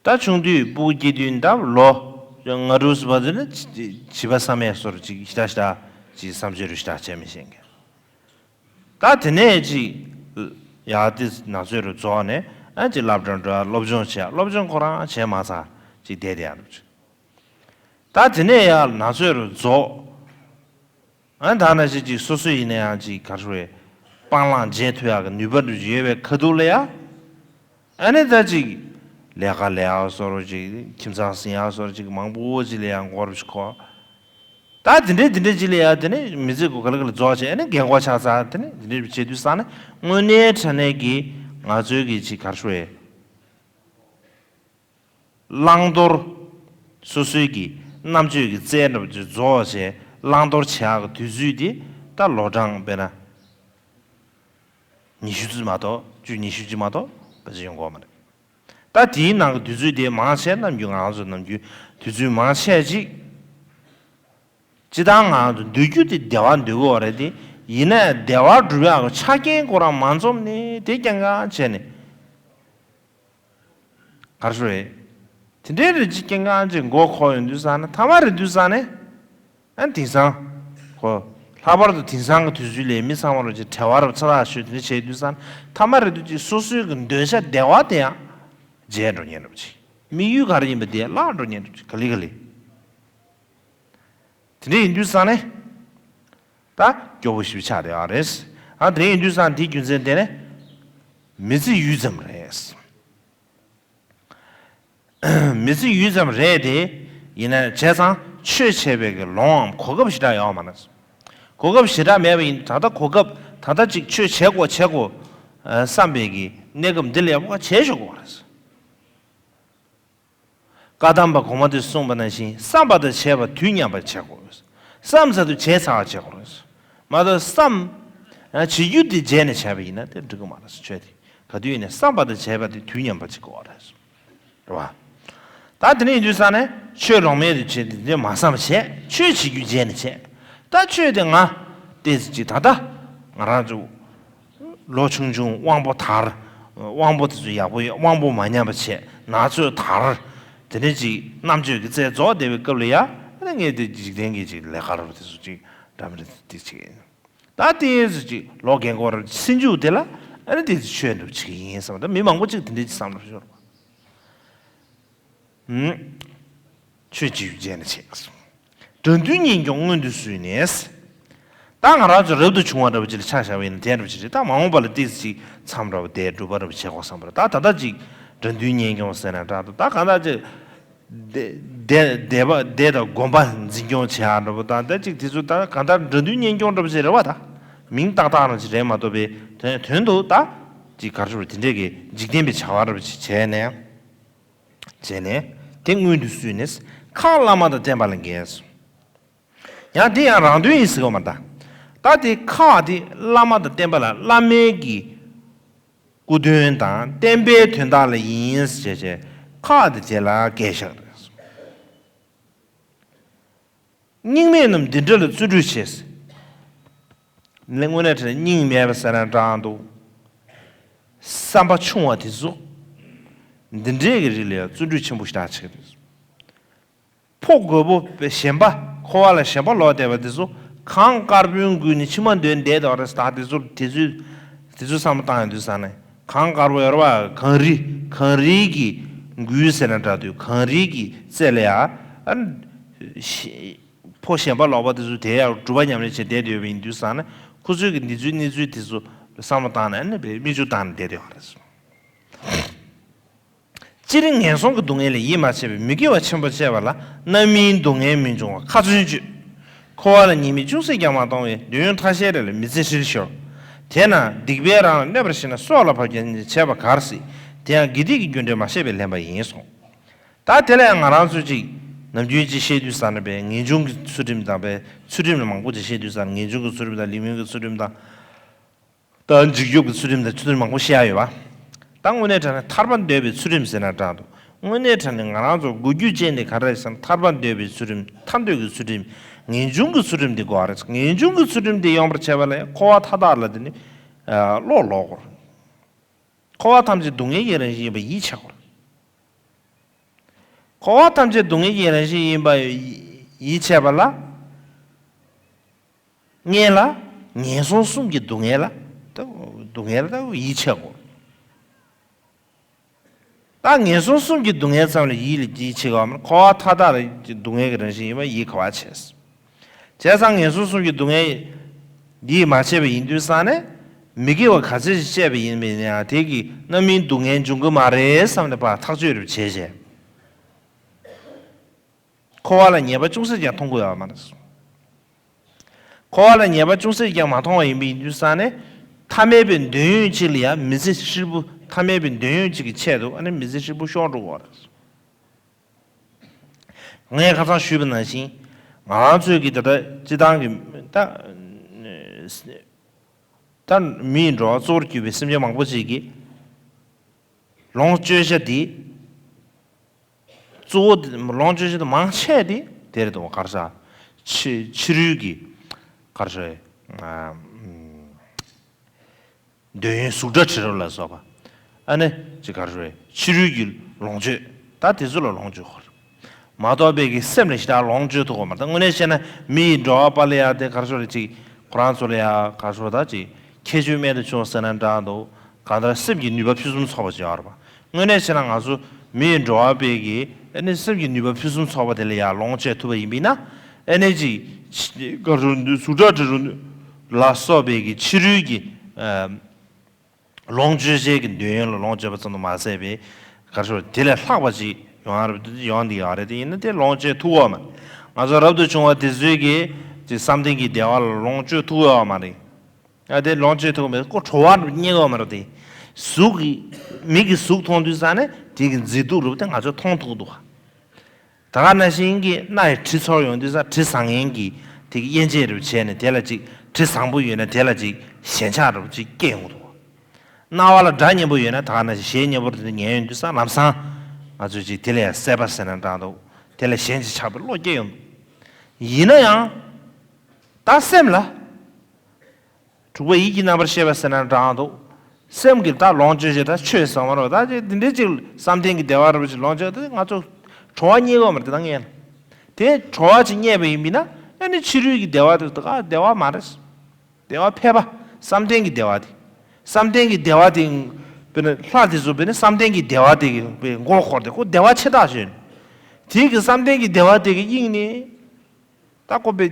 ད་ཆུང་དུས་སྤུ་གུ་སྐྱེས་དུས་ད་ལོ་ལྔ་དྲུག་ཙམ་བར་དུ་ནི་བྱིས་པ་བསམ་ཡས་བཟོ་འདྲ་ཅིག་ཞེ་དྲག་ཞེ་དྲག་ཅིག་བསམ་སྤྱོད་རུ་ཞེ་དྲག་བྱས་མི་ཤེས་མཁན། ད་དེ་ནས་ཅིག་ཡར་དེ་ན་ཚོད་རུ་རྫོགས་ནས་ཨ་ཅིག་སློབ་གྲྭ་འགྲོ། སློབ་སྦྱོང་བྱས། སློབ་སྦྱོང་ཁོ་རང་བྱས་མ་ཚར་ཅིག་བསྡད་བསྡད་ཡ་རུ་ཅིག་ད་དེ་ནས་ཡར་ན་ཚོད་རུ་རྫོགས། ཨ་ད་ན་ཅིག་ཅིག་སོ་སོ་ཡིན་ན་ཡང་ཅིག་ག་རེ་ཟེར། སྤང་བླང་བྱེད་ཐུབ་ཡག་གི་ནུས་པ་འདྲ་ཅིག་ཡོད་པའི་ཁ་ཐུག་ལ་ཡ། ཨ་ནི་ད་ཅིག་ལས་ཀ་ལས་ཡག་བཟོ་འདྲ་ཅིག་ཁྱིམ་ཚང་ཟིན་ཡག་བཟོ་འདྲ་ཅིག་མང་པོ་ཅིག་ལ་ཡང་མགོ་རུ་ཅིག་འཁོར། ད་དེ་འདྲས་དེ་འདྲས་ཅིག་ལ་ཡ་དེ་ནས་མི་ཚེ་གོ་ག་ལེ་ག་ལེ་རྫོགས་བྱས། ཨ་ནི་རྒན་གོག་ཆགས་ཚར། དེ་ནས་དེ་འདྲས་བྱེད་དུས་ཙ་ན་དངོས་གནས་དྲང་གནས་ཀྱི་ང་ཚོའི་གི་ཅིག་ག་རེ་ཟེར། བླང་དོར། སོ་སོའི་གི་རྣམ་དཔྱོད་ཀྱི་རྩལ་འདྲ་པོ་ཅིག་རྫོགས་བྱས་བླང་དོར་བྱེད་ཡག་གི་དུས་ཚོད་དེ་ད་ལོ་གྲངས་དཔེར་ན་ཉི་ཤུ་ཙམ་མ་གཏོགས། བཅུ་ཉི་ཤུ་ཅིག་མ་གཏོགས་ཕལ་ཆེར་ཡོང་གི་ཡོད་མ་རེད། ད་དེའི་ནང་གི་དུས་ཚོད་དེ་མང་ཆེ་ནམ་རྒྱུན་ང་རང་ཚོ་ནམ་རྒྱུན་དུས་ཚོད་མང་ཆེ་ཅིག་སྤྱིར་བཏང་ང་ཚོ་འདོད་རྒྱུ་དེ་བདེ་བ་འདོད་ཀྱི་ཡོད་རེད་དེ། ཡིན་ནའི་བདེ་བ་སྒྲུབ་ཡག་གི་ཆ་རྐྱེན་ཁོ་རང་མ་འཛོམས་ནས་དེ་རྐྱང་རྐྱང་བྱས་ནས། ག་རེ་ཟེར། དེ་འདྲའི་རེ་ཅིག་རྐྱང་རྐྱང་ཅིག་མགོ་འཁོར་ཡོང་དུས་ཙ་ན། ཐ་མ་རེ་དུས་ཙ་ན། ཨ་དེང་སང་ཁོ་ལྷག་པར་དུ་དེང་སང་གི་དུས་ཚོད་ལ་མི་ཚང་མ་རུ་ཅིག་བྲེལ་བ་རུ་ཚ་ཐག་ཆོད་དེ་འདྲ་བྱས་དུས་ཙ་ན། ཐ་མ་རེ་དུས་ཅིག་སོ་སོའི་གི་འདོད་ཆགས་བདེ་བ་དེ་ཡང་བརྗེད་འགྲོ་ཉེན་འགྲོ་ཅིག་དམིགས་ཡུལ་ག་རེ་ཡིན་པ་དེ་བརླག་འགྲོ་ཉེན་འགྲོ་ཅིག་ག་ལེ་ག་ལེ། དེ་འདྲ་ཡིན་དུས་ཙང་ནས། ད་སྐྱོ་པོ་ཞིག་ཆགས་བསྡད་ཡོད་རེད། ཨ་དེ་ཡིན་དུས་ཙང་དེའི་རྒྱུ་མཚན་དེ་ནི་མི་ཚེ་ཡུད་ཙམ་རེད། མི་ཚེ་ཡུད་ཙམ་རེད་དེ། ཡིན་ན་བྱས་ཙང་ཆོས་བྱས་པའི་གི་ལོངས་གོ་སྐབས་ཞེ་དྲག་ཡོད་མ་རེད། གོ་སྐབས་ཞེ་དྲག་མེད་པ་ཡིན་ད་ལྟ་གོ་སྐབས་ད་ལྟ་ཅིག་ཆོས་བྱེད་དགོས་བྱེད་དགོས་བསམ་པའི་གི་གནས་སྐབས་འདི་ལ་ཡག་པོ་བྱས་ཆོག་གི་རེད། བཀའ་གདམས་པ་གོང་མ་དེས་གསུངས་པ་ནང་བཞིན་བསམ་པ་དང་བྱས་པ་དུས་མཉམ་པར་བྱེད་དགོས། བསམ་ཚར་དུས་བྱས་ཚར་བ་བྱེད་དགོས། མ་གཏོགས་བསམ། བྱེད་རྒྱུ་དེ་བརྗེད་ནས་བྱས་པ་ཡིན་ན་དེ་འགྲིག་གི་མ་རེད། ཆོས་དེ་ག་དུས་ཡིན་ནའི་བསམ་པ་དང་བྱས་པ་དེ་དུས་མཉམ་པར་བྱེད་དགོས་རེད། རེད་བ། ད་དེ་ནས་ཡིན་དུས་ས་ནས་ཆོས་ལོང་མེད་དུ་བྱེད་དེ་མ་བསམ་བྱས་ཆོས་བྱེད་རྒྱུ་བརྗེད་ནས་བྱས། ད་ཆོས་དེ་ང་ཏོག་ཙམ་ཅིག་ད་ལྟ་ང་རང་ཚོ། ལོ་ཆུང་ཆུང་དབང་པོ་དར། དབང་པོ་དེ་ཚོ་ཡག་པོ་ཡོད། དབང་པོ་མ་ཉམས་པ་བྱས་ན་ཚོད་དར། དེ་ནས་ཅིག་རྣམ་དཔྱོད་ཀྱི་རྩལ་རྫོགས་བསྡད་པའི་སྐབས་ལ་ཡ། ཨ་ནི་ངས་དེ་འཇིག་རྟེན་གྱི་ཅིག་ལས་ཀ་རུ་དེ་ཚོ་ཅིག་འདྲ་མི་འདྲ་དེ་ཅིག་ད་དེ་ཚོ་ཅིག་ལོ་རྒན་གོག་རུ་སེམས་འཇུག་དེ་ལ་ཨ་ནི་དེ་ཚོ་ཆོས་འདྲ་བྱེད་ཀྱི་ཡིན་བསམ། ད་མི་མང་པོ་ཅིག་དེ་འདྲ་ཅིག་བསམ་འགྲོ་ཤོར། ཨུམ། ཆོས་ཅི་ཡོད་བྱས་ནས་བྱས། དགྲ་འདུལ་གཉེན་སྐྱོང་སྔོན་དུ་བསུས་ནས། ད་ང་རང་ཚོ་རབ་ཏུ་བྱུང་བ་འདྲ་བོ་ཅིག་ལ་ཆ་བཞག་པ་ཡིན་ན་དེ་འདྲ་བོ་ཅིག་རེད། ད་མ་འོངས་པ་ལ་ཏོག་ཙམ་ཅིག་མཚམས་འདྲ་བོ་དེ་སྒྲུབ་པ་འདྲ་བོ་བྱེད་དགོས་བསམ་པ་རེད། ད་ད་ལྟ་ཅིག་དགྲ་འདུལ་གཉེན་སྐྱོང་ཟེར་ན་འདྲ་འདུག་ད་གང་ལྟར་ཅིག་སྡེ་སྡེ་སྡེ་པ་སྡེ་དང་དགོན་པ་འཛིན་སྐྱོང་བྱེད་ཡག་འདྲ་བོ་དང་ད་ཅིག་དེ་ཚོ་ད་གང་ལྟར་དགྲ་འདུལ་གཉེན་སྐྱོང་འདྲ་བོ་ཅིག་རེད་བ། ད་མིང་ཏག་ཏག་རང་ཅིག་རེད་མ་གཏོགས་པའི་དོན་དོན་དུ་ད་ཅིག་ག་རེ་ཞུ་དགོས་རེད། དེ་འདྲས་ཀྱི་འཇིག་རྟེན་པའི་བྱ་བ་འདྲ་བོ་ཅིག་བྱས་ནས། བྱས་ནས་དེ་སྔོན་དུ་བསུས་ནས་ཁག་བླ་མ་དང་བསྟན་པ་ལ་འགལ་སོང་། ཡང་དེ་ཡང་རང་དོན་ཡིན་ཟེར་གོ་མ་ད། ད་དེ་ཁག་དེ་བླ་མ་དང་བསྟན་པ་ལ་བླ་མའི་གི་སྐུ་དོན་དང་བསྟན་པའི་དོན་དག་ལ་ཡིན་ཟེར་བྱས་ཁག་དེ་དེ་ལ་འགལ་བཞག་རེད། སྙིང་མེད་རྣམས་འདི་འདྲ་ལ་བརྩོན་འགྲུས་ཆེ། དངོས་གནས་དྲང་སྙིང་མེད་པ་ཟེར་ན་འདྲ་འདུག་བསམ་པ་ཆུང་བ་དེ་ཚོ་འདི་འདྲའི་གི་རིགས་ལ་ཡང་བརྩོན་འགྲུས་ཆེན་པོ་ཞེ་དྲག་བྱེད་ཀྱི་རེད། ཕོ་རྒོད་པོ་ཞེན་པ་འཁོར་བ་ལ་ཞེན་པ་ལོག་བསྡད་པ་དེ་ཚོ་གངས་དཀར་པོའི་མགུལ་ནས་མཆི་མ་འདོན་བསྡད་དོ་རེད། ད་དེ་ཚོ་དེ་ཚོའི་དེ་ཚོའི་བསམ་བློ་བཏང་ཡོང་དུས་ཙང་ནས་གངས་དཀར་པོ་ཡོད་རེད་བ། གངས་རི་གངས་རིའི་གི་མགུལ་ཟེར་ན་འདྲ་འདུག་གངས་རིའི་གི་རྩེ་ལ་ཡ། ཨ་ནི་ཕོ་ཞེན་པ་ལོག་པ་དེ་ཚོ་དེ་ཡང་སྒྲུབ་པ་ཉམས་ལེན་བྱེད་བསྡད་ཡོད་པ་ཡིན་དུས་ཙང་ནས་ཁོ་ཚོས་ཀྱི་འདི་ཚོའི་གནས་ཚུལ་དེ་ཚོ་བསམ་བློ་བཏང་ནས་ཨ་ནི་མིག་ཆུ་བཏང་ནས་བསྡད་ཡོད་རེད། སྤྱིར་ངན་སོང་གི་སྡུག་བསྔལ་ལ་ཡིད་མ་ཆེས་པའི་མི་དགེ་བ་ཆེན་པོ་སྤྱད་པ་ལ་རྣམ་སྨིན་སྡུག་བསྔལ་མི་འབྱུང་བ་ཁ་ཚོན་གཅོད། འཁོར་བ་ལ་ཉེས་དམིགས་ཅུང་ཟད་ཀྱང་མ་མཐོང་བས་འདོད་ཡོན་ཐ་ཤལ་རེ་ལ་མི་ཚེ་ཧྲིལ་ཤོར། དེས་ན་སྡིག་པའི་རང་ལ་གནོད་པར་ཤེས་ན་སྲོག་ལ་བབ་ཀྱང་བྱས་པ་གར་སྲིད། དེ་ཡང་དགེ་སྡིག་གི་རྒྱུ་འབྲས་མ་ཤེས་པས་ལན་པ་ཡིན་གསུངས། ད་དེ་ལ་ཡང་ང་རང་ཚོས་ཅིག་ནམ་རྒྱུན་ཅིག་བཤད་དུས་ཙང་ནས་པའི་ངེས་འབྱུང་གི་ཚུལ་ཁྲིམས་དང་པའི་ཚུལ་ཁྲིམས་ལ་མང་པོ་ཅིག་བཤད་དུས་ཙང་ངེས་འབྱུང་གི་ཚུལ་ཁྲིམས་དང་ལིང་མིན་གྱི་ཚུལ་ཁྲིམས་དང་། ད་འཇིགས་སྐྱོབ་ཀྱི་ཚུལ་ཁྲིམས་དང་ཚུལ་ཁྲིམས་མང་པོ་བཤད་ཡ་ཡོད་པ། ད་དངོས་གནས་དྲང་གནས་ཐར་པ་འདོད་པའི་ཚུལ་ཁྲིམས་ཟེར་ན་འདྲ་འདུག་དངོས་གནས་དྲང་གནས་ང་རང་ཚོ་འགུལ་སྐྱོད་ཅན་དེ་ག་རེ་རེད་ཟེར་ན་ཐར་པ་འདོད་པའི་ཚུལ་ཁྲིམས་ཐར་འདོད་ཀྱི་ཚུལ་ཁྲིམས་ངེས་འབྱུང་གི་ཚུལ་ཁྲིམས་དེ་དགོས་པ་རེད། ངེས་འབྱུང་གི་ཚུལ་ཁྲིམས་དེ་ཡོང་བར་བྱེད་པ་ལ་འཁོར་བ་མཐའ་དག་ལ་དེ་ནི་བློ་ལོག་དགོས་རེད། འཁོར་བ་ཐམས་ཅད་སྡུག་བསྔལ་གྱི་རང་བཞིན་ཡིན་པ་ཡིད་ཆེས་དགོས་རེད། འཁོར་བ་ཐམས་ཅད་སྡུག་བསྔལ་གྱི་རང་བཞིན་ཡིན་པ་ཡིད་ཆེས་པ་ལ། ངེས་ལ་ངན་སོང་གསུམ་གྱི་སྡུག་བསྔལ་ལ་ད་སྡུག་བསྔལ་ལ་ད་ཡིད་ཆེས་དགོས། ད་ངན་སོང་གསུམ་གྱི་སྡུག་བསྔལ་ཙམ་ལ་ཡིད་ལ་ཡིད་ཆེས་དགོས་མ་རེད། འཁོར་བ་མཐའ་དག་ལ་སྡུག་བསྔལ་གྱི་རང་བཞིན་ཡིན་པ་ཡིད་ག་པར་ཆེས། བྱས་ཙང་ངན་སོང་གསུམ་གྱི་སྡུག་བསྔལ་ཡིད་མ་ཆེས་པ་ཡིན་དུས་ཙང་ནས་མི་དགེ་བ་ག་ཚོད་ཅིག་སྤྱད་པ་ཡིན་པ་ཡིན་ན་ཡང་དེ་གི་རྣམ་སྨིན་སྡུག་བསྔལ་འབྱུང་གི་མ་རེད་བསམ་ནས་ཕར་ཐག་གཅོད་རེ་བྱས་བྱས། འཁོར་བ་ལ་ཉེས་པ་ཅུང་ཟད་ཀྱང་མཐོང་གི་ཡོད་མ་རེད། འཁོར་བ་ལ་ཉེས་པ་ཅུང་ཟད་ཀྱང་མ་མཐོང་བ་ཡིན་པ་ཡིན་དུས་ཙང་ནས་ཐ་མལ་པའི་འདོད་ཡོན་གཅིག་ལ་ཡང་མི་ཚེ་ཧྲིལ་པོ་ཐ་མལ་པའི་འདོད་ཡོན་གཅིག་གི་ཆེད་དུ་ཨ་ནི་མི་ཚེ་ཧྲིལ་པོ་ཤོར་འགྲོ་གི་ཡོད་རེད། ངས་ཁ་སང་ཞུས་པ་ནང་བཞིན་ང་རང་ཚོའི་གི་ད་ལྟ་སྤྱི་བཏང་གི་ད་ད་མི་ཡི་འགྲོ་བ་གཙོ་བོར་གྱུར་པའི་སེམས་ཅན་མང་པོ་ཅིག་གི་ལོངས་སྤྱོད་བྱ་དེ། གཙོ་བོ་དེ་ལོངས་སྤྱོད་བྱེད་དུ་མང་ཆེ་དེ་དེ་རེད་དོ། གར་ས་ཕྱི་ཕྱི་རོལ་གྱི་གར་ས་འདོད་ཡོན་གཟུགས་སྒྲ་དྲི་རོ་ལ་སོགས་པ། ཨ་ནི་ཅི་གར་ས་ཕྱི་རོལ་གྱི་ལོངས་སྤྱོད་ད་དེ་ཚོ་ལ་ལོངས་སྤྱོད་ཧོར་མ་གཏོགས་པའི་གི་སེམས་ལ་ཞེ་དྲག་ལོངས་སྤྱོད་ཐུབ་ཀྱི་མ་རེད། དངོས་གནས་བཤད་ན་མི་ཡི་འགྲོ་བ་དཔག་ལ་ཡ་དེ་གར་ས་རེད་ཅིག་ཁོ་རང་ཚོ་ལ་ཡ་གར་ས་ད་ཅིག་ཁྱད་ཆོས་རྨད་དུ་བྱུང་ཟེར་ན་འདྲ་འདུག་གང་ལྟར་སེམས་ཀྱི་ནུས་པ་ཕུན་སུམ་ཚོགས་པ་ཅིག་ཡོད་རེད་པ། དངོས་གནས་བྱས་ན་ང་ཚོ་མི་ཡི་འགྲོ་བ་དཔེ་གི་ཨ་ནི་སེམས་ཀྱི་ནུས་པ་ཕུན་སུམ་ཚོགས་པ་དེ་ལ་ཡང་ལོངས་སྤྱད་ཐུབ་པ་ཡིན་པས་ན་ཨ་ནི་ཅིག་ ག་རུ་གཟུགས་སྒྲ་དྲི་རོ་ལ་སོགས་པའི་གི་ཕྱི་རོལ་གྱི་ཨ་ལོངས་སྤྱོད་བྱེད་ཀྱི་འདོད་ཡོན་ལ་ལོངས་སྤྱོད་པ་ཙམ་དུ་མ་ཟད་པའི་ག་རུ་དེ་ལས་ལྷག་པ་ཅིག་ཡོང་ཡ་རེད། ཡོང་འདི་ཡོད་རེད། དེ་ཡིན་ན་དེ་ལོངས་སྤྱོད་ཐུབ་ཡོད་མ་རེད། ང་ཚོ་རབ་ཏུ་བྱུང་བ་དེ་ཚོས་ཀྱི་ཅིག་བསམ་གཏན་གྱི་བདེ་བ་ལ་ལོངས་སྤྱོད་ཐུབ་ཡོད་མ་རེད། ཨ་དེ་ལོངས་སྤྱོད་ཐུབ་མེད་ཁོ་བྲོ་བ་རྙེད་ཡོད་མ་རེད། དེ་གཟུགས་ཀྱི་མིག་གིས་གཟུགས་མཐོང་དུས་ཙང་ནས་དེ་གི་མཛེས་སྡུག་རུ་དེ་ང་ཚོས་མཐོང་ཐུབ་འདུག་ད་ག་ནང་བཞིན་གྱི་སྣ་ཡི་དྲི་ཚོར་ཡོང་དུས་ཙང་དྲི་བཟང་ངན་གྱི་དེ་གི་དབྱེ་འབྱེད་རུ་བྱས་ནས་དེ་ལ་ཅིག་དྲི་བཟང་པོ་ཡོད་ན་དེ་ལ་ཅིག་ཞེན་ཆགས་རུ་ཅིག་སྐྱེ་ཡོང་འདུག་རྣ་བ་ལ་སྒྲ་སྙན་པོ་ཡོད་ན་ད་ག་ནང་བཞིན་གཞས་སྙན་པོ་དེ་ཉན་ཡོང་དུས་ཙང་ལམ་སང་ང་ཚོས་ཅིག་དེ་ལ་ཡང་སྲེད་པ་ཟེར་ན་འདྲ་འདུག་དེ་ལ་ཞེན་ཅིག་ཆགས་པའི་བློ་སྐྱེ་ཡོང་འདུག་ཡིན་ན་ཡང་ད་སེམས་ལ། དྲུག་པ་ཡིད་ཀྱི་རྣམ་པར་ཤེས་པ་ཟེར་ན་འདྲ་འདུག་སེམས་ཀྱི་ད་ལོངས་སྤྱོད་ཅིག་ད་ཆོས་ཟེར་མ་རེད། ད་ཅིག་འདི་འདྲའི་ཅིག་བསམ་གཏན་གྱི་བདེ་བ་རེད་པ་ཅིག་ལོངས་སྤྱོད་དེ་ང་ཚོ་བྲོ་བ་རྙེད་ཡོད་མ་རེད། དེ་ད་ངས་ལ་དེ་བྲོ་བ་ཅིག་རྙེད་པ་ཡིན་པས་ན་ཨ་ནི་ཕྱི་རོལ་གྱི་བདེ་བ་དེ་ད་ག་བདེ་བ་མ་རེད། བདེ་བ་ཕལ་པ་བསམ་གཏན་གྱི་བདེ་བ་དེ། བསམ་གཏན་གྱི་བདེ་བ་དེ་དཔེར་ན་ལྷ་དེ་ཚོ་དཔེར་ན་བསམ་གཏན་གྱི་བདེ་བ་དེ་གི་དཔེ་མགོ་འཁོར་ཏེ་ཁོ་བདེ་བ་ཆེ་ཐག་ཆོད། དེ་གི་བསམ་གཏན་གྱི་བདེ་བ་དེ་གི་དབྱིངས་ནས། ད་ཁོ་པའི་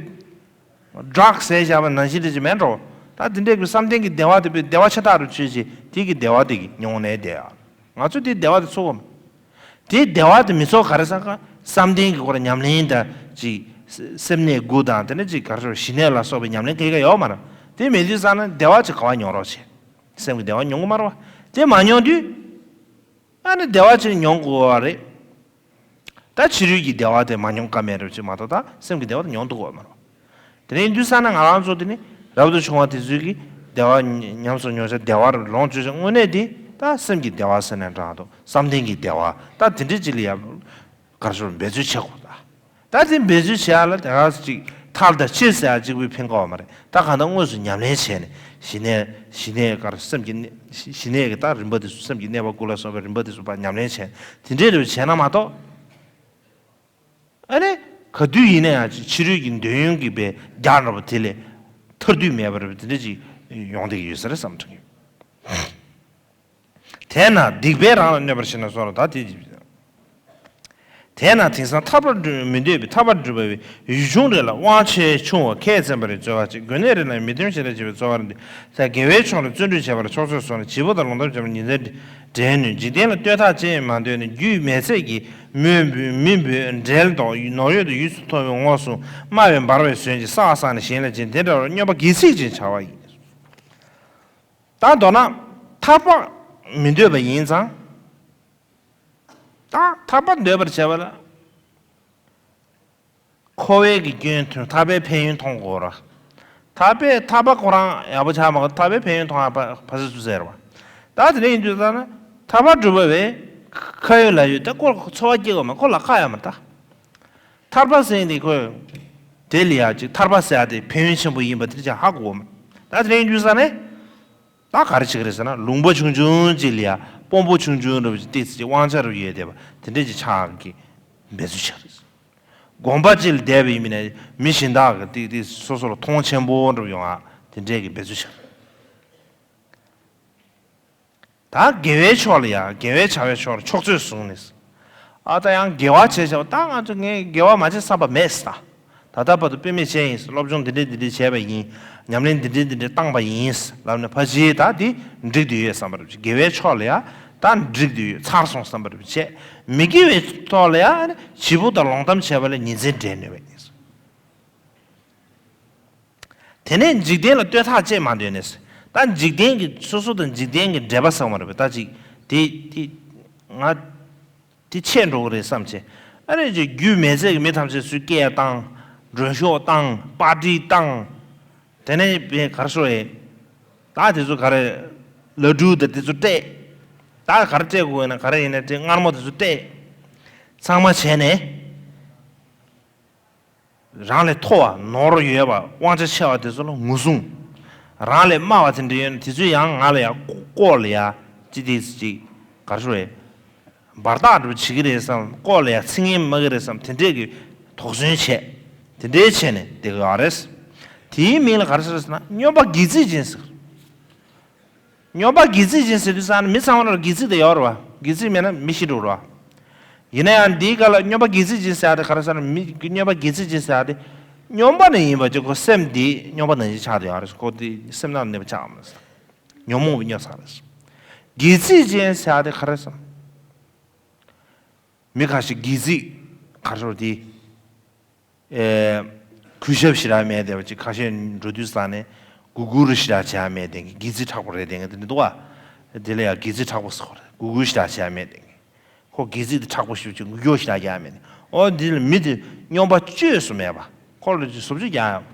ཌག་ཟས་བཞག་པ་ནང་བཞིན་རེད་ཅེས་མེད་འགྲོ། ད་དེ་འདྲའི་གི་བསམ་གཏན་གྱི་བདེ་བ་དེ་པའི་བདེ་བ་ཆེ་ཐག་རུ་ཆུད་ཅེས་དེ་གི་བདེ་བ་དེ་གི་མྱོང་ནས་བསྡད་ཡ། ང་ཚོ་དེ་བདེ་བ་དེ་ཚོར་གོ་མ། དེ་བདེ་བ་དེ་མི་ཚོར་ག་རེ་ཟེར་ན་བསམ་གཏན་གྱི་སྐོར་ཉམས་ལེན་དང་ཅིག་སེམས་གནས་དགུ་དང་དེ་ནས་ཅིག་ག་རེ་ཞི་གནས་ལ་སོགས་པའི་ཉམས་ལེན་གང་ག་ཡོད་མ་རེད། དེ་མེད་དུས་ཙང་ན་བདེ་བ་ཅིག་ག་བ་མྱོང་རོགས་བྱེད། སེམས་ཀྱི་བདེ་བ་མྱོང་གི་མ་རེད་བ། དེ་མ་མྱོང་དུས། ཨ་ནི་བདེ་བ་ཅིག་མྱོང་དགོས་པ་རེད། ད་ཕྱི་རོལ་གྱི་བདེ་བ་དེ་མ་མྱོང་ཀ་མེད་རེད་ཅེས་མ་གཏོགས་ད་སེམས་ཀྱི་བདེ་བ་དེ་མྱོང་ཐུབ་ཀྱི་ཡོད་མ་རེད། དེ་ནས་ཡིན་དུས་ཙང་ན་ང་རང་ཚོ་དེ་ནི་རབ་ཏུ་བྱུང་བ་དེ་ཚོའི་གི་བདེ་བ་ཉམས་སུ་མྱོང་བྱ་བདེ་བ་རུ་ལོངས་སྤྱོད་བྱ་དངོས་གནས་དེ་ད་སེམས་ཀྱི་བདེ་བ་ཟེར་ན་འདྲ་འདུག་བསམ་གཏན་གྱི་བདེ་བ་ད་དེ་འདྲ་ཅིག་ལ་ཡང་གར་ཤོར་འབད་རྩོལ་བྱེད་དགོས་ད། ད་དེ་འབད་རྩོལ་བྱེད་ཡ་ལ་དེ་ག་ཅིག་ཐབས་དང་ཅི་ཟེར་ཡ་གཅིག་པུས་ཕན་གོ་བ་མ་རེད། ད་གང་ལྟར་དངོས་སུ་ཉམས་ལེན་བྱས་ནས་ཞི་གནས་ཞི་གནས་གར་སེམས་ཀྱི་གནས་ཞི་གནས་ཀྱི་ད་རིམ་པ་དེ་ཚོ་སེམས་ཀྱི་གནས་པ་དགུ་ལ་སོགས་པའི་རིམ་པ་དེ་ཚོ་ཕར་ཉམས་ལེན་བྱས་དེ་འདྲའི་རེ་བ་བྱས་ན་མ་གཏོགས། ཨ་ནི་ག་དུས་ཡིན་ན་ཡང་ཕྱི་རོལ་གྱི་འདོད་ཡོན་གྱི་པའི་རྒྱ་འདྲ་པོ་དེ་ལས་ཐར་དུས་མེད་པ་རེད་པ། དེ་འདྲ་ཅིག་ཡོང་བསྡད་ཀྱི་ཡོད་ས་རེད་བསམ་དྲན་གྱི་ཡོད། དེས་ན་སྡིག་པས་རང་ལ་གནོད་པར་བྱེད་ན་སོགས་ལ་ད་དེ། དེས་ན་དེང་སང་ཐར་པར་མི་འདོད་པའི་ཐར་པར་སྒྲུབ་པའི་ཡུལ་ཆུང་རེ་ལ་དབང་ཆེ་ཆུང་བ་ཁས་བཙན་པ་རེ་རྩོལ་བ་ཅིག་དགོན་གནས་རེ་ལ་མི་མཐུན་ཞེ་དྲག་བྱེད་པའི་རྩོལ་བ་རེ་འདུག་ད་དགེ་བའི་ཕྱོགས་ལ་བརྩོན་འགྲུས་བྱེད་པར་ཕྱོགས་ཚོད་སོང་ནས་བྱིས་པ་དང་ལོང་གཏམ་བྱེད་པར་ཉིན་མཚན་འབྲལ་ནུས། འཇིག་རྟེན་ལ་ལྟོས་ཐག་བཅད་མ་འདོད་ནས་རྒྱུས་མེད་ཚད་ཀྱིས་མོས་འབོད་མི་འབོད་འབྲེལ་འདོགས་ནོར་གཡོག་ཏུ་ཡུས་སུ་མཐོང་བའི་ངོགས་སུ་སྨྲ་བའི་འབར་བའི་ཟོན་གྱིས་བསགས་བསགས་ནས་གཞན་ལ་སྦྱིན་དེ་འདྲ་བར་སྨྱོན་པ་སྒལ་ཚིགས་ཅན་བྱ་བ་ཡིན། ད་མདོར་ན་ཐར་པ་མི་འདོད་པ་ཡིན་ཙང་། ད་ཐར་པ་འདོད་པར་བྱ་བ་ལ། འཁོར་བའི་གི་སྐྱོན་མཐོང་ཐར་པའི་ཕན་ཡོན་མཐོང་དགོས་ར། ཐར་པའི་ཐར་པ་ཁོ་རང་ཡག་པོ་ཆགས་མ་གོ་ཐར་པའི་ཕན་ཡོན་མཐོང་ཡ་ཕ་ཕ་སི་སུ་ཟེར་བ། ད་དེ་འདྲ་ཡིན་དུས་ད་ན་ཐར་པ་སྒྲུབ་པ་བས་ཁ་ཡོད་ལག་ཡོད་ད་ཁོ་ལ་ཚོར་བ་སྐྱེ་གོ་མ་ཁོ་ལ་ཁ་ཡ་མ་ད། ཐར་པ་ཟེར་ནི་ཁོས་དེ་ལ་ཡ་ཅིག་ཐར་པ་ཟེར་ཡ་དེ་ཕན་ཡོན་ཆེན་པོ་ཡིན་པ་དེ་ཅང་ཧ་གོ་མ། ད་དེ་འདྲ་ཡིན་དུས་ས་ནས། ད་ག་རེ་བྱེད་ཀྱི་རེད་ཟེར་ན་ལུང་པ་ཆུང་ཆུང་ཅིག་ལ་ཡ་དཔོན་པོ་ཆུང་ཆུང་འདྲ་བོ་ཅིག་ཏོག་ཙམ་ཅིག་དབང་ཆ་རུ་ཡོད་བསྡད་པ་དེ་འདྲས་ཅིག་ཆགས་ཀྱི་འབད་རྩོལ་བྱེད་ཀྱི་རེད། དགོན་པ་ཅིག་ལ་བསྡད་པ་ཡིན་མིན་ནས་མི་གཞན་དག་གི་ཏོག་ཙམ་སོ་སོ་ལ་མཐོང་ཆེན་པོ་འདྲ་བོ་ཡོང་ཨ་དེ་འདྲས་ཀྱི་འབད་རྩོལ་བྱེད་ཀྱི་རེད། ད་དགེ་བའི་ཕྱོགས་ལ་ཡ་དགེ་བའི་བྱ་བའི་ཕྱོགས་ལ་ཕྱོགས་ཚོད་བཟུང་ནས། ཨ་ད་ཡང་དགེ་བ་བྱས་བྱས་པ་ད་ང་ཚོ་ངས་དགེ་བ་མ་བྱས་བསམ་པ་མེད་ད། ད་ལྟ་བར་དུ་དཔེ་མེད་བྱས་ཡིན། སློབ་སྦྱོང་འདི་འདྲས་འདི་འདྲས་བྱས་པ་ཡིན། ཉམས་ལེན་འདི་འདྲས་འདི་འདྲས་བཏང་པ་ཡིན་ལབ་ནས་ཕ་གཞིས་ད་འདི་འགྲིག་འདུག་ཡོད་བསམ་པ་རེད། དགེ་བའི་ཕྱོགས་ལ་ཡ་ད་འགྲིག་འདུག་ཡོད་ཚར་སོང་བསམ་པ་རེད་བྱས། མི་དགེ་བའི་ཐོག་ལ་ཡ་བྱིས་པོ་དང་ལོང་གཏམ་བྱས་པ་ལ་ཉིན་མཚན་འབྲལ་ནུས་པ་ཡིན། དེ་ནས་འཇིག་རྟེན་ལ་ལྟོས་ཐག་བཅད་མ་འདོད་ནས། ད་འཇིག་རྟེན་གྱི་སོ་སོ་དང་འཇིག་རྟེན་གྱི་འབྲེལ་པ་ཟེར་བ་རེད་པས། ད་ཅིག་དེ་དེ་ང་དེ་ཆད་འགྲོ་གི་རེད་བསམ་བྱས། ཨ་རེ་ཅིག་རྒྱུས་མེད་ཚད་ཀྱི་མི་ཐམས་ཅད་ཚུར་སྐད་བཏང་། མགྲོན་ཤོག་བཏང་། པར་ཊི་བཏང་། དེ་ནས་བས་གར་ཤོག་ཡས། ད་དེ་ཚོ་ག་རེ་ལ་ཌུ་དང་དེ་ཚོ་སྤྲད། ད་ག་རེ་སྤྲད་དགོས་ཡིན་ན་ག་རེ་ཡིན་ན་སྤྲད། མངར་མོ་དེ་ཚོ་སྤྲད། ཚང་མ་བྱས་ནས། རང་ལས་མཐོ་བ་ནོར་ཡོད་པ་དབང་ཆ་ཆེ་བ་དེ་ཚོ་ལ་ངོ་སྲུང་། རང་ལས་དམའ་བ་དེ་འདྲ་ཡོད་ན་དེ་ཚོས་ཡང་ང་ལ་ཡང་ལྐོག་ལ་ཡ་ཅི་དེ་ཅིག་ག་རེ་ཞུ་རེད། འབར་ཐག་འདྲ་བོ་བྱེད་ཀྱི་རེད་བསམ། ལྐོག་ལ་ཡ་ཚིག་ངན་སྨྲ་གི་རེད་བསམ། དེ་འདྲས་ཀྱི་དོགས་ཟོན་བྱས། དེ་འདྲས་བྱས་ནས་བསྡད་ཀྱི་ཡོད་རེད། དེའི་མིང་ལ་ག་རེ་ཟེར་ཟེར་ན་སྨྱོན་པ་སྒལ་ཚིགས་ཅན་ཟེར། སྨྱོན་པ་སྒལ་ཚིགས་ཅན་ཟེར་དུས་ཙང་ནས་མི་ཚང་མ་ལ་སྒལ་ཚིགས་དེ་ཡོད་རེད་བ། སྒལ་ཚིགས་མེད་ན་མི་ཤི་འགྲོ་རེད་བ། ཡིན་ན་ཡང་འདིའི་སྐབས་ལ་སྨྱོན་པ་སྒལ་ཚིགས་ཅན་ཟེར་ཡ་དེ་ག་རེ་ཟེར་ན་མི་སྨྱོན་པ་སྒལ་ཚིགས་ཅན་ཟེར་ཡ་དེ་ སྙོམས་པ་ནས་ཡིན་པ་ཅིག་ཁོ་སེམས་འདི་སྙོམས་པ་ནང་བཞིན་ཆགས་བསྡད་ཡོད་རེད། ཁོ་འདི་སེམས་ནང་གནས་པ་ཆགས་མ་སོང་། ཉོན་མོངས་པའི་སྙོབ་ས་རེད། དགེ་ཚིག་ཅན་ཟེར་ཡ་དེ་ག་རེ་ཟེར། མི་ཁ་ཤས་དགེ་ཚིག་ག་རེ་ཟེར་དེ། ཨེ། གུས་ཞབས་ཞེ་དྲག་མེད་བསྡད་པ་ཅིག་ཁ་ཤས་འགྲོ་དུས་ཙང་ནས་གུས་བཀུར་ཞེ་དྲག་བྱེད་ཡ་མེད་བསྡད་མཁན། དགེ་ཚིག་དྲག་པོ་རེད་བསྡད་མཁན་དེ་འདྲ་འདུག་བ། དེ་ལ་ཡང་དགེ་ཚིག་དྲག་པོ་ཟེར་བ་རེད། གུས་བཀུར་ཞེ་དྲག་བྱེད་ཡ་མེད་བསྡད་མཁན། ཁོ་དགེ་ཚིག་དེ་དྲག་པོ་ཞེ་པོ་ཅིག་གུས་ཞེ་དྲག་བྱེད་ཡ་མེད་བསྡད། ཨོ་འདི་ལ་མི་དེ་སྙོམས་པ་བཅོས་སུ་མེད་པ། ཁོ་ལ་ཅིག་བཟོ་བཅོས་རྒྱག་ཡ།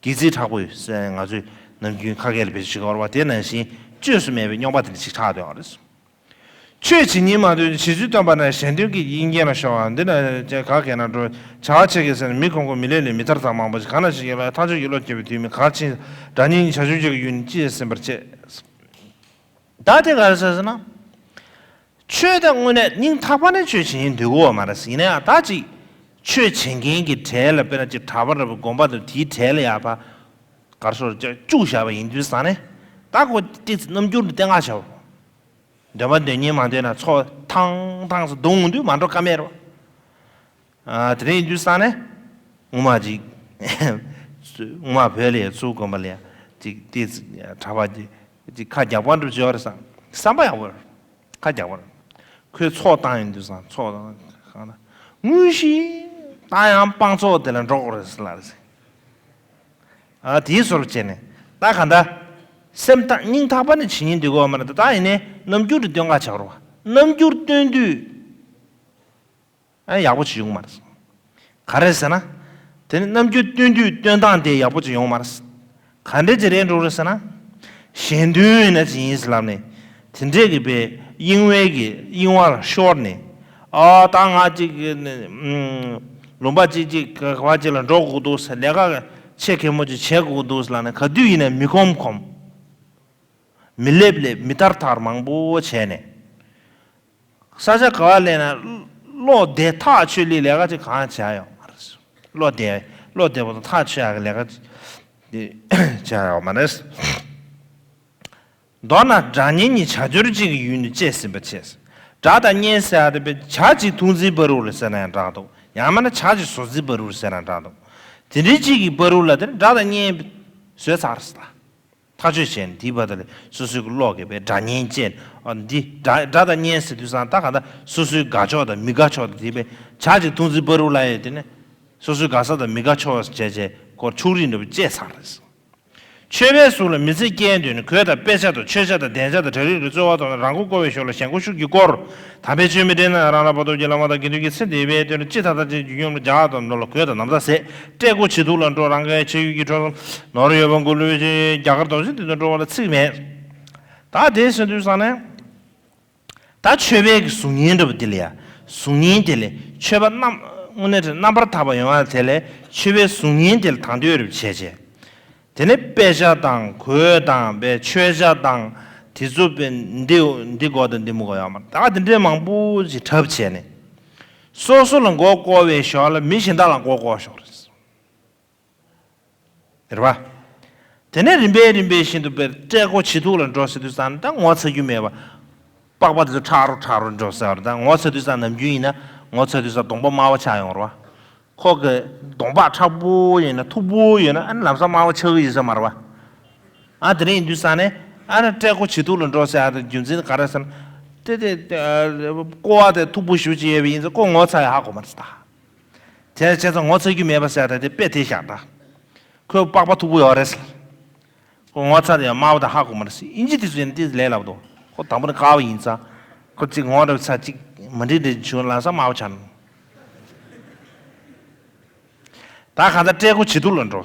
དགེ་ཚིག་དྲག་པོ་ཡོད་ཟེར་ང་ཚོས་ནམ་རྒྱུན་ཁ་སྐད་ལ་བེད་སྤྱོད་བྱེད་ཀྱི་ཡོད་རེད་བ། དེ་ནང་བཞིན་བཅོས་སུ་མེད་པའི་སྙོམས་པ་དེ་འདྲ་ཞིག་ཆགས་བསྡད་ཡོད་རེད། ཆོས་བྱེད་ཉིན་མ་སྟོན་བྱེད་ཚུལ་སྟོན་པ་ན་གཞན་དོན་གྱི་དབྱིངས་སྐྱེས་ལ་ཤོར་བ། འདི་ན་ག་གེ་ན་འགྲོ་བྱ་བ་ཆེ་གེ་ཟེར་ན་མི་ཁོམ་ཁོམ་མི་ལེགས་ལེགས་མི་ཐར་ཐར་མང་པོ་ཞིག་གང་ན་ཞིག་ཡོད་ལ་ཐག་ཆོད་ཀྱི་བློ་སྐྱེས་པའི་དུས་མི་གར་ཕྱིན་དགྲ་གཉེན་གྱི་བྱ་སྤྱོད་ཅིག་གི་ཡུན་ཅི་ཟིན་པར་བྱེད། ད་དེ་ག་རེ་ཟེར་ཟེར་ན། ཆོས་དེ་དངོས་གནས་སྙིང་ཐག་པ་ནས་ཆོས་བྱེད་སྙིང་འདོད་ཀྱི་ཡོད་མ་རེད། ཡིན་ན་ཡང་ད་ཅིག་ཆོས་བྱེད་མཁན་གྱི་གྲས་ལ་དཔེར་ན་ཅིག་གྲྭ་པ་རེད་པ་དགོན་པ་དང་དེའི་གྲས་ལ་ཡག་པ་གར་སོར་བཅུག་བཞག་པ་ཡིན་དུས་ཙང་ནས་ད་ཁོ་ཏིག་ཙི་རྣམ་འགྱུར་འདི་བསྟན་ག་བྱའོ། འདོན་པ་འདོན་སྙིང་མ་འདོད་ན་ཚོགས་ཐང་ཐང་སུ་རྡུང་འོང་དུས་མ་འགྲོ་ཀ་མེད་རེད་པ། ཨ་དེ་རིང་ཡིན་དུས་ཙང་ནས་ངོ་མ་ཅིག་ངོ་མ་བོད་ལ་ཡ་ཚུར་དགོན་པ་ལ་ཡ་ཅིག་ཏིག་ཙི་གྲྭ་པ་ཅིག་ཅིག་ཁ་རྒྱག་པ་འགྲུབ་བྱེད་པ་རེད་བསམ་བསམ་པ་ཡག་པོ་རེད། ཁ་རྒྱག་པ་རེད། ཁོས་ཚོགས་བཏང་ཡོང་དུས་ཙང་ཚོགས་དང་གང་ལ་དངོས་གཞི་ད་ཡང་སྤང་ཚོགས་དེ་ལ་འགྲོ་དགོས་རེད་ཟེར་ལ་རེད། ཨ་དེའི་བཟོ་འདྲ་བྱས་ནས་ད་ག་འདྲ་སེམས་ཐག་སྙིང་ཐག་པ་ནས་བྱེད་སྙིང་འདོད་ཀྱི་ཡོད་མ་རེད། ད་ཡིན་ནའི་རྣམ་འགྱུར་དེ་སྟོན་ག་བྱ་དགོས་རེད་པ། རྣམ་འགྱུར་སྟོན་དུས། ཨ་ཡག་པོ་ཅིག་ཡོང་མ་རེད། ག་རེ་ཟེར་ན། དེ་ནི་རྣམ་འགྱུར་སྟོན་དུས་སྟོན་སྟངས་དེ་ཡག་པོ་ཅིག་ཡོང་མ་རེད། ག་འདྲ་ཅིག་རེད་འགྲོ་རེད་ཟེར་ན། གཞན་དོན་ཡིན་ན་ཅིག་ཡིན་ཟེར་ལབ་ནས། དེ་འདྲས་ཀྱི་པའི་གཡེང་བའི་གི་གཡེང་བ་ལ་ཤོར་ནས། ཨ་ད་ང་ཅིག་གི་ནི་ཨུམ། ལུང་པ་ཅིག་ཅིག་ག་བ་ཅིག་ལ་འགྲོ་དགོས་འདུག་ཟེར། ལས་ཀ་ཆེ་གེ་མོ་ཅིག་བྱེད་དགོས་འདུག་ཟེར་ལབ་ནས། ག་དུས་ཡིན་ན་མི་ཁོམ་ཁོམ། མི་སླེབས་སླེབས། མི་ཐར་ཐར་མང་པོ་བྱས་ནས། ས་ཆ་ག་བ་སླེབས་ན་བློ་བདེ་ཐག་ཆོད་ལི་ལས་ཀ་ཅིག་གང་བྱས་ཡོད་མ་རེད། བློ་བདེ་བློ་བདེ་པོ་དང་ཐག་ཆོད་ཡག་གི་ལས་ཀ་ཅིག་བྱས་ཡོད་མ་རེད། མདོར་ན་དགྲ་གཉེན་གྱི་བྱ་སྤྱོད་ཅིག་གི་ཡུལ་ནས་བཅད་ཟིན་པ་བྱས། དགྲ་དང་གཉེན་ཟེར་ཡ་དེ་བས་བྱ་གཅིག་འཐུང་རྩིས་བར་དུ་ལ་ཟེར་ན་ཡང་འདྲ་འདུག་ཡང་མིན་ན་བྱ་གཅིག་ཟ་རྩིས་བར་དུ་ལ་ཟེར་ན་འདྲ་འདུག་དེ་འདྲའི་ཅིག་གི་བར་དུ་ལ་དེ་ནི་དགྲ་དང་གཉེན་བཟོས་ཚར་ཟེར་ད། ཐག་གཅོད་བྱས་ནས་དེའི་བར་དུ་ལ་སོ་སོའི་གི་བློ་གི་བའི་དགྲ་གཉེན་བཅད། ཨ་འདི་དགྲ་དགྲ་དང་གཉེན་ཟེར་དུས་ཙང་ད་ག་ད་སོ་སོའི་དགའ་ཕྱོགས་དང་མི་དགའ་ཕྱོགས་དང་དེ་བས་བྱ་གཅིག་འཐུང་རྩིས་བར་དུ་ལ་ཡོད་དེ་ནི་སོ་སོའི་དགའ་ས་དང་མི་དགའ་ཕྱོགས་བྱས་བྱས་ཁོ་ཕྱོགས་རིས་འདྲ་བོ་བཅད་ཚར་རེད། ཆོས་པའི་གཟུགས་ལ་མི་ཚེ་སྐྱེལ་འདོད་ན་གོས་དང་དཔེ་ཆ་དང་མཆོད་བྱ་དང་གདན་ཆ་དང་བྲག་རི་ལ་རྩོལ་བ་དང་རང་མགོ་བསྐོར་བའི་ཞོར་ལ་གཞན་མགོ་ཤུགས་ཀྱིས་བསྐོར། དམ་པའི་ཆོས་མི་དྲན་ན་རང་ལ་བབ་ཐོབ་ཀྱི་བླ་མ་དང་དགེ་འདུན་གྱི་ཚེ་འདས་པའི་དོན་ལ་ཅི་ཐ་ཐ་ཅན་རྒྱུ་སྙོམས་ལ་བྱ་དང་ནོར་ལ་གོས་དང་ན་བཟའ་ཟས། སྤྲད་སྒོ་བྱི་དུར་ལ་འགྲོ་རང་གི་ཆ་ཡུལ་གྱི་འཕྲོ་ནོར་ཡོད་པ་མགོ་ལུས་ཅན་རྒྱ་གར་རྡོ་རྗེ་གདན་དུ་འགྲོ་བ་ལ་ཚིག་མེད། ད་དེ་ཟེར་དུས་ཙང་ནས། ད་ཆོས་པའི་གི་གཟུགས་བརྙན་འདྲ་པོ་དེ་ལ་ཡ། གཟུགས་བརྙན་དེ་ལས་ཆོས་པ་རྣམ་དངོས་གནས་དྲན་རྣམ་པར་ཐར་པ་ཡོང་བ་དེ་ལས་ཆོས་པའི་གཟུགས་བརྙན་དེ་ལ་དང་དོད་རེ་བྱས་བྱས། དེ་ནས་དཔེ་ཆ་དང་གོས་དང་པའི་མཆོད་བྱ་དང་དེ་ཚོ་པའི་འདི་འདི་དགོས་དང་འདི་མི་དགོས་ཡོད་མ་རེད། ད་དེ་འདྲའི་མང་པོ་ཞིག་འཁྲབ་བྱས་ནས། སོ་སོ་ལ་མགོ་བསྐོར་བའི་ཞོར་ལ་མི་གཞན་དག་ལ་མགོ་བསྐོར་ཞོར་རེད། རེད་བ། དེ་ནས་རིམ་པས་རིམ་པས་བཞིན་དུ་དཔེར་སྤྲད་སྒོ་བྱི་དུར་ལ་འགྲོ་ཟེར་དུས་ཙང་ད་ངོ་ཚ་རྒྱུ་མེད་པ། པགས་པ་དེ་ཚོ་ཁྲག་རོ་ཁྲག་རོ་འགྲོ་ཟེར་བ་ད་ངོ་ཚ་དུས་ཙང་ནམ་རྒྱུན་ཡིན་ན་ངོ་ཚ་དུས་ཙང་གདོང་པ་དམར་པོ་ཆགས་ཡོང་རེད་བ། ཁོ་གི་གདོང་པ་མཁྲེགས་པོ་ཡོད་ན་མཐུག་པོ་ཡོད་ན་ཨ་ནི་ལམ་སང་དམར་པོ་ཆགས་ཀྱི་ཡོད་ས་མ་རེད་བ། ཨ་དེ་རིང་ཡིན་དུས་ཙང་ནས་ཨ་ནི་སྤྲད་སྒོ་བྱི་དུར་ལ་འགྲོ་ཟེར་ཡ་དེ་རྒྱུ་མཚན་ག་རེ་ཟེར་ན། དེ་དེ་ཀོ་བ་དེ་མཐུག་པོ་ཞེ་པོ་ཅིག་ཡོད་པ་ཡིན་ཙང་ཁོ་ངོ་ཚ་ཡ་ཧ་གོ་མ་རེད་ད། དེ་བྱས་ཙང་ངོ་ཚ་རྒྱུ་མེད་པ་ཟེར་ཡ་ད་དེ་དཔེ་དེ་བཞག་ད། ཁོའི་པགས་པ་མཐུག་པོ་ཡོད་རེད་ཟེར། ཁོ་ངོ་ཚ་དེ་ཡང་དམར་པོ་དང་ཧ་གོ་མ་རེད་ཟེར། དབྱིན་ཇི་དེ་ཚོ་ཡིན་ན་དེ་ལས་སླ་པོ་འདུག་ཁོ་དང་པོ་ནས་དཀར་པོ་ཡིན་ཙང་། ཁོ་གཅིག་ངོ་འདྲ་བ་ཚ་གཅིག་མ་འགྲིག་འགྲིག་བྱུང་ལམ་སང་དམར་པོ་ཆགས་ནས། ད་གང་ལྟར་སྤྲད་སྒོ་བྱི་དུར་ལ་འགྲོ།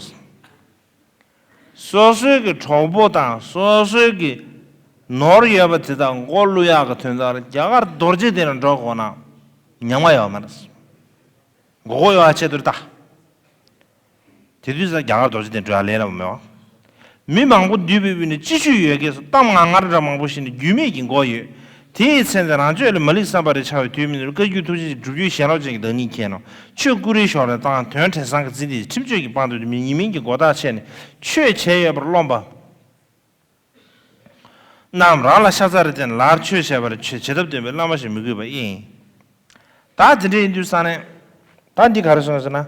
སོ་སོའི་གི་གྲོགས་པོ་དང་སོ་སོའི་གི་ནོར་ཡོད་པ་དེ་དག་མགོ་བླུག་ཡག་གི་དོན་དག་རྒྱ་གར་རྡོ་རྗེ་གདན་ལ་འགྲོ་དགོས་ན་ཉམས་ཡོད་མ་རེད། མགོ་སྐོར་ཡོང་བ་ཆེད་དུ་རེད་ད། དེ་དུས་ཙང་རྒྱ་གར་རྡོ་རྗེ་གདན་འགྲོ་ཡག་ལས་སླ་པོ་མེད་པ། མི་མང་པོ་འདུས་པའི་དབུས་ན་ཅི་ཞིག་ཡོད་སྐད་སོགས་གཏམ་ངར་ངར་འདྲ་མང་པོ་བཤད་ནས་རྒྱུས་མེད་ཀྱི་མགོ་གཡོགས། དེ་ཡི་ཚེ་འདི་རང་ཆོས་ལ་མ་ལུས་བསམ་པ་རེ་འཆར་བའི་དུས་མིན་འདུག་བཀའ་བརྒྱུད་ཐུགས་རྗེ་ཆེ་སྒྲུབ་བརྒྱུད་ཞལ་སློབ་ཅན་གྱི་བདག་ཉིད་མཁྱེན་ནོ། ཆོས་ཀུ་རེའི་ཞོར་ལ་བཏང་དོན་དྲན་བསམ་གྱིས་འཛིན་ཏེ་ཁྲིམས་གཅོད་ཀྱི་དཔང་དུ་མི་ཉེས་མིང་གི་མགོ་བཏགས་ཆད་ནས་ཆོས་བྱས་ཡོད་པར་རློམ་པ། རྣམས་རང་ལ་ཤ་ཚ་རེ་བསྟན་ལར་ཆོས་བྱས་པར་ཆོས་བྱེད་ཐབས་སྟོན་པའི་བླ་མ་ཞིག་མི་དགོས་པ་ཨེ་ཡིན། ད་དེ་འདྲ་ཡིན་དུས་ཙང་ནས། ད་འདི་ག་རེ་གསུངས་ཟེར་ན།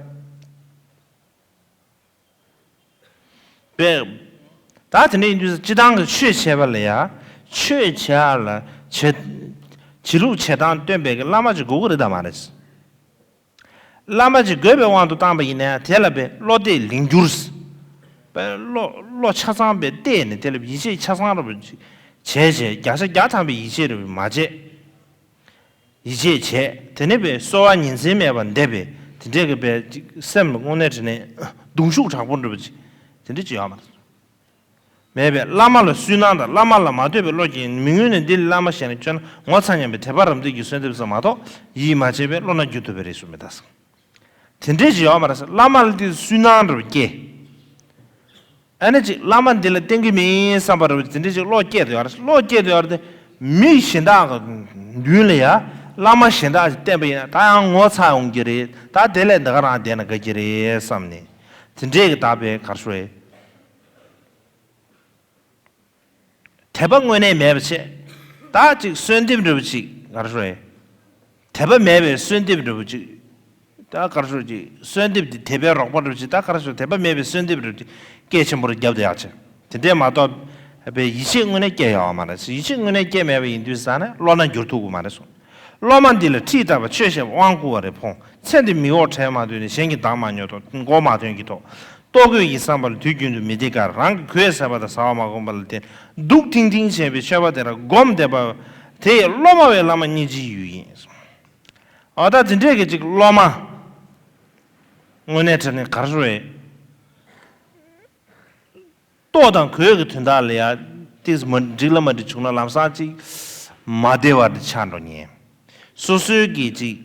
པས། ད་དེ་འདྲ་ཡིན་དུས་སྤྱི་བཏང་གི་ཆོས་བྱེད་པ་ལ་ཡ། ཆོས་བྱེད་ཡ་ལ་བྱེད། བྱེད་ལུགས་བྱེད་སྟངས་སྟོན་པའི་གི་བླ་མ་ཅིག་དགོས་ཀྱི་རེད་དམ་མ་རེད། བླ་མ་ཅིག་དགོས་པའི་དབང་དུ་བཏང་པ་ཡིན་ན་དེ་ལ་པའི་བློ་གཏད་ལིང་སྐྱུར། པའི་བློ་བློ་ཆ་ཚང་པའི་གཏད་ནས་དེ་ལ་ཡིད་ཆེས་ཆ་ཚང་རུ་བྱས་བྱས་བརྒྱ་ཆ་བརྒྱ་ཐམ་པའི་ཡིད་ཆེས་རུ་མ་བྱས། ཡིད་ཆེས་བྱས། དེ་ནས་པའི་གསོལ་བ་ཉིན་མཚན་མེད་པར་འདེབས་པའི་དེ་འདྲས་ཀྱི་པའི་ཅིག་སེམས་དངོས་གནས་དྲན་ནས་གདུང་ཤུགས་དྲག་པོ་འདྲ་པོ་ཅིག་དེ་འདྲས་ཅིག་ཡོད་མ་རེད། མེད་པས་བླ་མ་ལ་སུན་སྣང་དང་བླ་མ་ལ་མ་ལྟོས་པའི་བློ་སྐྱེས་མི་མངོན་ནས་འདི་ལ་བླ་མ་ཞེས་ནས་བཅོས་ན་ངོ་ཚ་སྙམ་པའི་དད་པ་རབ་འདོད་ཀྱི་གསོལ་འདེབས་སུ་མ་གཏོགས་ཡིད་མ་ཆེས་པའི་བློ་སྣ་འགྱུར་ཐུབ་པ་རེད་གསུངས་མི་གདའ་སོང་། དེ་འདྲས་ཅིག་ཡོད་མ་རེད་ཟེར། བླ་མ་ལ་དེ་སུན་སྣང་འདྲ་པོ་སྐྱེས། ཨ་ནི་ཅིག་བླ་མ་འདི་ལ་བསྟེན་གི་མིན་བསམ་པ་འདྲ་པོ་དེ་འདྲས་ཅིག་བློ་སྐྱེས་དུ་ཡོད་རེད། བློ་སྐྱེས་དུ་ཡོད་རེད་དེ། མི་གཞན་དག་གི་མདུན་ལ་ཡ་བླ་མ་གཞན་དག་ཅིག་བསྟེན་པ་ཡིན་ན་ད་ཡང་ངོ་ཚ་འོང་གི་རེད། ད་དེ་ལས་འདི་ག་རང་བསྡད་ན་དགའ་གི་རེད་བསམ་ནས་དེ་འདྲས་ཀྱི་ད་པའི་གར་ཤོར་ཡ། དད་པ་དངོས་གནས་མེད་པ་བྱས། ད་ཅིག་གསོལ་འདེབས་འདྲ་པོ་ཅིག་ག་རེ་ཞུ་ཡ། དད་པ་མེད་པའི་གསོལ་འདེབས་འདྲ་པོ་ཅིག་ད་ག་རེ་ཞུ་ཅིག་གསོལ་འདེབས་འདི་དད་པའི་རོགས་པ་འདྲ་པོ་ཅིག་ད་ག་རེ་ཞུ་དད་པ་མེད་པའི་གསོལ་འདེབས་འདྲ་པོ་ཅིག་སྐད་ཆེན་པོར་རྒྱབ་དེ་ཡག་ཆེ། དེ་འདྲས་མ་གཏོགས་པའི་ཡིད་ཆེས་དངོས་གནས་སྐྱེ་ཡོད་མ་རེད། ཡིད་ཆེས་དངོས་གནས་སྐྱེ་མེད་པ་ཡིན་དུས་ཙང་ནས་བློ་སྣ་འགྱུར་ཐུབ་ཀྱི་མ་རེད་གསུངས། སློབ་མ་འདི་ལ་ཁྲིད་བཏབ་པ་ཆོས་བཤད་པ་དབང་བསྐུར་བ་རེ་ཕོངས། ཚེ་འདི་མི་འོག་བྲལ་མ་ཐུབ་ནས་གཞན་གྱི་བདག་མ་ཉོ་ཐོག་མགོ་མ་ཐོན་གྱི་ཐོག་ལྟོ་གོས་ཀྱི་བསམ་པ་ལ་དུས་རྒྱུན་དུ་མི་བདེ་ཁར་རང་གི་གོས་ཟ་བ་དང་ཟ་བ་མ་གོམས་པ་ལ་བརྟེན་སྡུག་ཐིང་ཐིང་བྱས་པའི་ཆོས་པ་དེ་ལ་སྒོམ་བསྡད་པ་དེ་ཡི་སློབ་མ་བས་བླ་མ་སྙིང་རྗེའི་ཡུལ་ཡིན། ཨ་ད་དེ་འདྲས་ཀྱི་ཅིག་སློབ་མ་དངོས་གནས་དྲང་གནས་གར་རུ་བས། ལྟོ་དང་གོས་ཀྱི་དོན་དག་ལ་ཡང་ཏིས་མ་འགྲིག་ལ་མ་འགྲིག་བྱུང་ན་ལམ་སང་ཅིག་མ་བདེ་བ་འདི་ཆགས་འགྲོ་ཉེན། སོ་སོའི་གི་ཅིག་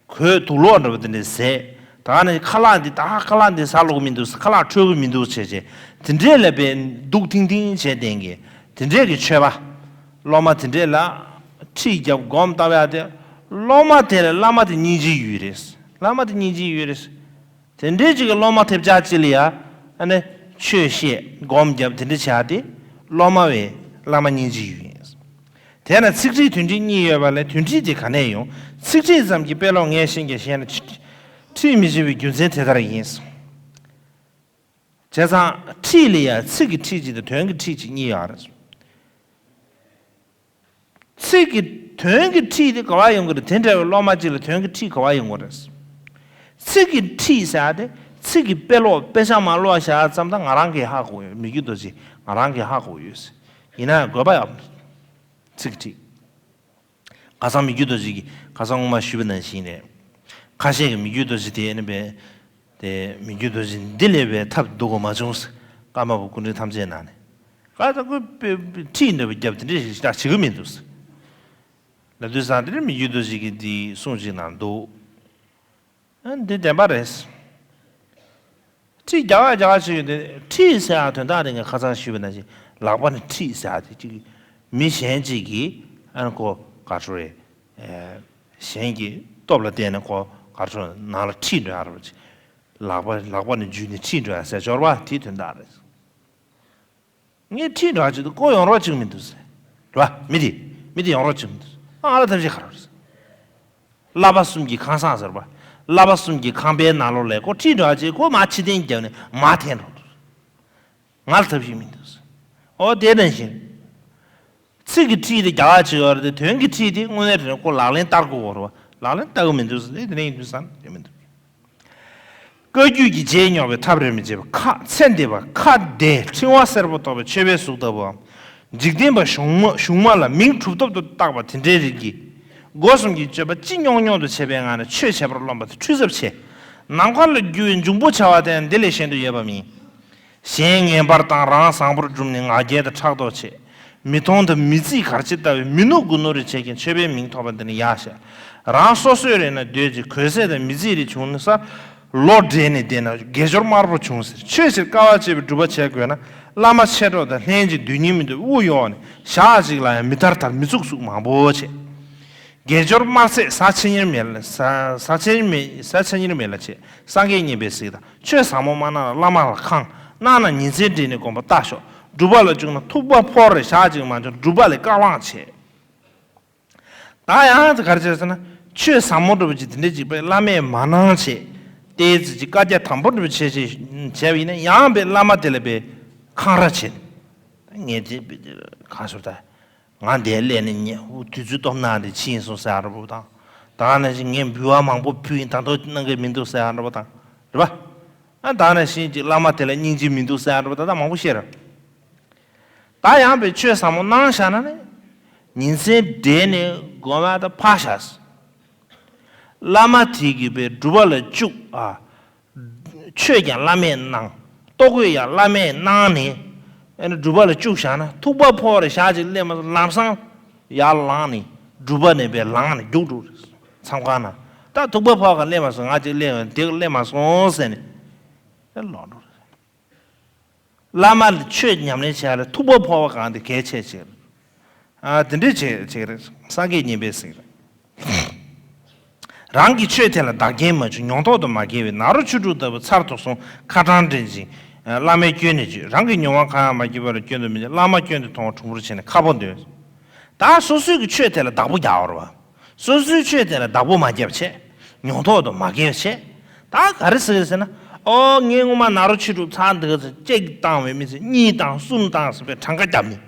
གོས་དུག་ལོག་འདྲ་པོ་དེ་འདྲས་བཟས། ད་ནི་ཁ་ལག་འདི་ད་ཁ་ལག་འདི་ཟ་ལོག་མི་འདུག་ཁ་ལག་འཕྲོད་ཀྱི་མི་འདུག་བྱས་བྱས་དེ་འདྲས་ལ་བས་སྡུག་ཐིང་ཐིང་བྱས་བསྡད་མཁན་དེ་འདྲས་ཀྱི་ཆོས་པ། སློབ་མ་དེ་འདྲས་ལ་ཁྲིད་རྒྱབ་སྒོམ་བཏབ་ཡ་དེ། སློབ་མ་དེ་ལ་བླ་མ་དེ་སྙིང་རྗེའི་ཡུལ་རེད། བླ་མ་དེ་སྙིང་རྗེའི་ཡུལ་རེད། དེ་འདྲའི་ཅིག་གི་སློབ་མ་ཐེབས་ཆག་ཅིག་ལ་ཡ། ཨ་ནི་ཆོས་བཤད་སྒོམ་རྒྱབ་དེ་འདྲ་བྱ་སྟེ། སློབ་མ་བས་བླ་མ་སྙིང་རྗེའི་ཡུལ་ཡིན། དེས་ན་ཚིག་ཁྲིད་དོན་ཁྲིད་གཉིས་ཡོད་པ་ལས་དོན་ཁྲིད་དེ་ག་ནས་ཡོང་། ཚིག་ཁྲིད་ཙམ་གྱིས་དཔེ་ཀློག་ངས་ཤེས་ཀྱང་ཤེས་ན་ཁྲིད་མི་བྱེད་པའི་རྒྱུ་མཚན་དེ་ལྟར་ཡིན། བྱས་ཙང་ཁྲིད་ལ་ཡ་ཚིག་གི་ཁྲིད་ཅིག་དང་དོན་གྱི་ཁྲིད་ཅིག་གཉིས་ཡོད་རེད། ཚིག་གི་དོན་གྱི་ཁྲིད་དེ་ག་བ་ཡོང་གི་རེད། དེ་འདྲ་བའི་སློབ་མ་གཅིག་ལ་དོན་གྱི་ཁྲིད་ག་བ་ཡོང་གི་རེད། ཚིག་གི་ཁྲིད་ཟེར་ཡ་དེ་ཚིག་གི་དཔེ་ཀློག་དཔེ་ཆ་མ་ཀློག་བྱ་ཙམ་དང་ང་རང་གིས་ཧ་གོ་ཡོད། མི་རྒྱུད་རྡོ་རྗེ་ང་རང་གིས་ཧ་གོ་ཡོད། ཡིན་ན་ཡང་དགོས་པ་ཡོད། ཚིག་གི་ཁྲིད། ཁ་སང་མི་རྒྱུད་རྡོ་རྗེ་གིས་ཁ་སང་སྔོན་མ་ཞུས་པ་ནང་བཞིན་རེད། ཁ་ཤས་ཀྱིས་མི་རྒྱུད་རྡོ་རྗེ་དེ་ནི་བས། དེ་མི་རྒྱུད་རྡོ་རྗེ་འདི་ལས་བས་ཐབས་སྡུག་གོ་མ་བྱུང་། ཀརྨ་པ་སྐུ་ཕྲེང་ཐམས་ཅད་ནང་ནས། ཁ་ད་ཁོས་ཁྲིད་འདྲ་བ་རྒྱབ་དེ་འདྲ་ཞིག་བྱེད་ཀྱི་མི་འདུག་ལབ་དུས་ཙང་དེ་ནི་མི་རྒྱུད་རྡོ་རྗེ་གིས་འདི་གསུང་ཅིག་ནང་འདུག་ཨ་འདི་བདེན་པ་རེད། ཁྲིད་རྒྱག་ག་རྒྱག་ག་བྱེད་ཡོད་དེ་ཁྲིད་ཟེར་ཡ་དོན་དག་དེ་ངས་ཁ་སང་ཞུས་པ་ནང་བཞིན་ལག་པ་ནས་ཁྲིད་ཟེར་ཡ་དེ་གཅིག་མི་གཞན་གཅིག་གིས་ཨ་ནི་ཁོ་ག་ཚོད་རེད། གཞན་གྱི་སྟོབས་ལ་བརྟེན་ནས་ཁོ་ག་ཚོད་ནང་ལ་ཁྲིད་འགྲོ་ཡ་རེད་པ། ལག་པ་ལག་པ་ནས་འཇུས་ནས་ཁྲིད་འགྲོ་ཡ་ཟེར་སྦྱོར་བ་དེའི་དོན་དག་རེད། ངས་ཁྲིད་འགྲོ་ཡ་ཅིག་འདུག་ཁོ་ཡོང་རོགས་བྱེད་ཀྱི་མི་འདུག་ཟེར། རེད་པ། མི་དེ་མི་དེ་ཡོང་རོགས་བྱེད་ཀྱི་མི་འདུག་ཨ་ང་ལ་ཐབས་ཤེས་ག་རེ་རེད། བསླབ་པ་གསུམ་གྱི་ཁང་བཟང་ཟེར་བ། བསླབ་པ་གསུམ་གྱི་ཁང་པའི་ནང་ལོགས་ལ་ཁོ་ཁྲིད་འགྲོ་ཡ་ཅིག་ཁོ་མར་ཕྱི་འཐེན་རྒྱབ་ནས་མར་འཐེན་འགྲོ་འདུག་ང་ལ་ཐབས་ཤེས་མི་འདུག་ཨོ་དེ་ནང་བཞིན། ཚིག་གི་ཁྲིད་དེ་རྒྱ་གར་བྱེད་ཡོད་རེད་དེ་དོན་གྱི་ཁྲིད་དེ་དངོས་གནས་དྲང་གནས་ཁོ་ལག་ལེན་བསྟར་དགོས་ཡོད་རེད་བ། ལག་ལེན་བསྟར་གི་མི་འདུག་ཟེར་དེ་དེ་ནས་ཡིན་དུས་ཙང་དེ་མི་འདུག་བཀའ་བརྒྱུད་ཀྱི་རྗེས་སྙོགས་པའི་ཐབས་རེ་མི་བྱེད་པ་ཁ་ཚེ་འདས་པ་ཁ་བདེ་ཕྲེང་བ་སེར་པོ་ཐོགས་པའི་མཆོད་པའི་གཟུགས་ལྟ་བུའམ། འཇིག་རྟེན་པ་གཞུང་མ་གཞུང་མ་ལ་མིང་གྲུབ་ཐོབ་ཏུ་བཏགས་པ་དེ་འདྲའི་རིགས་ཀྱིས། སྒོ་གསུམ་གྱི་སྤྱོད་པ་ཅི་རྙོག་རྙོག་ཏུ་བྱེད་པའི་ངང་ནས་ཆོས་བྱེད་པར་རློམ་པ་དེ་འཁྲུལ་ཚབས་ཆེ། ནམ་མཁའ་ལ་རྒྱུ་བའི་འབྱུང་པོ་བྱ་བ་དེ་ཡང་འདི་ལས་གཞན་དུ་ཡོད་པ་མིན། གཞན་ངན་པར་བཏང་རང་བཟང་པོར་བསྒྲུབས་ནས་ང་རྒྱལ་དང་ཕྲག་དོག་བྱེད། མི་མཐོང་དང་མི་བརྩི་གར་བྱེད་ལྟ་བུའི་མི་ནོར་དགུ་ནོར་རེ་བྱེད་མཁན་ཆོས་པའི་མིང་ཐོགས་པ་འདི་ནི་ཡག་ཤག་རང་སོ་སོའི་རེ་ན་འདོད་ཅིང་གོས་ཟས་དང་མི་བརྩི་རེ་བྱུང་ས། ལོ་བགྲེས་ནས་བསྡད་ན་དགེ་སྦྱོར་དམར་པོ་བྱུང་ཟེར། ཆོས་ཕྱིར་དཀའ་བ་སྤྱད་པའི་སྒྲུབ་པ་བྱེད་དགོས་ན། བླ་མ་མཆེད་གྲོགས་དང་ལྷན་ཅིག་སྡོད་སྙིང་མི་འདོད་དབུགས་ཡོག་ནས་ཞག་ཅིག་ལ་ཡང་མི་ཐར་ཐར་མི་ཚུགས་ཚུགས་མང་པོ་བྱེད། དགེ་སྦྱོར་དམར་ཟས་ཟ་ཆེ་ཉེར་མེད་ལ་ཟ་ཟ་ཆེ་ཉེར་མེད་ཟ་ཆེ་ཉེར་མེད་ལ་བྱེད། སངས་རྒྱས་མཉན་པའི་གཟིགས་དང་ཆོས་ཟབ་མོ་མ་གནང་ལ་བླ་མ་ལ་ཁང་གནང་ན་ཉིན་མཚན་བགྲེས་ནས་དགོངས་པ་ལྟ་ཞོག་སྒྲུབ་པ་ལ་བཅུག་ན་ཐུག་པ་ཕོར་རེ་ཞག་ཅིག་མ་བྱུང་སྒྲུབ་པ་ལས་བཀའ་བླངས་བྱེད། ད་ཡང་དེ་ག་རེ་བྱས་ཟེར་ན་ཆོས་ཟབ་མོ་འདྲ་པོ་ཅིག་དེ་འདྲས་ཅིག་པས་བླ་མས་མ་གནང་བྱས། ཏོག་ཙམ་ཅིག་བཀའ་རྒྱ་དམ་པོ་འདྲ་བྱས་བྱས་བྱས་པ་ཡིན་ན་ཡང་པའི་བླ་མ་དེ་ལ་པའི་འཁང་ར་བྱེད། ངས་དེ་གང་ཟེར་ད། ང་འདིར་སླེབས་ནས་ཉེ་དུས་ཚོད་སྟོབས་ན་འདི་ཕྱིན་སོང་ཟེར་ཡ་འདྲ་པོ་དང་། ད་ནང་བཞིན་ངས་འབུལ་བ་མང་པོ་ཕུལ་ཡིན། ད་དུང་གནང་གི་མི་འདུག་ཟེར་ཡ་འདྲ་པོ་དང་། རེད་པ། ཨ་ད་ནང་བཞིན་ཅིག་བླ་མ་དེ་ལ་སྙིང་རྗེ་མི་འདུག་ཟེར་ཡ་འདྲ་པོ་ད་ལྟ་མང་པོ་བཤད་ར། ད་ཡང་པའི་ཆོས་ཟབ་མོ་གནང་བཞག་ན་ནི། ཉིན་མཚན་བསྒྲིལ་ནས་དགོན་པ་ད་ཕར་བཞག་བླ་མ་དེ་གིས་པའི་སྒྲུབ་པ་ལ་བཅུག་ཨ། ཆོས་ཀྱང་བླ་མས་གནང་། ལྟོ་གོས་ཡང་བླ་མས་གནང་ནས། ཨ་ནི་སྒྲུབ་པ་ལ་བཅུག་བཞག་ན་ཐུག་པ་ཕོག་རེ་ཞག་ཅིག་སླེབས་མ་སོང་ལམ་སང་ཡར་ལངས་ནས་སྒྲུབ་པ་ནས་པའི་ལངས་ནས་རྒྱུགས་འགྲོ་རེད། མཚམས་ཁང་ན་ད་ཐུག་པ་ཕོག་ག་སླེབས་མ་སོང་། ང་ཅིག་སླེབས་འདི་སླེབས་མ་སོང་ཟེར་ནས་ལོག་འགྲོ་རེད། བླ་མ་ལ་ཆོས་ཉམས་ལེན་བྱེད་ཡ་ལ་ཐུག་པ་ཕོག་པ་གང་དེ་གལ་ཆེ་ཆེ། ཨ་དེ་འདྲས་བྱེད་བྱེད་རེད། སངས་རྒྱས་བསྙེན་པས་ཟེར་རེད། རང་གི་ཆོས་དེ་ལ་བདག་རྐྱེན་མ་བྱུང་། མྱོང་ཐོག་ཏུ་མ་སྐྱེས་པའི་ནཱ་རོ་ཆོས་དྲུག་ལྟ་བུ་ཚར་དུ་སོང་ཁ་གྲངས་འདྲེན་ཅིང་། བླ་མའི་སྐྱོན་ནི་བརྗོད། རང་གི་མྱོང་བ་གང་ཡང་མ་སྐྱེས་པ་ལ་སྐྱོན་དུ་མི་འཇུག་བླ་མ་སྐྱོན་དུ་མཐོང་བ་གྲུང་པོར་བྱས་ནས་ཁ་ཕོ་འདོན། ད་སོ་སོའི་གི་ཆོས་དེ་ལ་བདག་པོ་རྒྱག་པ་རེད་བ། སོ་སོའི་ཆོས་དེ་ལ་བདག་པོ་མ་བརྒྱབ་བྱས། མྱོང་ཐོག་ཏུ་མ་སྐྱེས་བྱས། ད་ག་རེ་ཟེར་ཟེར་ན། ཨོ་ངས་སྔོན་མ་ནཱ་རོ་ཆོས་དྲུག་ཚར་འདུག་ཟེར་གཅིག་བཏང་བའི་མི་ཚེ་གཉིས་བཏང་གསུམ་བཏང་ཟེར་བའི་གྲངས་ཀ་བརྒྱབ་ནས།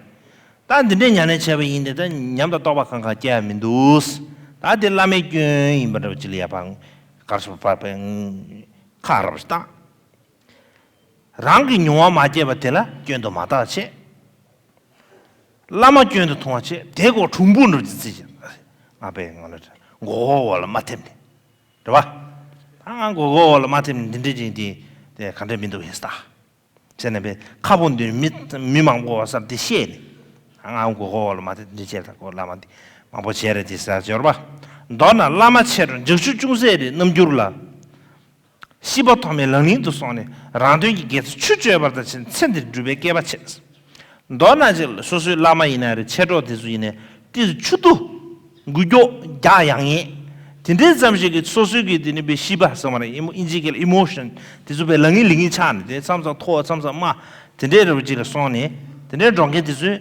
ད་འདི་འདྲའི་ཉམས་ལེན་བྱས་པ་ཡིན་ཏེ་ད་ཉམས་དང་རྟོགས་པ་གང་གང་སྐྱེ་ཡ་མི་འདུག་ད་དེ་བླ་མའི་སྐྱོན་ཡིན་པ་འདྲ་བ་ཅིག་ལ་ཡ་ཕང་གར་སོ་པ་པའི་ཁ་རབ་ཞིག་བཏང་། རང་གི་མྱོང་བ་མ་སྐྱེས་པ་དེ་ལ་སྐྱོན་དུ་མ་བལྟ་བྱས། བླ་མ་སྐྱོན་དུ་མཐོང་བ་བྱས་དེ་ཀོ་གྲུང་པོ་འགྲུབ་ཀྱི་རྩིས་ཀྱི། ང་པའི་ངོ་ལ་མགོ་སྐོར་འོག་ལ་མ་ཐེབས་ནས། རེད་བ། ད་ང་མགོ་སྐོར་འོག་ལ་མ་ཐེབས་ནས་འདི་འདྲ་ཅིག་དེ་དེ་ག་འདྲ་མི་འདུག་ཡིན་ས། བྱས་ནས་པའི་ཁ་ཕོ་འདུན་མི་མི་མང་པོ་བ་སར་དེ་བཤད་ནས། ང་མགོ་སྐོར་འོག་ལ་མ་ཐེབས་འདི་བྱས་ད་ཀོ་བླ་མ་འདི་མང་པོ་བྱས་རེད་དེ་ཟེར་འབྱོར་བ། མདོར་ན་བླ་མ་ཆེ་འགྲོ་འཇིགས་ཆུ་ཅུང་ཟད་རེད་རྣམ་འགྱུར་ལ། ཤིས་པ་ཐོགས་མེད་ལག་ལེན་དུ་སོང་ནས་རང་དོན་གྱི་དགེ་རྩ་ཆུ་གཅོད་པར་དང་ཕྱིན་ཚེ་འདིར་སྒྲུབ་པའི་སྐལ་པ་ཆད། མདོར་ན་ཅིག་སོ་སོའི་བླ་མ་ཡིན་ན་རེད་མཆེད་གྲོགས་དེ་ཚོ་ཡིན་ནས་ཏིས་ཆུ་དུ། འགུལ་སྐྱོད་རྒྱག་ཡང་ཡིན། དེ་འདྲའི་ཙམ་ཞིག་གིས་སོ་སོའི་གི་དེ་ནི་པའི་ཤིས་པ་ཟེར་བ་རེད་ཨིན་ཇིའི་སྐད་ལ་ཨི་མོ་ཤན་དེ་ཚོ་པའི་ལག་ལེན་ལེགས་ཉེས་ཆགས་ནས་དེ་མཚམས་མཚམས་མཐོ་མཚམས་མཚམས་དམའ་དེ་འདྲའི་རེ་བ་ཅིག་ལ་སོང་ནས་དེ་འདྲའི་འགྲོ་མཁན་དེ་ཚོས་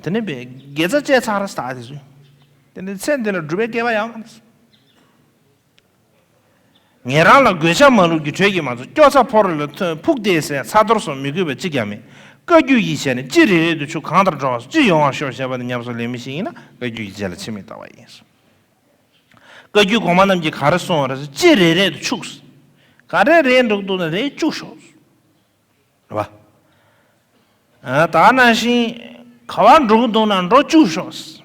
དེ་ནི་པའི་དགེ་རྩ་བཅས་ཚར་ར་སྟག་དེ་ཚོས་དེ་ནི་ཚེ་འདི་ལ་སྒྲུབ་པའི་སྐལ་པ་ཡང་མ་རེད། ངེད་རང་ལ་གོད་ཆག་མ་ལུས་ཀྱི་དྲོད་ཀྱིས་མ་ཚོར་སྐྱོ་ཚ་ཕོ་རོ་ལ་ཐོན་ཕུག་བལྟས་ཟེར་ཚ་གཏོར་སོགས་མི་དགོས་པ་གཅིག་ཀྱང་མེད། བཀའ་བརྒྱུད་ཀྱི་ཆ་ནས་ཅི་རེ་རེ་དུ་ཆུ་གང་ལྟར་འགྲོ་བ་ཅི་ཡོང་བར་ཤོག་བྱས་པ་ནི་ཉམས་སུ་ལེན་མི་ཞིག་ཡིན་ན་བཀའ་བརྒྱུད་ཀྱི་ཆ་ལ་ཕྱི་མིག་ལྟ་བ་ཡིན། བཀའ་བརྒྱུད་གོང་མ་རྣམས་ཀྱིས་ག་རེ་གསུངས་པ་རེད་ཅི་རེ་རེ་དུ་ཆུག་ག་རེ་རེ་འགྲོ་འདུག་ན་རེ་བཅུག་ཤོག་རེད་བ། ད་ནང་བཞིན་ག་བ་འགྲོ་གི་འདུག་ན་འགྲོ་བཅུག་ཤོག་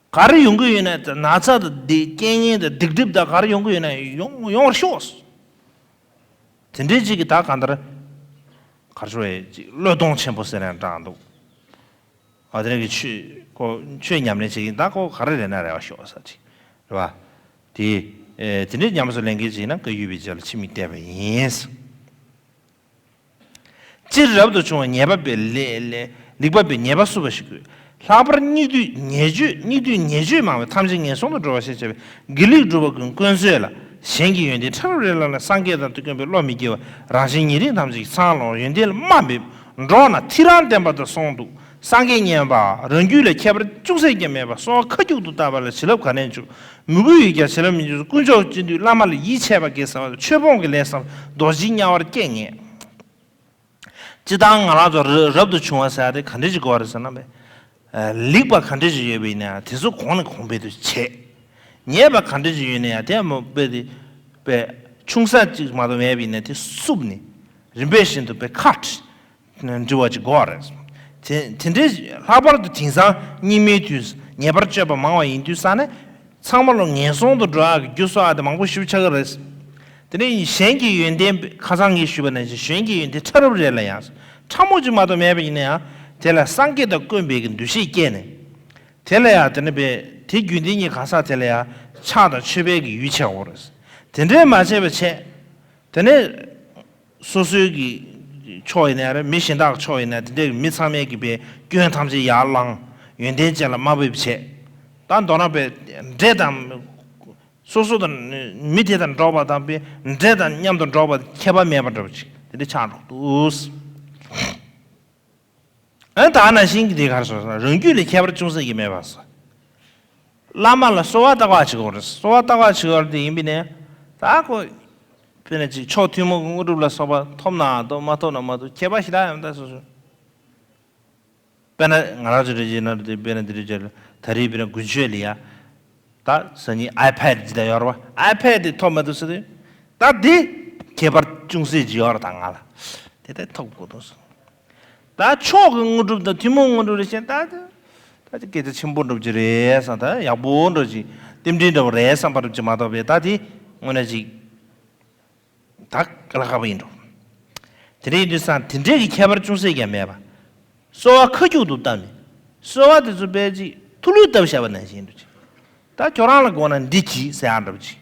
ག་རེ་ཡོང་གི་ཡོད་ན་ན་ཚ་དང་སྡིག་རྐྱེན་ངན་དང་སྡིག་སྒྲིབ་དང་ག་རེ་ཡོང་གི་ཡོད་ན་ཡོང་ཡོང་བར་ཤོག་དེ་འདྲའི་ཅིག་གི་ད་གང་ལྟར་གར་ཤོར་བའི་ཅིག་བློས་གཏོང་ཆེན་པོ་ཟེར་ནས་དྲངས་འདུག་ཨ་དེ་རིང་གི་ཆོས་ཁོ་ཆོས་ཉམས་ལེན་བྱེད་ཀྱིན་ད་ཁོ་ག་རེ་རེད་ན་རེ་བ་ཤོག་ས་ཅིག་རེད་བ། དེ་དེ་འདྲའི་ཉམས་སུ་ལེན་མཁན་ཅིག་ཡིན་ན་བཀའ་བརྒྱུད་པའི་རྗེས་ལ་ཕྱི་མིག་བལྟས་པ་ཡིན། སྤྱིར་རབ་ཏུ་བྱུང་བ་ཉེས་པ་པའི་ལེ་ལེ་ལེགས་པ་པའི་ཉེས་པ་བསུ་བ་ཞིག་དགོས། ལྷག་པར་སྙིགས་དུས་ཉེས་སྤྱོད་སྙིགས་དུས་ཉེས་སྤྱོད་མང་བས་ཐམས་ཅད་ངན་སོང་དུ་འགྲོ་བ་ཞེས་བྱ་བའི་དགེ་ལེགས་སྒྲུབ་པ་ཀུན་ཀུན་བཟོད་ལ་གཞན་གྱི་ཡོན་ཏན་ཕྲ་རབ་རེ་ལ་ལ་སངས་རྒྱས་དང་དུ་བསྟན་པའི་བློ་མི་སྐྱེ་བ་རང་གཞན་ཉེ་རིང་ཐམས་ཅད་ཀྱི་ཚང་ལོངས་ཡོན་ཏན་ལ་རྨ་འབེབས་འགྲོགས་ན་ཐི་རང་བསྟན་པ་དང་གསུངས་འདུག་སངས་རྒྱས་མཉན་པ་རང་རྒྱུད་ལ་ཁྱད་པར་ཅུང་ཟད་ཀྱང་མེད་པ་གསོལ་བ་ཁ་རྒྱུག་ཏུ་བཏབ་པ་ལ་བྱིན་རླབས་ག་ནས་འཇུག་མོས་གུས་ཡོད་ཀྱང་བྱིན་རླབས་མི་འཇུག་དཀོན་མཆོག་སྤྱི་འདུས་བླ་མ་ལ་ཡིད་ཆེས་པ་དགེ་བསམ་པ་ཆོས་སྤོང་གི་ལས་བསམ་རྡོ་རྗེ་དམྱལ་བར་སྐྱེ་ངེས། སྤྱིར་བཏང་ང་རང་ཚོ་རབ་རབ་ཏུ་བྱུང་བ་ཟེར་ཡ་དེ་ག་འདྲ་ཞིག་དགོས་རེད་ཟེར་ན་བས། ལེགས་པ་ག་འདྲ་ཞིག་ཡོད་པ་ཡིན་ན་ཡང་དེ་ཚོ་གོང་ནས་གོང་འཕེལ་དུ་བྱེད། ཉེས་པ་ག་འདྲ་ཞིག་ཡོད་ན་ཡང་དེ་མོ་དཔེ་དེ་དཔེ་ཆུང་ས་གཅིག་མ་གཏོགས་མེད་པ་ཡིན་ན་དེ་བསུབ་ནས་རིམ་པས་བཞིན་དུ་དཔེ་ཁ་འདྲི་བ་ཅིག་དགོས་རེད། དེ་དེ་འདྲའི་ལྷག་པར་དུ་དེང་སང་སྙིགས་མའི་དུས་ཉེས་པར་སྤྱོད་པ་མང་བ་ཡིན་དུས་ཙང་ནས། ཚང་མ་ལོ་ངན་སོང་དུ་འགྲོ་ཡག་གི་རྒྱུ་སོགས་ཨ་དེ་མང་པོ་ཞིབ་ཆགས་ཀྱི་རེད། དེ་ནས་གཞན་གྱི་ཡོན་ཏན་ཁ་སང་ངས་ཞུས་པ་ནང་བཞིན་གཞན་གྱི་ཡོན་ཏན་ཕྲ་རབ་རེ་ལ་ཡང་ཕྲ་མོ་ཅིག་མ་གཏོགས་མེད་པ་ཡིན་ན་ཡང་དེ་ལ་སངས་རྒྱས་དང་དཀོན་པའི་གི་འདུ་ཤེས་སྐྱེས་ནས། དེ་ལ་ཡང་དེ་ནི་པས་དེ་རྒྱུན་ལྡན་གྱི་གང་ཟག་དེ་ལ་ཡང་ཕྱག་དང་མཆོད་པའི་གི་ཡུལ་ཆགས་འོང་རེད། དེ་འདྲའི་མ་བྱས་པ་བྱས། དེ་ནས། སོ་སོའི་གི་ཕྱོགས་ཡིན་ན་རེད་མི་གཞན་དག་ཕྱོགས་ཡིན་ན་དེ་འདྲའི་མི་ཚང་མས་ཀྱི་པའི་སྐྱོན་ཐམས་ཅད་ཡར་བླངས་ཡོན་ཏན་ཅན་ལ་དམའ་འབེབས་བྱས། ད་མདོར་ན་པའི་འདྲེ་དང་སོ་སོ་དང་མི་དེ་དང་འགྲོགས་པ་དང་པའི་འདྲེ་དང་མཉམ་དུ་འགྲོགས་པ་ཁྱད་པར་མེད་པ་འདྲ་པོ་ཅིག་དེ་འདྲ་ཆགས་འགྲོ་འདུག་ཨ་ད་ནང་བཞིན་གྱི་དེ་གར་སོང་ཙང་རང་རྒྱུད་ལ་ཁྱད་པར་ཅུང་ཟད་ཀྱང་མེད་པ་སོ། བླ་མ་ལ་གསོལ་བ་བཏབ་པ་བྱེད་དགོས་རེད། གསོལ་བ་བཏབ་པ་བྱེད་དགོས་རེད་དེ་ཡིན་པས་ནས་ད་ཁོ། དཔེར་ན་ཅིག་མཆོག་ཐུན་མོང་གི་དངོས་གྲུབ་ལ་སོགས་པ་ཐོབ་ན་ཐོབ་མ་ཐོབ་ན་མ་ཐོབ་ཁྱད་པར་ཞེ་དྲག་ཡང་ད་སོ་སོ། དཔེར་ན་ང་རང་ཚོ་རེ་བྱས་ན་དེ་དཔེར་ན་འདི་རེ་བྱས་ལ་ད་རེས་དཔེར་ན་དགུན་ཆོས་ལ་ཡ། ད་སང་ཉིན་ཨའི་ཕེཌ་ཅིག་ད་ཡོད་རེད་བ། ཨའི་ཕེཌ་དེ་ཐོབ་མ་ཐུབ་ཟེར་དུས། ད་དེ་ཁྱད་པར་ཅུང་ཟད་ཅིག་ཡོད་རེད་ད་ང་ལ། དེ་ལྟར་ཐོབ་དགོས་འདུག་ཟེར། ད་མཆོག་གི་དངོས་གྲུབ་དང་ཐུན་མོང་དངོས་གྲུབ་རེ་བཤད་ད་དེ། ད་དེ་སྐད་ཆ་ཆེན་པོ་འགྲུབ་ཀྱི་རེད་བསམ། ད་ཡག་པོ་འགྲོ་ཅིག་རྟེན་འབྲེལ་འདྲ་བོ་རེད་བསམ་པ་འགྲུབ་ཀྱི་མ་གཏོགས་པས་ད་དེ་དངོས་གནས་ཅིག་ད་ག་ལ་ཁག་པོ་ཡིན་འགྲོ། དེ་འདྲ་ཡིན་དུས་ཙང་དེ་འདྲའི་གི་ཁྱད་པར་ཅུང་ཟད་ཀྱང་མེད་པ། གསོལ་བ་ཁ་སྐྱུག་ཏུ་བཏབ་ནས། གསོལ་བ་དེ་ཚོ་དཔེ་ཅིག་ཐུ་ལུད་བཏབ་བཞག་པ་ནང་བཞིན་འགྲོ་ཅིག་ད་ཁྱོད་རང་ལ་དགོས་ན་འདི་གྱིས་ཟེར་ཡག་འདྲ་པོ་ཅིག་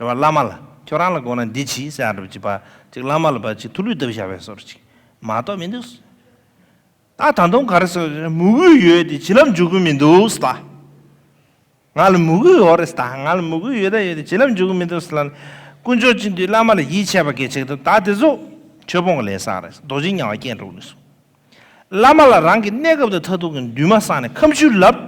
རེད་བ། བླ་མ་ལ་ཁྱོད་རང་ལ་དགོས་ན་འདི་གྱིས་ཟེར་ཡག་འདྲ་པོ་ཅིག་པ་ཅིག་བླ་མ་ལ་པ་ཅིག་ཐུ་ལུད་བཏབ་བཞག་པའི་བཟོ་འདྲ་ཅིག་མ་གཏོགས་མི་འདུག་ད་ད་དུང་ག་རེ་ཟེར་མོས་གུས་ཡོད་དེ་བྱིན་རླབས་འཇུག་གི་མི་འདུག་ཟེར་ད། ང་ལ་མོས་གུས་ཡོད་རེད་ད། ང་ལ་མོས་གུས་ཡོད་ད་ཡོད་དེ་བྱིན་རླབས་འཇུག་གི་མི་འདུག་ཟེར་ལ། དཀོན་མཆོག་སྤྱི་འདུས་བླ་མ་ལ་ཡིད་ཆེས་པ་གལ་ཆེ་གི་འདུག་ད་དེ་ཚོ་ཆོས་སྤོང་གི་ལས་བསགས་རེད། རྡོ་རྗེ་དམྱལ་བ་སྐྱེ་འགྲོ་གི་སོང་། བླ་མ་ལ་རང་གི་གནས་སྐབས་དང་མཐར་ཐུག་གི་འདུན་མ་བསགས་ནས་ཁ་མཆུ་ལབ།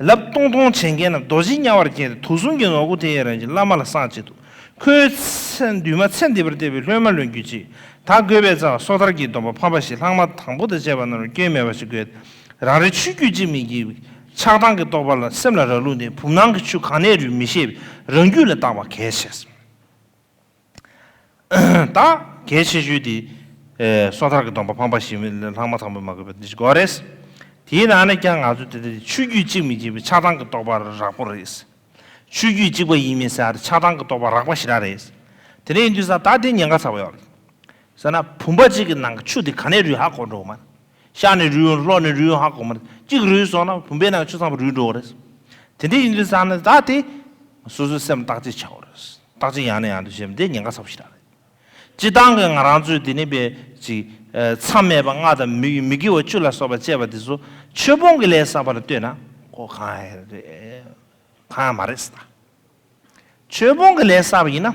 ལབ་སྟོང་སྟོང་བྱེད་མཁན་ན་རྡོ་རྗེ་དམྱལ་བར་སྐྱེས་ཏེ་དུག་གསུམ་གྱི་ནོར་བུ་དེ་ཡི་རང་བཞིན་བླ་མ་ལ་བསགས་བྱེད་དུ། ཁོའི་ཚེ་འདུན་མ་ཚེ་འདི་པར་གཏད་པའི་སློབ་མ་ལོན་གྱུར་ཅིག་ད་དགོས་པའི་རྩ་བ་སོ་ཐར་གྱི་སྡོམ་པ་ཕམ་པ་ཞིག་ལྷག་མ་དང་པོ་དང་བཅས་པ་རྣམས་ལ་སྐྱོན་མེད་པ་ཞིག་དགོས། རང་རེ་ཆོས་བརྒྱུད་གཅིག་མིན་གྱི་ཆགས་སྡང་གི་རྟོག་པ་ལ་སེམས་ལ་རག་ལུགས་ནི་བུམ་སྣང་གི་ཆུ་གང་ནས་རུལ་མི་ཤེས་པའི་རང་རྒྱུད་ལ་བརྟག་པ་གལ་ཆེ། ད་གལ་ཆེ་ཤོས་དེ། ཨེ། སོ་ཐར་གྱི་སྡོམ་པ་ཕམ་པ་ཞིག་མིན་ལྷག་མ་དང་པོ་མ་དགོས་པ་འདི་ཞིག་དགོས་རེད། དེའི་ནང་ནས་ཀྱང་ང་ཚོ་དེ་འདྲ་ཆོས་བརྒྱུད་གཅིག་མིན་གཅིག་པའི་ཆགས་སྡང་གི་རྟོག་པ་རགས་པོ་རེད། ཆོས་བརྒྱུད་གཅིག་པ་ཡིན་མིན་ཟེར་ཡ་དེ་ཆགས་སྡང་གི་རྟོག་པ་རགས་པ་ཞེ་དྲག་རེད། དེ་འདྲ་ཡིན་དུས་ཙང་ད་དེ་ཉེན་ཁ་ཚ་པོ་ཡོད་རེད། ཟེར་ན་བུམ་པ་གཅིག་གི་ནང་གི་ཆུ་དེ་ག་ནས་རུལ་ཧ་གོ་འགྲོ་གི་མ་རེད། ཤར་ནས་རུལ་ཡོང་ལྷོ་ནས་རུལ་ཡོང་ཧ་གོ་མ་རེད། གཅིག་རུལ་སོང་ན་བུམ་པའི་ནང་གི་ཆུ་ཚང་མ་རུལ་འགྲོ་གི་རེད། དེ་འདྲ་ཡིན་དུས་ཙང་ནས་ད་དེ་སོ་སོའི་སེམས་བརྟག་དཔྱད་བྱ་དགོས་རེད། བརྟག་དཔྱད་ཡང་ནས་ཡང་དུ་བྱས་པ་འདི་ཉེན་ཁ་ཚ་པོ་ཞེ་དྲག་རེད། སྤྱིར་བཏང་གི་ང་རང་ཚོའི་འདི་ནི་པའི་ཅིག་ཨ། མཚམས་མེད་པ་ལྔ་དང་མི་མི་དགེ་བ་བཅུ་ལ་སོགས་པ་བཅས་པ་འདི་ཚོ་ཆོས་སྤོང་གི་ལས་བསགས་པ་ལ་ལྟོས་ན་ཁོ་གང་ཡང་རེད། གང་ཡང་མ་རེད་ཟེར་ད། ཆོས་སྤོང་གི་ལས་བསགས་པ་ཡིན་ན།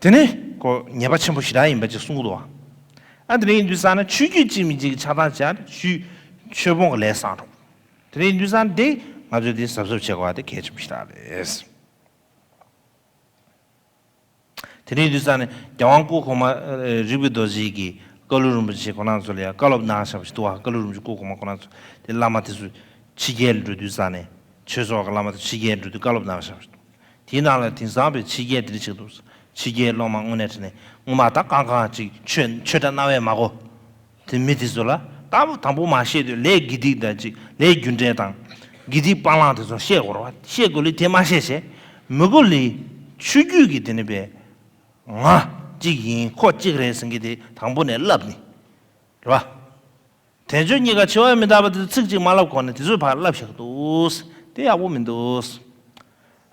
དེ་ནི་ཁོ་ཉེས་པ་ཆེན་པོ་ཞེ་དྲག་ཡིན་པ་ཅིག་གསུང་གི་འདུག་བ། ཨ་དེ་ནི་ཡིན་དུས་ཙང་ན་ཆོས་བརྒྱུད་གཅིག་མིན་གཅིག་གི་ཆགས་སྡང་བྱས་ཆོས་ཆོས་སྤོང་གི་ལས་བསགས་འགྲོ། དེ་ནི་ཡིན་དུས་ཙང་ན་དེ་ང་ཚོས་དེ་གཟབ་གཟབ་བྱེད་དགོས་པ་དེ་གལ་ཆེན་པོ་ཞེ་དྲག་རེད། དེ་རིང་དུས་ཙང་ནས་རྒྱལ་དབང་སྐུ་གོང་མ་རིག་པའི་རྡོ་རྗེ་གིས་བཀའ་བློན་རིན་པོ་ཆེ་ཁོང་རྣམ་ཚོ་ལ་ཡང་བཀའ་སློབ་གནང་བཞག་པ་ཞིག་འདུག་བ། བཀའ་བློན་རིན་པོ་ཆེ་སྐུ་གོང་མ་ཁོང་རྣམ་ཚོ་དེ་བླ་མ་དེ་ཚོ་ཕྱི་རྒྱལ་ལ་འགྲོ་དུས་ཙང་ནས་ཆོས་ཚོགས་ཀྱི་བླ་མ་དེ་ཕྱི་རྒྱལ་འགྲོ་དུས་བཀའ་སློབ་གནང་བཞག་པ་ཞིག་འདུག་དེའི་ནང་ལ་དེང་སང་བའི་ཕྱི་རྒྱལ་དེ་འདྲ་ཞིག་འདུག་ཕྱི་རྒྱལ་སློབ་མ་དངོས་གནས་དྲང་གནས་སྔོན་མ་ད་གང་གང་ཅིག་ཆོས་ཆོས་གྲྭ་གནང་བས་མ་གོ་དེ་མི་དེ་ཚོ་ལ་ད་དང་པོ་མ་བཤད་དུས་ལས་དགེ་སྡིག་དང་ཅིག་ལས་རྒྱུ་འབྲས་དང་དགེ་སྡིག་སྤང་བླང་དེ་ཚོ་བཤད་དགོས་རེད་བ། བཤད་དགོས་ལས་དེ་མ་བཤད་བྱས་མི་གོ་ལས་ཆོས་བརྒྱུད་ཀྱི་དེ་ནི་བས། ང་གཅིག་ཡིན་ཁོ་གཅིག་རེད་ཟེར་མཁན་དེ་དང་པོ་ནས་བསླབས་ནི། རེད་བ། དལ་འབྱོར་རྙེད་དཀའ་འཆི་བ་མི་རྟག་པ་དེ་ཚོ་ཚིག་གཅིག་མ་བསླབ་གོང་ནས་དེ་ཚོའི་བར་བསླབ་བཞག་འདུག་དེ་ཡག་པོ་མི་འདུག་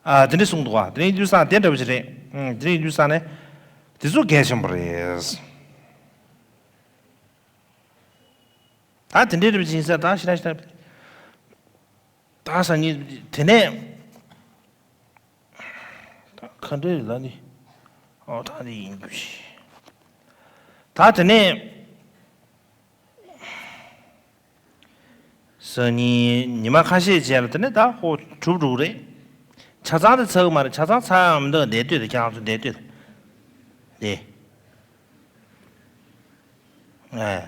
ཨ་དེ་འདྲ་གསུངས་འདུག་བ། དེ་འདྲ་ཡིན་དུས་ཙང་དེ་འདྲ་བ་ཞིག་རེད། ཨང་། དེ་འདྲ་ཡིན་དུས་ཙང་ནས་དེ་ཚོ་གལ་ཆེན་པོ་རེད། ད་དེ་འདྲའི་རེད་པ་ཅིག་ཡིན་ས་ད་ཞེ་དྲག་ཞེ་དྲག་ད་སང་ཉིན་དེ་ནས་ད་ག་འདྲའི་ལ་ནི་ཨོ་ད་འདི་ཡིན་རྒྱུ་ཞིག་ད་དེ་ནས་སང་ཉིན་ཉི་མ་ཁ་ཤས་རྗེས་ལ་དེ་ནས་ད་ཧོ་གྲུབ་འགྲོ་གི་རེད། ཆ་ཚང་དེ་ཚར་གི་མ་རེད། ཆ་ཚང་ཚར་ཡང་མི་འདུག་བསྡད་སྡོད་དེ་ཁྱེད་རང་ཚོ་བསྡད་སྡོད་དེ། ཨེ།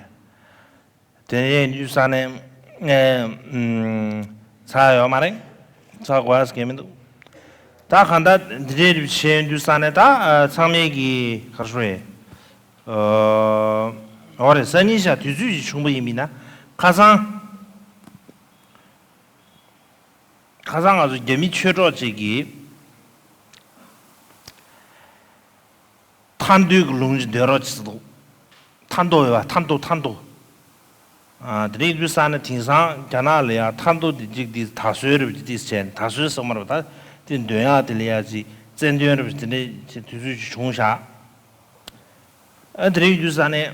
དེ་ཡིན་དུས་ཙང་ནས་ཚར་ཡོད་མ་རེད། ཚར་དགོས་ཡ་གང་མི་འདུག་ད་གང་ལྟར་འདི་འདྲའི་བྱས་ཡིན་དུས་ཙང་ནས་ད་ཚང་མས་ཀྱི་ག་རེ་ཞུ་ཡས། འོ་རེད། སང་ཉིན་ཞག་དུས་ཚོད་ཅིག་བྱུང་བ་ཡིན་མིན་ན་ཁ་སང་ཁ་སང་ང་ཚོ་རྒྱ་མི་ཆོས་གྲོགས་ཅིག་གིས། ཐར་འདོད་ཀྱི་ལུང་ཅིག་འདོན་རོགས་བྱེད་ཟེར་འདུག་ཐར་འདོད་ཡོད་པ། ཐར་འདོད། ཐར་འདོད། ཨ་དེ་རིང་དུས་སང་ནས་དེང་སང་རྒྱ་ནག་ལ་ཡ་ཐར་འདོད་དེ་གཅིག་དེ་དར་སྲོལ་རེད་པ། དེ་བྱས་ནས་དར་སྲོལ་ཟེར་མ་རེད་པ། ད་དེ་འདོན་ཡག་དེ་ལ་ཡ་ཅིག་རྩལ་འདོན་རེད་པ། དེ་འདྲའི་དུས་ཚོད་ཅིག་བྱུང་བཞག་ཨ་དེ་རིང་དུས་སང་ནས་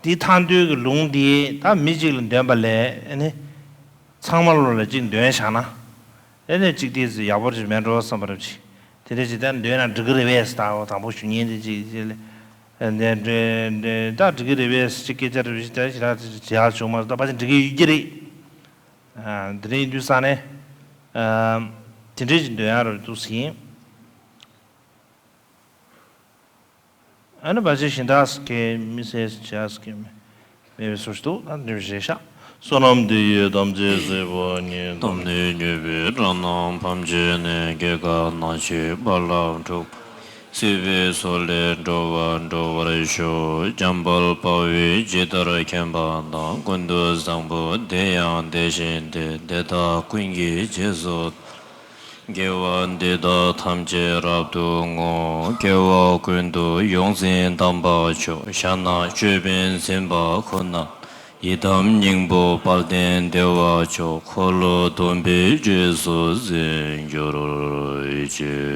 དེ་ཐར་འདོད་ཀྱི་ལུང་དེ་ད་མི་གཅིག་ལ་འདོན་པ་ལས་ཨ་ནི། ཚང་མ་ལོ་ལ་གཅིག་འདོན་བཞག་ན། ཨེ་ནས་གཅིག་དེ་ཚོ་ཡག་པོ་ཅིག་མེད་འགྲོ་བསམ་པ་རེད་ཅིག་དེ་འདྲ་ཅིག་ད་འདོན་ན་འགྲིག་གི་རེད་པས་ཟེར། ད་འོ་དང་པོ་ཞུ་མཁན་དེ་ཅིག་ཅིག་ལ། འདི་འདྲ་འདྲ་ད་འགྲིག་གི་རེད་པས་ཅིག་སྐད་ཆ་རེ་བཞིན་ད་ཞེ་དྲག་ཅིག་བྱེད་ཡག་བྱུང་མ་རེད། ད་ཕལ་ཆེར་འགྲིག་གི་ཡོད་ཀྱི་རེད། དེ་རིང་དུས་སང་ནས་དེ་འདྲ་ཅིག་འདོན་ཡག་རེད་འདུག་ཟིན། ཨ་ནི་བ་ཅི་ཤིན་ཏཱ་སི་ཀེ་མི་སེ་ཅཱ་སི་ཀེ་མི་མེད་པའི་སོ་ཞིག་འདུག་ད་འདི་རེད་ཤག་བསོད་ནམས་འདི་ཡིས་ཐམས་ཅད་གཟིགས་པ་ཉིད། ཐོབ་ནས་ཉེས་པའི་དགྲ་རྣམས་ཕམ་བྱས་ནས། སྐྱེ་རྒ་ན་འཆིའི་རྦ་རླབས་འཁྲུགས་པ། སྲིད་པའི་མཚོ་ལས་འགྲོ་བ་སྒྲོལ་བར་ཤོག་འཇམ་དཔལ་དཔའ་བོས་ཇི་ལྟར་མཁྱེན་པ་དང་། ཀུན་ཏུ་བཟང་པོ་དེ་ཡང་དེ་བཞིན་ཏེ། དེ་དག་ཀུན་གྱི་རྗེས་སུ་དགེ་བ་འདི་དག་ཐམས་ཅད་རབ་ཏུ་བསྔོ། སྐྱེ་བ་ཀུན་ཏུ་ཡོངས་འཛིན་དམ་པ་མཆོག་ཞྭ་ནག་ཅོད་པན་འཛིན་པ་ཁོ་ན། ཡི་དམ་སྙིང་པོ་དཔལ་ལྡན་བདེ་བ་མཆོག་འཁོར་ལོ་སྡོམ་པའི་རྗེས་སུ་འཛིན་གྱུར་ཅིག